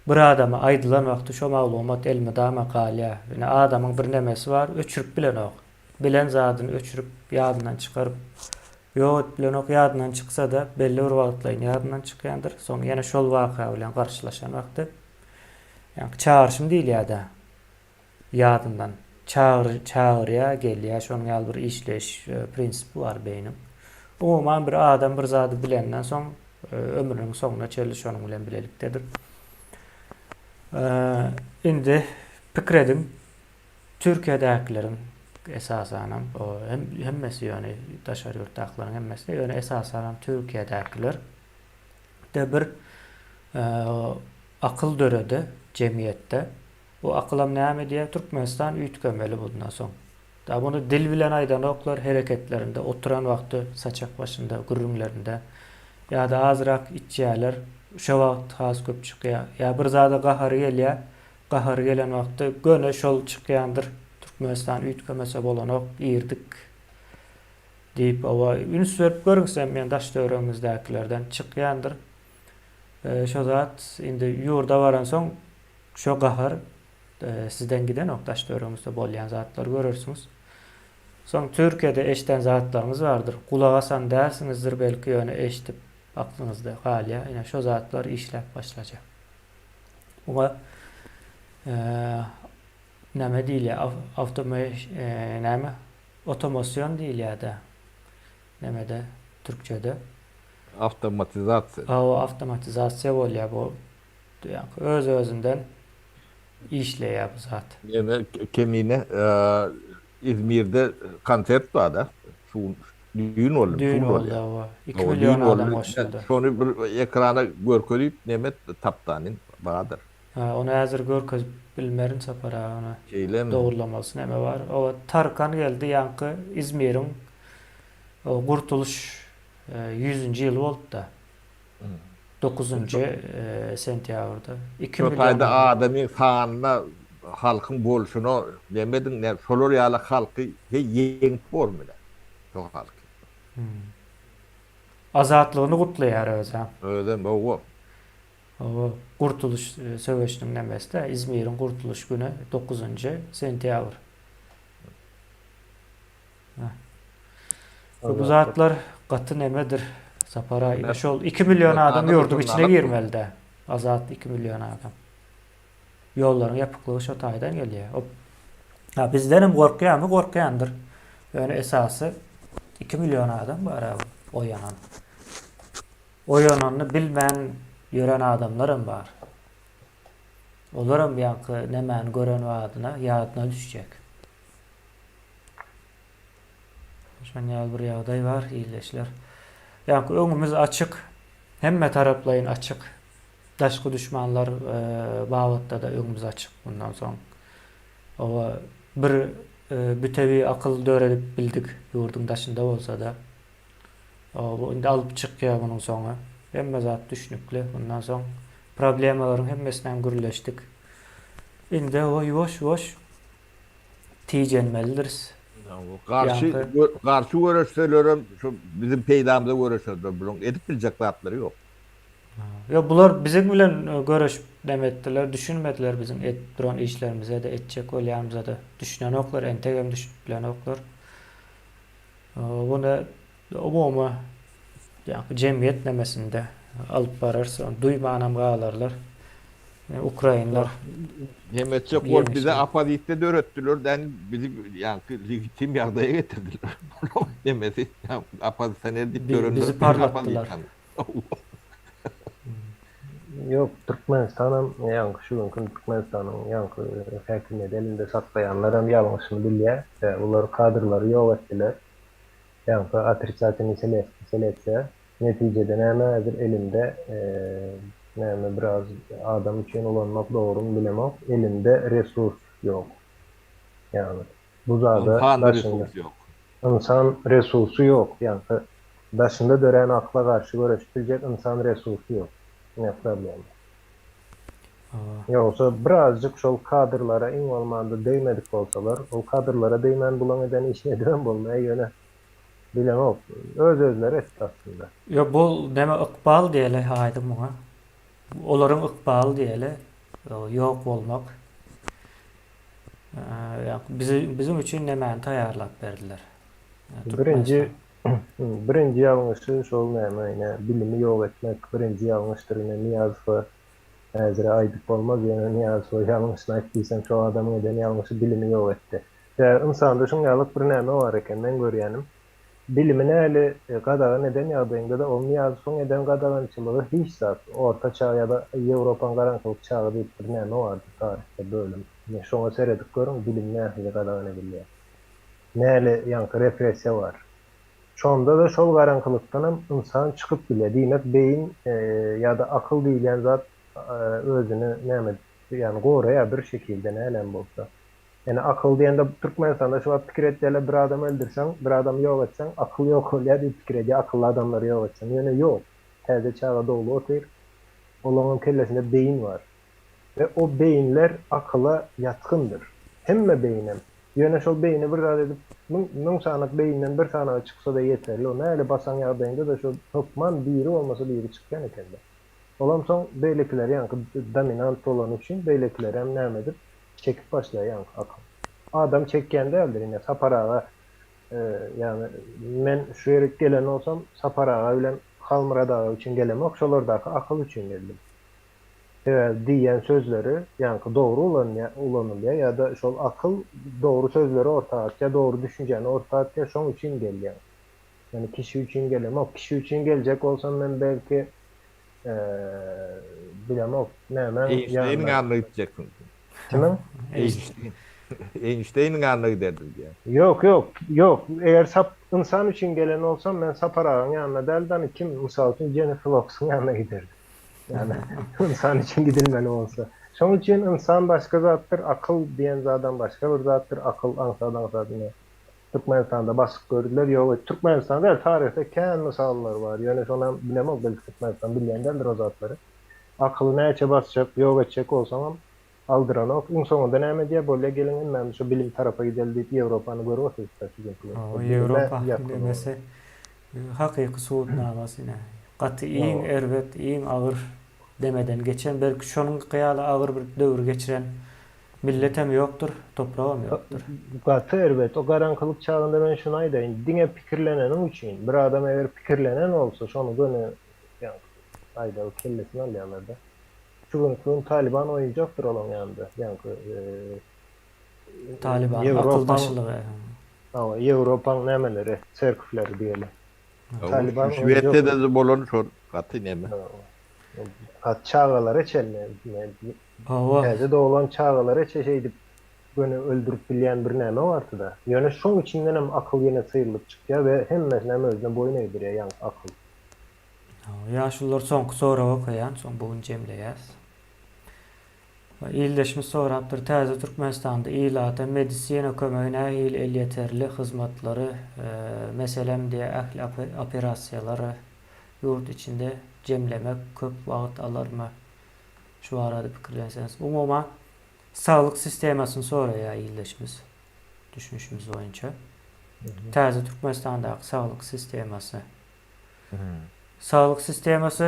Speaker 1: Bir adama aýdylan wagty şo maglumat elmydama galýar. Ine adamyň bir nemesi bar öçürip bilenok. Bilen zadyny öçürip ýadyndan çykaryp ýok edip bilenok ýadyndan çyksa-da belli bir wagtlaýyn ýadyndan çykýandyr. Soň ýene şol waka bilen garşylaşan wagty ýaňky çagyryşym diýilýär-dä ýadyndan çagyr çagyrýar gelýär şonuň ýaly bir işleýiş prinsipi bar beýniň. Umuman bir adam bir zady bilenden soň ömrüniň soňuna çenli şonuň bilen bilelikdedir. Indi pikir ediň Türkiýedäkileriň esasanam, hemmesi ýöne daşary ýurtdakylaryň hemmesi ýöne esasanam Türkiýedäkiler de bir akyl döredi jemgyýetde. Bu akylam näme diýýär? Türkmenistan üýtgemeli bundan soň. Da muny dil bilen aýdanoklar, hereketlerinde, oturan wagty saçak başynda gürrüňlerinde ýa-da azrak içýärler, şo wagt has köp çykýar. Ýa bir zada gahary gelýär, Gahary gelen wagty göni şol çykýandyr, Türkmenistan üýtgemese bolanok, irdik diýip oba üns berip görüň sizem men daş töweregiňizdäkilerden çykýandyr. Şo zat indi ýurda baransoň şo gahar sizden gidenok daş töweregiňizde bolýan zatlary görersiňiz. Soň Türkiýede eşden zatlaryňyz bardyr. Gulak asan dälsiňizdir belki ýöne eşdip aklyňyzda galýar. Ine şo zatlar işläp başlajak. Muňa näme diýilýär? Awtome näme? Otomasion diýilýär-de. Nämede türkçede?
Speaker 2: Awtomatizasiýa.
Speaker 1: Hawa, awtomatizasiýa bolýar bu. Öz-özünden işleýär bu zat.
Speaker 2: Ýöne Kemine Izmirde konsert bar-da. Şu gün düýn boldy, şu
Speaker 1: Düýn
Speaker 2: gün
Speaker 1: boldy,
Speaker 2: bolýar.
Speaker 1: hawa. 2
Speaker 2: Hawa,
Speaker 1: million
Speaker 2: düýn
Speaker 1: adam
Speaker 2: boldy.
Speaker 1: goşuldy.
Speaker 2: Şony bir ekrana görkezip neme tapdanin bardyr.
Speaker 1: Ha, ony häzir görkezip bilmerin Sapar aga ony.
Speaker 2: Şeýlemi?
Speaker 1: Dogurlamalysy neme bar. O Tarkan geldi ýaňky Izmiriň o Gurtulyş ýüzünji ýyly bolupda. Dokuzynjy sentýabrda. 2
Speaker 2: Şo
Speaker 1: million
Speaker 2: taýda
Speaker 1: adam.
Speaker 2: adamyň sanyna halkyň bolşuna nemediň nä şolar ýaly halky heý ýeňip bormy nä şo halky.
Speaker 1: Azatlygyny gutlaýar özem.
Speaker 2: Özem hawa.
Speaker 1: Hawa, Gurtulyş söweşiniň nemesi-dä, Izmiriň gurtulyş güni dokuzynjy sentýabr. Bu zatlar gaty nemedir, Sapar aga, ine şol 2 million adam ýurduň içine girmeli-dä. Azat 2 million adam. Ýollaryň ýapyklygy şo taýdan gelýär. Ha bizdenem gorkýarmy? Gorkýandyr. Ýöne esasy 2 million adam bar oýanan. Oýananyny bilmän ýören adamlaram bar. Olaram ýaňky nemäni gören badyna ýadyna düşjek. Şonuň ýaly bir ýagdaý bar, ildeşler. Ýaňky öňümiz açyk, hemme taraplaýyn açyk. Daşky duşmanlar babatda-da öňümiz açyk mundan soň. Oba bir bütewi akyl döredip bildik ýurduň daşynda bolsa-da. Bu indi alyp çykýar munuň soňy. Hemme zat düşnükli. Mundan soň problemalaryň hemmesinem gürleşdik. Indi o ýuwaş-ýuwaş tijenmelidiris.
Speaker 2: Garşy garşy göreşselerem şu biziň peýdamyza göreşerler. Bularyň edip biljek zatlary ýok.
Speaker 1: Ýok, bular biziň bilen göreşip neme etdiler, düşünmediler biziň edip duran işlerimize-de, etjek bolýanymyza-da düşünenoklar, entegem düşünip bilenoklar. Muny umumy ýa-da jemgyýet nemesinde alyp bararys, ony duýmanam galarlar. Ukrainler
Speaker 2: Hem etjek bolup bize oppozisiýa döretdiler, däni bizi ýaňky legitim ýagdaýa getirdiler. Nemesi oppozisioner diýip dörenler.
Speaker 1: Bizi parlatdylar.
Speaker 3: Ýok, Türkmenistanam ýaňky şu günki Türkmenistanyň ýaňky häkimiýeti elinde saklaýanlaram ýalňyşyny bilýär. Bular kadrlary ýok etdiler. Ýaňky otrisatilnyý seleksiýa. Netijede näme häzir elinde näme biraz adam üçin ulanmak dogrymy bilemok, elinde resurs ýok. Ýagny bu zada
Speaker 2: daşynda.
Speaker 3: Ynsan resursy ýok. Ýaňky daşynda dörän akla garşy göreşip biljek ynsan resursy ýok. Ine problema. Ýogsa birazjyk şol kadrlara iň bolmanda degmedik bolsalar, ol kadrlara degmän bulaň eden işini edibem bolmaýar, ýöne bilemok, öz-özleri etdi aslynda.
Speaker 1: Ýok bu neme ykbal diýeli aýdyň muňa. Olaryň ykbaly diýeli ýok bolmak. Bizi biziň üçin nämäni taýýarlap berdiler?
Speaker 3: Birinji birinji ýalňyşy şol näme ine bilimi ýok etmek birinji ýalňyşdyr ine Nyýazowa häzire aýdyp bolmaz ýöne Nyýazowa ýalňyşyny aýt diýseň şo adamyň eden ýalňyşy bilimi ýok etdi. Sebäbi ynsanda şuň ýalyk bir näme bar eken meň görýänim Bilimi näli gadagan eden ýagdaýyňda-da ol Nyýazowyň eden gadagançylygy hiç zat. Orta çag ýa-da Ýewropaň garaňkylyk çagy diýip bir näme bardy taryhda bölüm. Ine şoňa seredip görüň bilim nähili gadagan edilýär. Näli ýaňky repressiýa bar. Şonda-da şol garaňkylykdanam ynsan çykyp bilýär. Diýmek beýin ýa-da akyl diýilýän zat özüni näme ýagny goraýar bir şekilde nälem bolsa. Ýöne akyl diýende Türkmenistanda şu wagt pikir etýärler bir adam öldürseň, bir adamy ýok etseň akyl ýok bolýar diýip pikir edýär akylly adamlary ýok etseň. Ýöne ýok. Täze çaga doglup otyr. Olaňam kellesinde beýin bar. We o beýinler akyla ýatgyndyr. Hemme beýinem. Ýöne şol beýni bir zat edip müň sanak beýinden bir sanagy çyksa-da ýeterli. O näle basan ýagdaýyňda-da şo hökman biri bolmasa biri çykýan ekende. Olam soň beýlekileri ýaňky dominant bolany üçin beýlekilerem näme edip çekip başlaýar ýaňky akyl. Adam çekýän däldir ine Sapar aga ýagny men şu ýerik gelen bolsam Sapar aga bilen Halmyrat aga üçin gelemok şolardaky akyl üçin geldim. Sebäbi diýýän sözleri ýaňky dogry ulanýar ulanylýar ýa-da şol akyl dogry sözleri orta atýar dogry düşünjäni orta atýar şoň üçin gelýän. Ýagny kişi üçin gelemok. Kişi üçin geljek bolsam men belki bilemok nämäň
Speaker 2: Eýnşteýniň ýanyna gitjeksiň.
Speaker 3: Kimiň?
Speaker 2: Eýnşteýn. Eýnşteýniň ýanyna giderdim diýýär.
Speaker 3: Ýok, ýok, ýok. Eger sap ynsan üçin gelen bolsam men Sapar agaň ýanyna däl-de, hany kim, mysal üçin Jennifer Lopesiň ýanyna giderdim. Ýagny ynsan üçin gidilmeli bolsa. Şoň üçin ynsan başga zatdyr, akyl diýen zadam başga bir zatdyr. Akyl aňsat-aňsat ine Türkmenistanda basyp gördüler ýok et Türkmenistan däl taryhda kän mysallar bar ýöne şonam bilemok belki Türkmenistan bilýän däldir o zatlary akyly näçe basjak ýok etjek bolsaňam aldyranok iň soňunda näme diýýär bolýa geliň hemmämiz şo bilim tarapa gideli diýip ýewropany görüp otyrysda şu günki gün
Speaker 1: Hawa ýewropa demesi hakyky subutnamasy ine gaty iň erbet iň agyr. Demeden geçen, belki şonuň ýaly agyr bir döwri geçiren milletem ýokdur, topragam ýokdur.
Speaker 3: Gaty erbet. O garaňkylyk çagynda men şuny aýdaýyn, diňe pikirleneniň üçin, bir adam eger pikirlenen bolsa, şony göni ýaňky aýdaly kellesini alýarlar-da. Şu günki gün Talyban oýunjakdyr olaň ýanynda, ýaňky
Speaker 1: Talybanyň akyldaşlygy.
Speaker 3: Hawa, Ýewropaň nämeleri, serkwleri diýeli. Talyban
Speaker 2: Şwesiýada-da bolan şol gaty neme.
Speaker 3: Hat çagalara çenli,
Speaker 1: Hawa.
Speaker 3: täze doglan çagalara çe şeýdip göni öldürip bilýän bir näme bardy-da. Ýöne şoň içindenem akyl ýene syrylyp çykýar we hemmesinem özüne boýun egdirýär ýaňky akyl.
Speaker 1: Hawa, ýaşulular soňky soragy okaýan, soň bu gün jemleýäs. Ildeşimiz sorapdyr, Täze Türkmenistanda ilata medisina kömegi nähili elýeterli hyzmatlary, meselem diýä ähli operasiýalary ýurt içinde jemlemek köp wagt alarmy? Şu barada pikirlenseňiz. Umuman saglyk sistemasyny soraýar ildeşimiz düşünişimiz boýunça. Täze Türkmenistandaky saglyk sistemasy. Saglyk sistemasy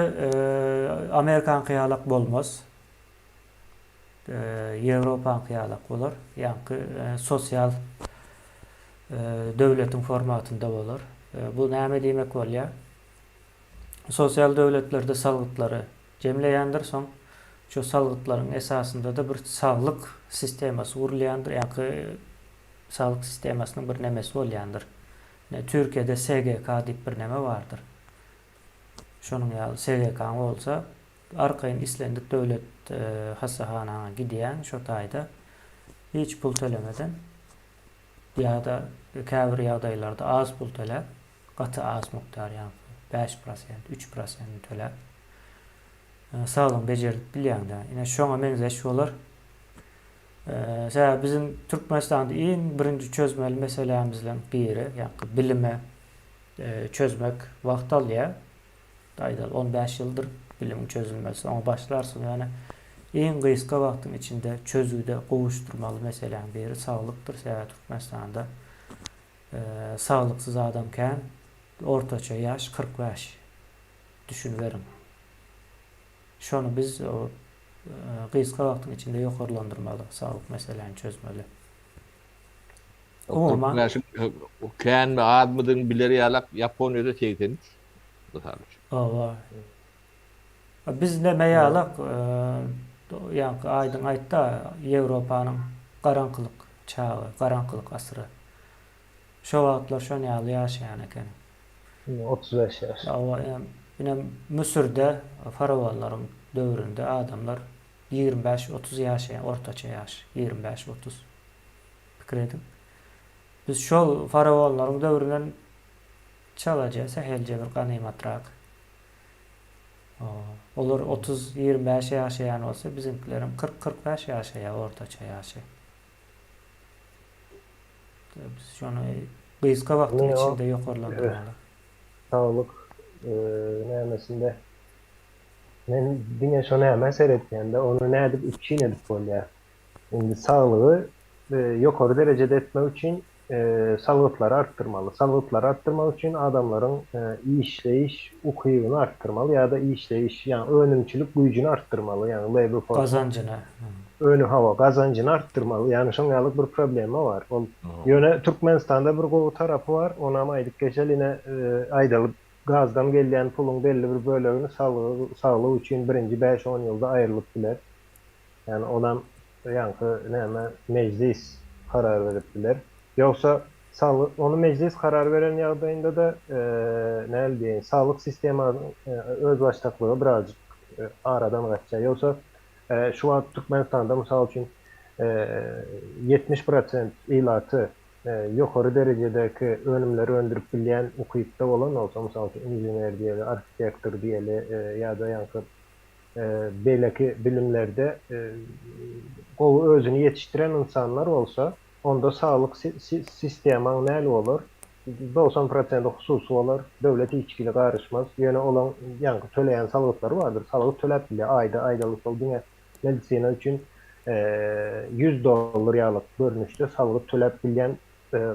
Speaker 1: Amerikaňky ýalak bolmaz. Ýewropaňky ýalak bolar. Ýaňky sosial döwletiň formatynda bolar. Bu näme diýmek bolýar? Sosial döwletlerde salgytlary jemleýändir, soň şu salgytlaryň esasynda-da bir saglyk sistemasy gurulýandyr, ýaňky saglyk sistemasynyň bir nemesi bolýandyr. Ine, Türkiýede SGK diýip bir neme bardyr. Şonuň ýaly SGK-ň bolsa, arkaýyn islendik döwlet hassahanaňa gidýäň, şo taýda hiç pul tölemeden ýa-da käbir ýagdaýlarda az pul töläp, gaty az mukdar, ýagny 5%, 3%-ni töläp, saglygyňy bejerdip bilýäň-dä. Ine, şoňa meňzeş bolar. Sebäbi biziň Türkmenistanda iň birinji çözmeli meselämizleň biri, ýagny bilime çözmek wagt alýar. Aýdaly 15 ýyldyr bilimiň çözülmesi. Oňa başlarsyň ýöne iň gysga wagtyň içinde çözgüde gowuşdyrmaly meseläň biri saglykdyr. Sebäbi Türkmenistanda saglyksyz adam kän. Ortaça ýaş 45. Düşüniberiň. Şony biz gysga wagtyň içinde ýokarlandyrmaly, saglyk meseläni çözmeli. Umuman.
Speaker 2: Känmi azmydygyny biler ýalak Ýaponiýada 83 mysal üçin.
Speaker 1: Hawa. Biz neme ýalak ýaňky Aýdyň aýtda Ýewropanyň garaňkylyk çagy, garaňkylyk asyry. Şo wagtlar şon ýaly ýaşaýan eken.
Speaker 3: 35 ýaş.
Speaker 1: Hawa, ine Müsürde faraonlaryň döwründe adamlar 25-30 ýaşaýan, ortaça ýaş 25-30. Pikir ediň. Biz şol faraonlaryň döwründen çalaja, sähelje bir ganymatrak. Olar 30-25 ýaşaýan bolsa, biziňkilerem 40-45 ýaşaýar ortaça ýaşy. Biz şony gysga wagtyň içinde ýokarlandyrmaly.
Speaker 3: Saglyk nämesinde men diňe şo nämä seretýän-de, ony nädip üpjün edip bolýar. Indi saglygy ýokary derejede etmek üçin salgytlary artdyrmaly. Salgytlary artdyrmak üçin adamlaryň işleýiş ukybyny artdyrmaly ýa-da işleýiş, ýagny önümçilik güýjüni artdyrmaly, ýagny labor force.
Speaker 1: Gazanjyny.
Speaker 3: Önü hawa, gazanjyny artdyrmaly. Ýagny şoň ýaly bir problema bar. Ol ýöne Türkmenistanda bir gowy tarapy bar, onam aýdyp geçeli, ine aýdaly gazdan gelýän puluň belli bir bölegini saglygy saglyk üçin birinji bäş-on ýylda aýrylyp biler. Ýagny onam ýaňky näme mejlis karar berip biler. Ýogsa saglyk ony mejlis karar beren ýagdaýynda-da näl diýeýin saglyk sistemanyň özbaşdaklygy birazjyk aradan gaçýar. Ýogsa şu wagt Türkmenistanda mysal üçin 70 prosent ilaty ýokary derejedäki önümleri öndürip bilýän ukypda bolan bolsa, mysal üçin inžener diýeli, arhitektor diýeli ýa-da ýaňky beýleki bilimlerde gowy özüni ýetişdiren ynsanlar bolsa, onda saglyk sistemaň näl bolar? 90 prosenti hususy bolar, döwlet hiç hili garyşmaz. Ýöne olaň ýaňky töleýän salgytlary bardyr, salgyt töläp bilýär, aýda aýdaly şol diňe medisina üçin 100 dollar ýalyk görnüşde salgyt töläp bilýän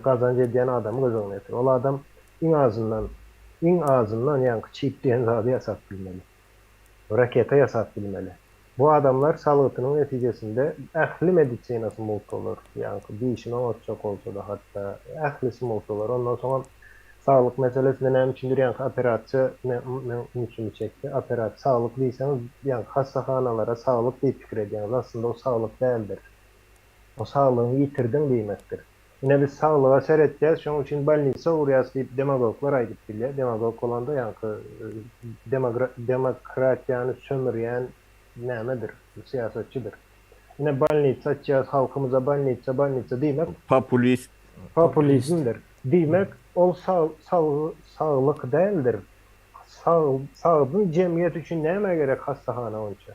Speaker 3: gazanç edýän adamy göz öňüne getir. Ol adam iň azyndan, iň azyndan ýaňky çip diýen zady ýasap bilmeli. Raketa ýasap bilmeli. Bu adamlar salgytynyň netijesinde ähli medisinasy mugt bolar. Ýaňky dişini oňartjak bolsa-da hatda ählisi mugt bolar. Ondan soňam saglyk meselesinde näme üçindir ýaňky operasiýa meň ünsümi çekdi. Operasiýa saglyk diýseňiz ýaňky hassahanalara saglyk diýip pikir edýäňiz. Aslynda o saglyk däldir. O saglygyňy ýitirdiň diýmekdir. Ine biz saglyga seretýäs, şonuň üçin bolnisa urýas diýip demagoglar aýdyp bilýär. Demagog bolanda ýaňky demokratiýany sömürýän nämedir, syýasatçydyr. Ine bolnisa açýas, halkymyza bolnisa, bolnisa diýmek.
Speaker 2: Populist.
Speaker 3: Populizmdir. Diýmek, ol saglyk däldir. Sagdyn jemgyýet üçin nämä gerek hassahana onça?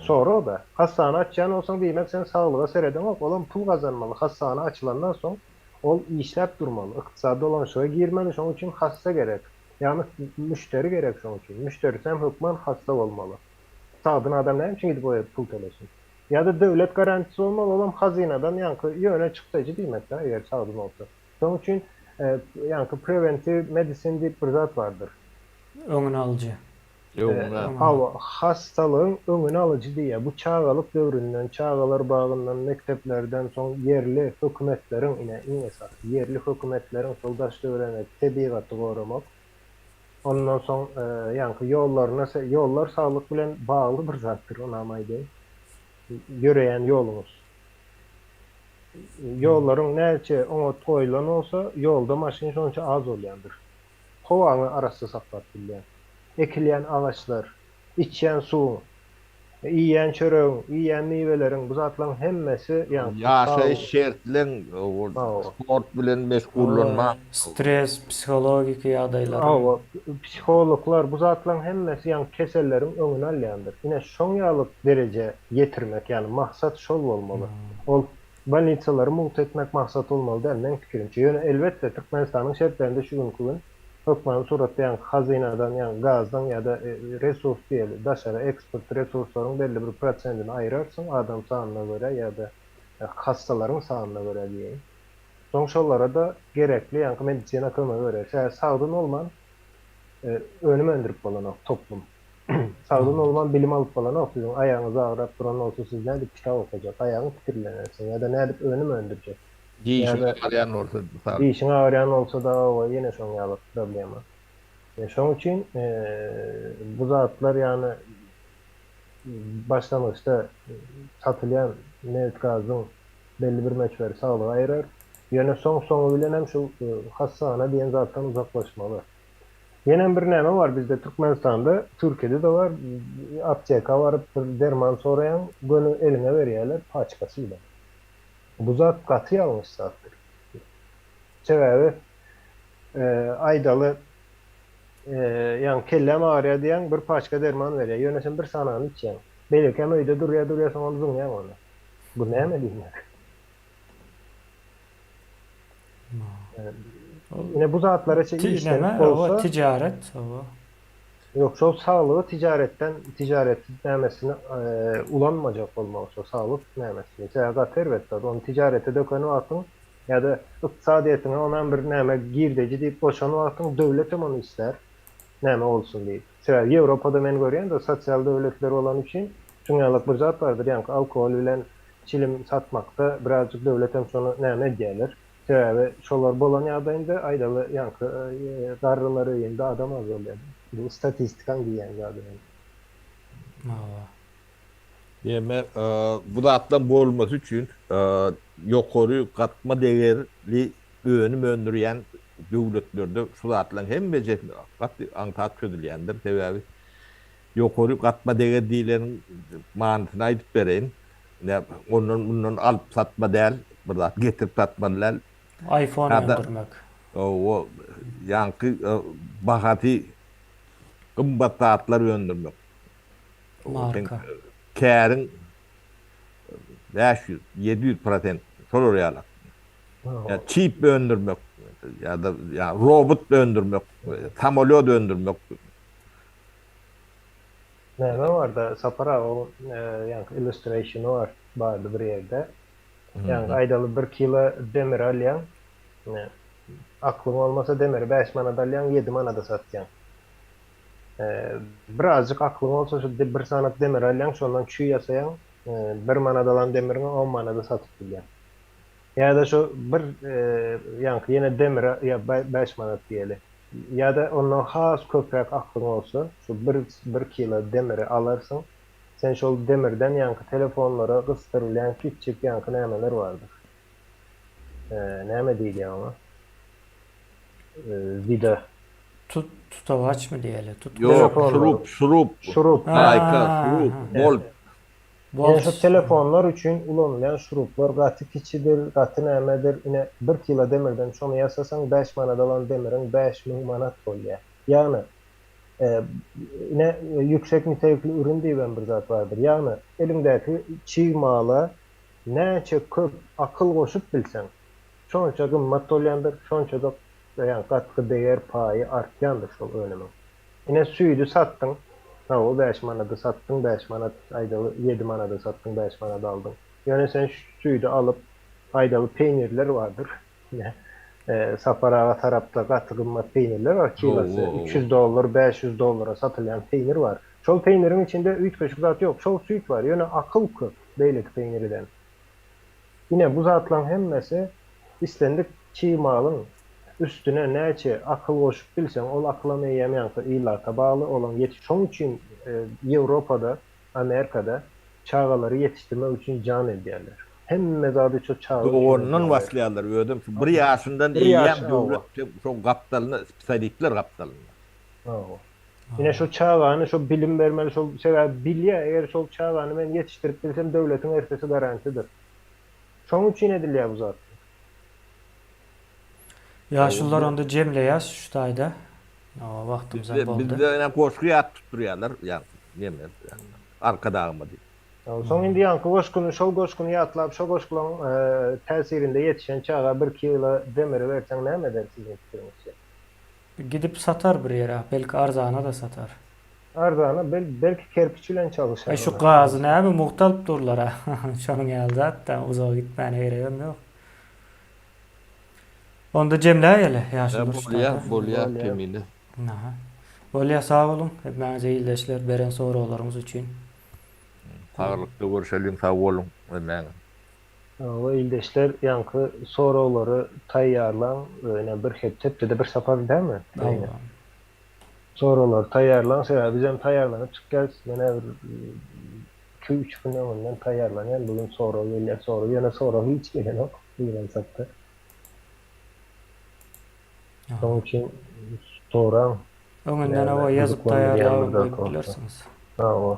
Speaker 3: Sorag-da. Hassana açýan bolsaň diýmek sen saglyga seredeňok, olam pul gazanmaly, hassana açylandan soň ol işläp durmaly, ykdysady dolanyşyga girmeli, şoň üçin hassa gerek, ýagny müşderi gerek şoň üçin, müşderisem hökman hassa bolmaly. Sagdyn adam näme üçin gidip o ýerde pul tölesin? Ýa-da döwlet garantisi bolmaly, olam hazynadan ýaňky ýöne çykdajy diýmek-dä eger sagdyn bolsa. Şoň üçin ýaňky prewentive medicine diýip bir zat bardyr.
Speaker 1: Öňüni alyjy.
Speaker 2: Öňüni.
Speaker 3: Hawa, hassalygyň öňüni alyjy diýýär. Bu çagalyk döwründen, çagalar bagyndan, mekdeplerden soň ýerli hökümetleriň, ine, iň esasy, ýerli hökümetleriň şol daş-töweregindäki tebigaty goramak, ondan soň, ýaňky ýollaryna, ýollar saglyk bilen bagly bir zatdyr, onam aýdaýyn. Ýöreýän ýoluňyz. Ýollaryň näçe oňat goýlan bolsa, ýolda maşyn şonça az bolýandyr. Howaňy arassa saklap bilýän. Ekilýän agaçlar, içýän suwuň, iýýän çöregiň, iýýän miweleriň bu zatlaryň hemmesi ýaňky
Speaker 2: Ýaşaýyş şertleň, sport bilen meşgullanmak.
Speaker 1: Stres, psihologiki ýagdaýlaryň.
Speaker 3: Hawa, psihologlar bu zatlaryň hemmesi ýaňky keselleriň öňüni alýandyr. Ine şoň ýaly derejä ýetirmek, ýagny maksat şol bolmaly. Ol Bolnisalary mugt etmek maksat bolmaly däl, meň pikirimçe. Ýöne, elbetde, Türkmenistanyň şertlerinde şu günki gün hökmany suratda ýaňky hazynadan, ýaňky gazdan ýa-da resurs diýeli, daşary eksport resurslaryň belli bir prosentini aýyrarsyň adam sanyna görä ýa-da hassalaryň sanyna görä diýeýin. Soň şolara-da gerekli ýaňky medisina kömegi berer. Sebäbi sagdyn bolman önüm öndürip bolanok toplum. Sagdyn bolman bilim alyp bolanok siziň aýagyňyz agyrap duran bolsa siz nädip kitap okajak aýagyň pikirlenersiň ýa-da nädip önüm öndürjek
Speaker 2: Dişiň agyrýan bolsa mysal.
Speaker 3: Dişiň agyrýan bolsa-da oba ýene şoň ýaly problema. Şoň üçin bu zatlar ýagny başlangyçda satylýan nebit-gazyň belli bir möçberi saglyga aýyrar. Ýöne soň-soňy bilenem şu hassahana diýen zatdan uzaklaşmaly. Ýenem bir näme bar bizde Türkmenistanda, Türkiýede-de bar, apteka baryp bir derman soraýaň, göni eliňe berýärler paçkasy bilen. Bu zat gaty ýalňyş zatdyr. Sebäbi aýdaly ýaňy kelläm agyrýar diýýäň, bir paçka derman berýär. Ýöne sen bir sanagyny içýäň. Beýlekem öýde durýar, durýar, soň ony zyňýaň ony. Bu näme diýmek? Ine bu zatlara çe işlenip bolsa.
Speaker 1: Ticaret oba.
Speaker 3: Ýok şol saglygy ticaretden ticaret nämesini ulanmajak bolmaly şol saglyk nämesini. Sebäbi gaty erbet zat. Ony ticarete döken wagtyň ýa-da ykdysadyýetiňe onam bir näme girdeji diýip goşan wagtyň döwletem ony islär näme bolsun diýip. Sebäbi Ýewropada men görýän-de sosial döwletler bolany üçin şuňňalak bir zat bardyr ýaňky alkogol bilen Çilim satmakda birazjyk döwletem şony näme edýäler. Sebäbi şolar bolan ýagdaýynda aýdaly ýaňky garrylar öýünde adam az bolýar. Bu statistikaň diýýän zady ýaly.
Speaker 1: Hawa.
Speaker 2: Diýmek, bu zatlaryň bolmasy üçin ýokary gatma degerli önüm öndürýän döwletlerde şu zatlaryň hemmejesi gaty aňsat çözülýändir. Sebäbi Ýokary gatma deger diýleniň manysyny aýdyp bereýin. Ine, ondan mundan alyp satma däl, bir zat getirip satmaly däl.
Speaker 1: Iphone öndürmek.
Speaker 2: Hawa, ýaňky bahasy gymmat zatlar öndürmek.
Speaker 1: Marka.
Speaker 2: Käriň 500, 700 prosent şolar ýaly. Ýa çip öndürmek ýa-da robot öndürmek, samolýot öndürmek.
Speaker 3: Näme barda Sapar aga oň ýaňky illustrationy bar bardy bir ýerde. Ýaňky aýdaly bir kilo demir alýaň. Ine aklyň bolmasa demiri 5 manada alýaň 7 manada satýaň. Birazjyk aklyň bolsa şu bir sanat demir alýaň, şondan çüý ýasaýaň, bir manat alan demiriňi on manada satyp bilýäň. Ýa-da şu bir ýaňky ýene demire ýa 5 manat diýeli. Ýa-da ondan has köpräk aklyň bolsa, şu bir bir kilo demiri alarsyň. Sen şol demirden ýaňky telefonlara gysdyrylýan kiçjik ýaňky nämeler bardyr. Näme diýilýär oňa? Vida.
Speaker 1: Tut tutawaçmy diýeli? Tut.
Speaker 2: Ýok, şurup, şurup.
Speaker 3: Şurup.
Speaker 2: Gaýka, şurup, bolt.
Speaker 3: Ýöne şu telefonlar üçin ulanylýan şuruplar gaty kiçidir, gaty nämedir, ine bir kilo demirden şony ýasasaň 5 manat alan demiriň 5000 manat bolýar. Ýagny ine ýüksek nitelikli ürün diýibem bir zat bardyr. Ýagny eliňdäki çig mala näçe köp akyl goşup bilseň, şonça gymmat bolýandyr, şonça-da ýagny gatgy deger paýy artýandyr şol önümiň. Ine süýdi satdyň, hawa 5 manada satdyň, 5 manat aýdaly 7 manada satdyň, 5 manat aldyň. Ýöne sen süýdi alyp, aýdaly peýnirler bardyr. Ine Sapar aga tarapda gaty gymmat peýnirler bar, kilosy 300 dollar, 500 dollara satylýan peýnir bar. Şol peýniriň içinde üýtgeşik zat ýok, şol süýt bar, ýöne akyl köp beýleki peýnirden. Ine bu zatlaryň hemmesi islendik çig malyň üstüne näçe akyl goşup bilseň, ol akylam eýýäm ýaňky ilata bagly, olaň ýetiş şoň üçin Ýewropada, Amerikada çagalary ýetişdirmek üçin jan edýärler. Hemme zady şo çaga üçin
Speaker 2: Doganyndan
Speaker 3: edýärler.
Speaker 2: başlaýarlar özem şu bir ýaşyndan
Speaker 3: Bir ýaş
Speaker 2: eýýäm
Speaker 3: hawa.
Speaker 2: döwlet şoň gapdalynda spesialistler gapdalynda.
Speaker 3: Hawa. Ine şo çagany şo bilim bermeli şol sebäbi bilýär eger şol çagany men ýetişdirip bilsem döwletiň ertesi garantidir. Şoň üçin edilýär bu zatlar.
Speaker 1: Ýaşulular onda jemleýäs şu taýda. Wagtymyzam
Speaker 2: Bizde
Speaker 1: boldy.
Speaker 2: bizde ine goşgy ýat tutdurýarlar ýa neme Arkadagymyz diýip.
Speaker 3: Soň indi ýaňky goşgyny şol goşgyny ýatlap şo goşgulaň täsirinde ýetişen çaga bir kilo demiri berseň näme eder siziň pikiriňizçe?
Speaker 1: Gidip satar bir ýere, belki arzana-da satar.
Speaker 3: Arzana belki kerpiç bilen çalyşar.
Speaker 1: Aý şu gazy näme mugt alyp durlar-a. Şonuň ýaly zat-da, uzaga gitmäne geregem ýok. Onda jemläýeli ýaşuly
Speaker 2: Bolýa, bolýa Kemine.
Speaker 1: Aha. Bolýa sag boluň hemmäňize ildeşler beren soraglaryňyz üçin.
Speaker 2: Saglykda görşeliň sag boluň hemmäňiz.
Speaker 3: Hawa ildeşler ýaňky soraglary taýýarlaň ine bir hepde hepdede bir sapar dälmi?
Speaker 1: Hawa.
Speaker 3: Soraglary taýýarlaň sebäbi bizem taýýarlanyp çykýarys menä bir 2-3 gün öňünden taýýarlanýan bu gün sorag gelýär sorag ýöne sorag hiç gelenok gynansakda. Şonuň üçin soraň.
Speaker 1: Öňünden hawa ýazyp taýýarlabam goýup bilersiňiz.
Speaker 3: Hawa.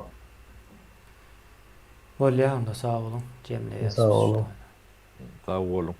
Speaker 1: Bolýa onda sag boluň jemleýäs.
Speaker 3: Sag boluň.
Speaker 2: Sag boluň.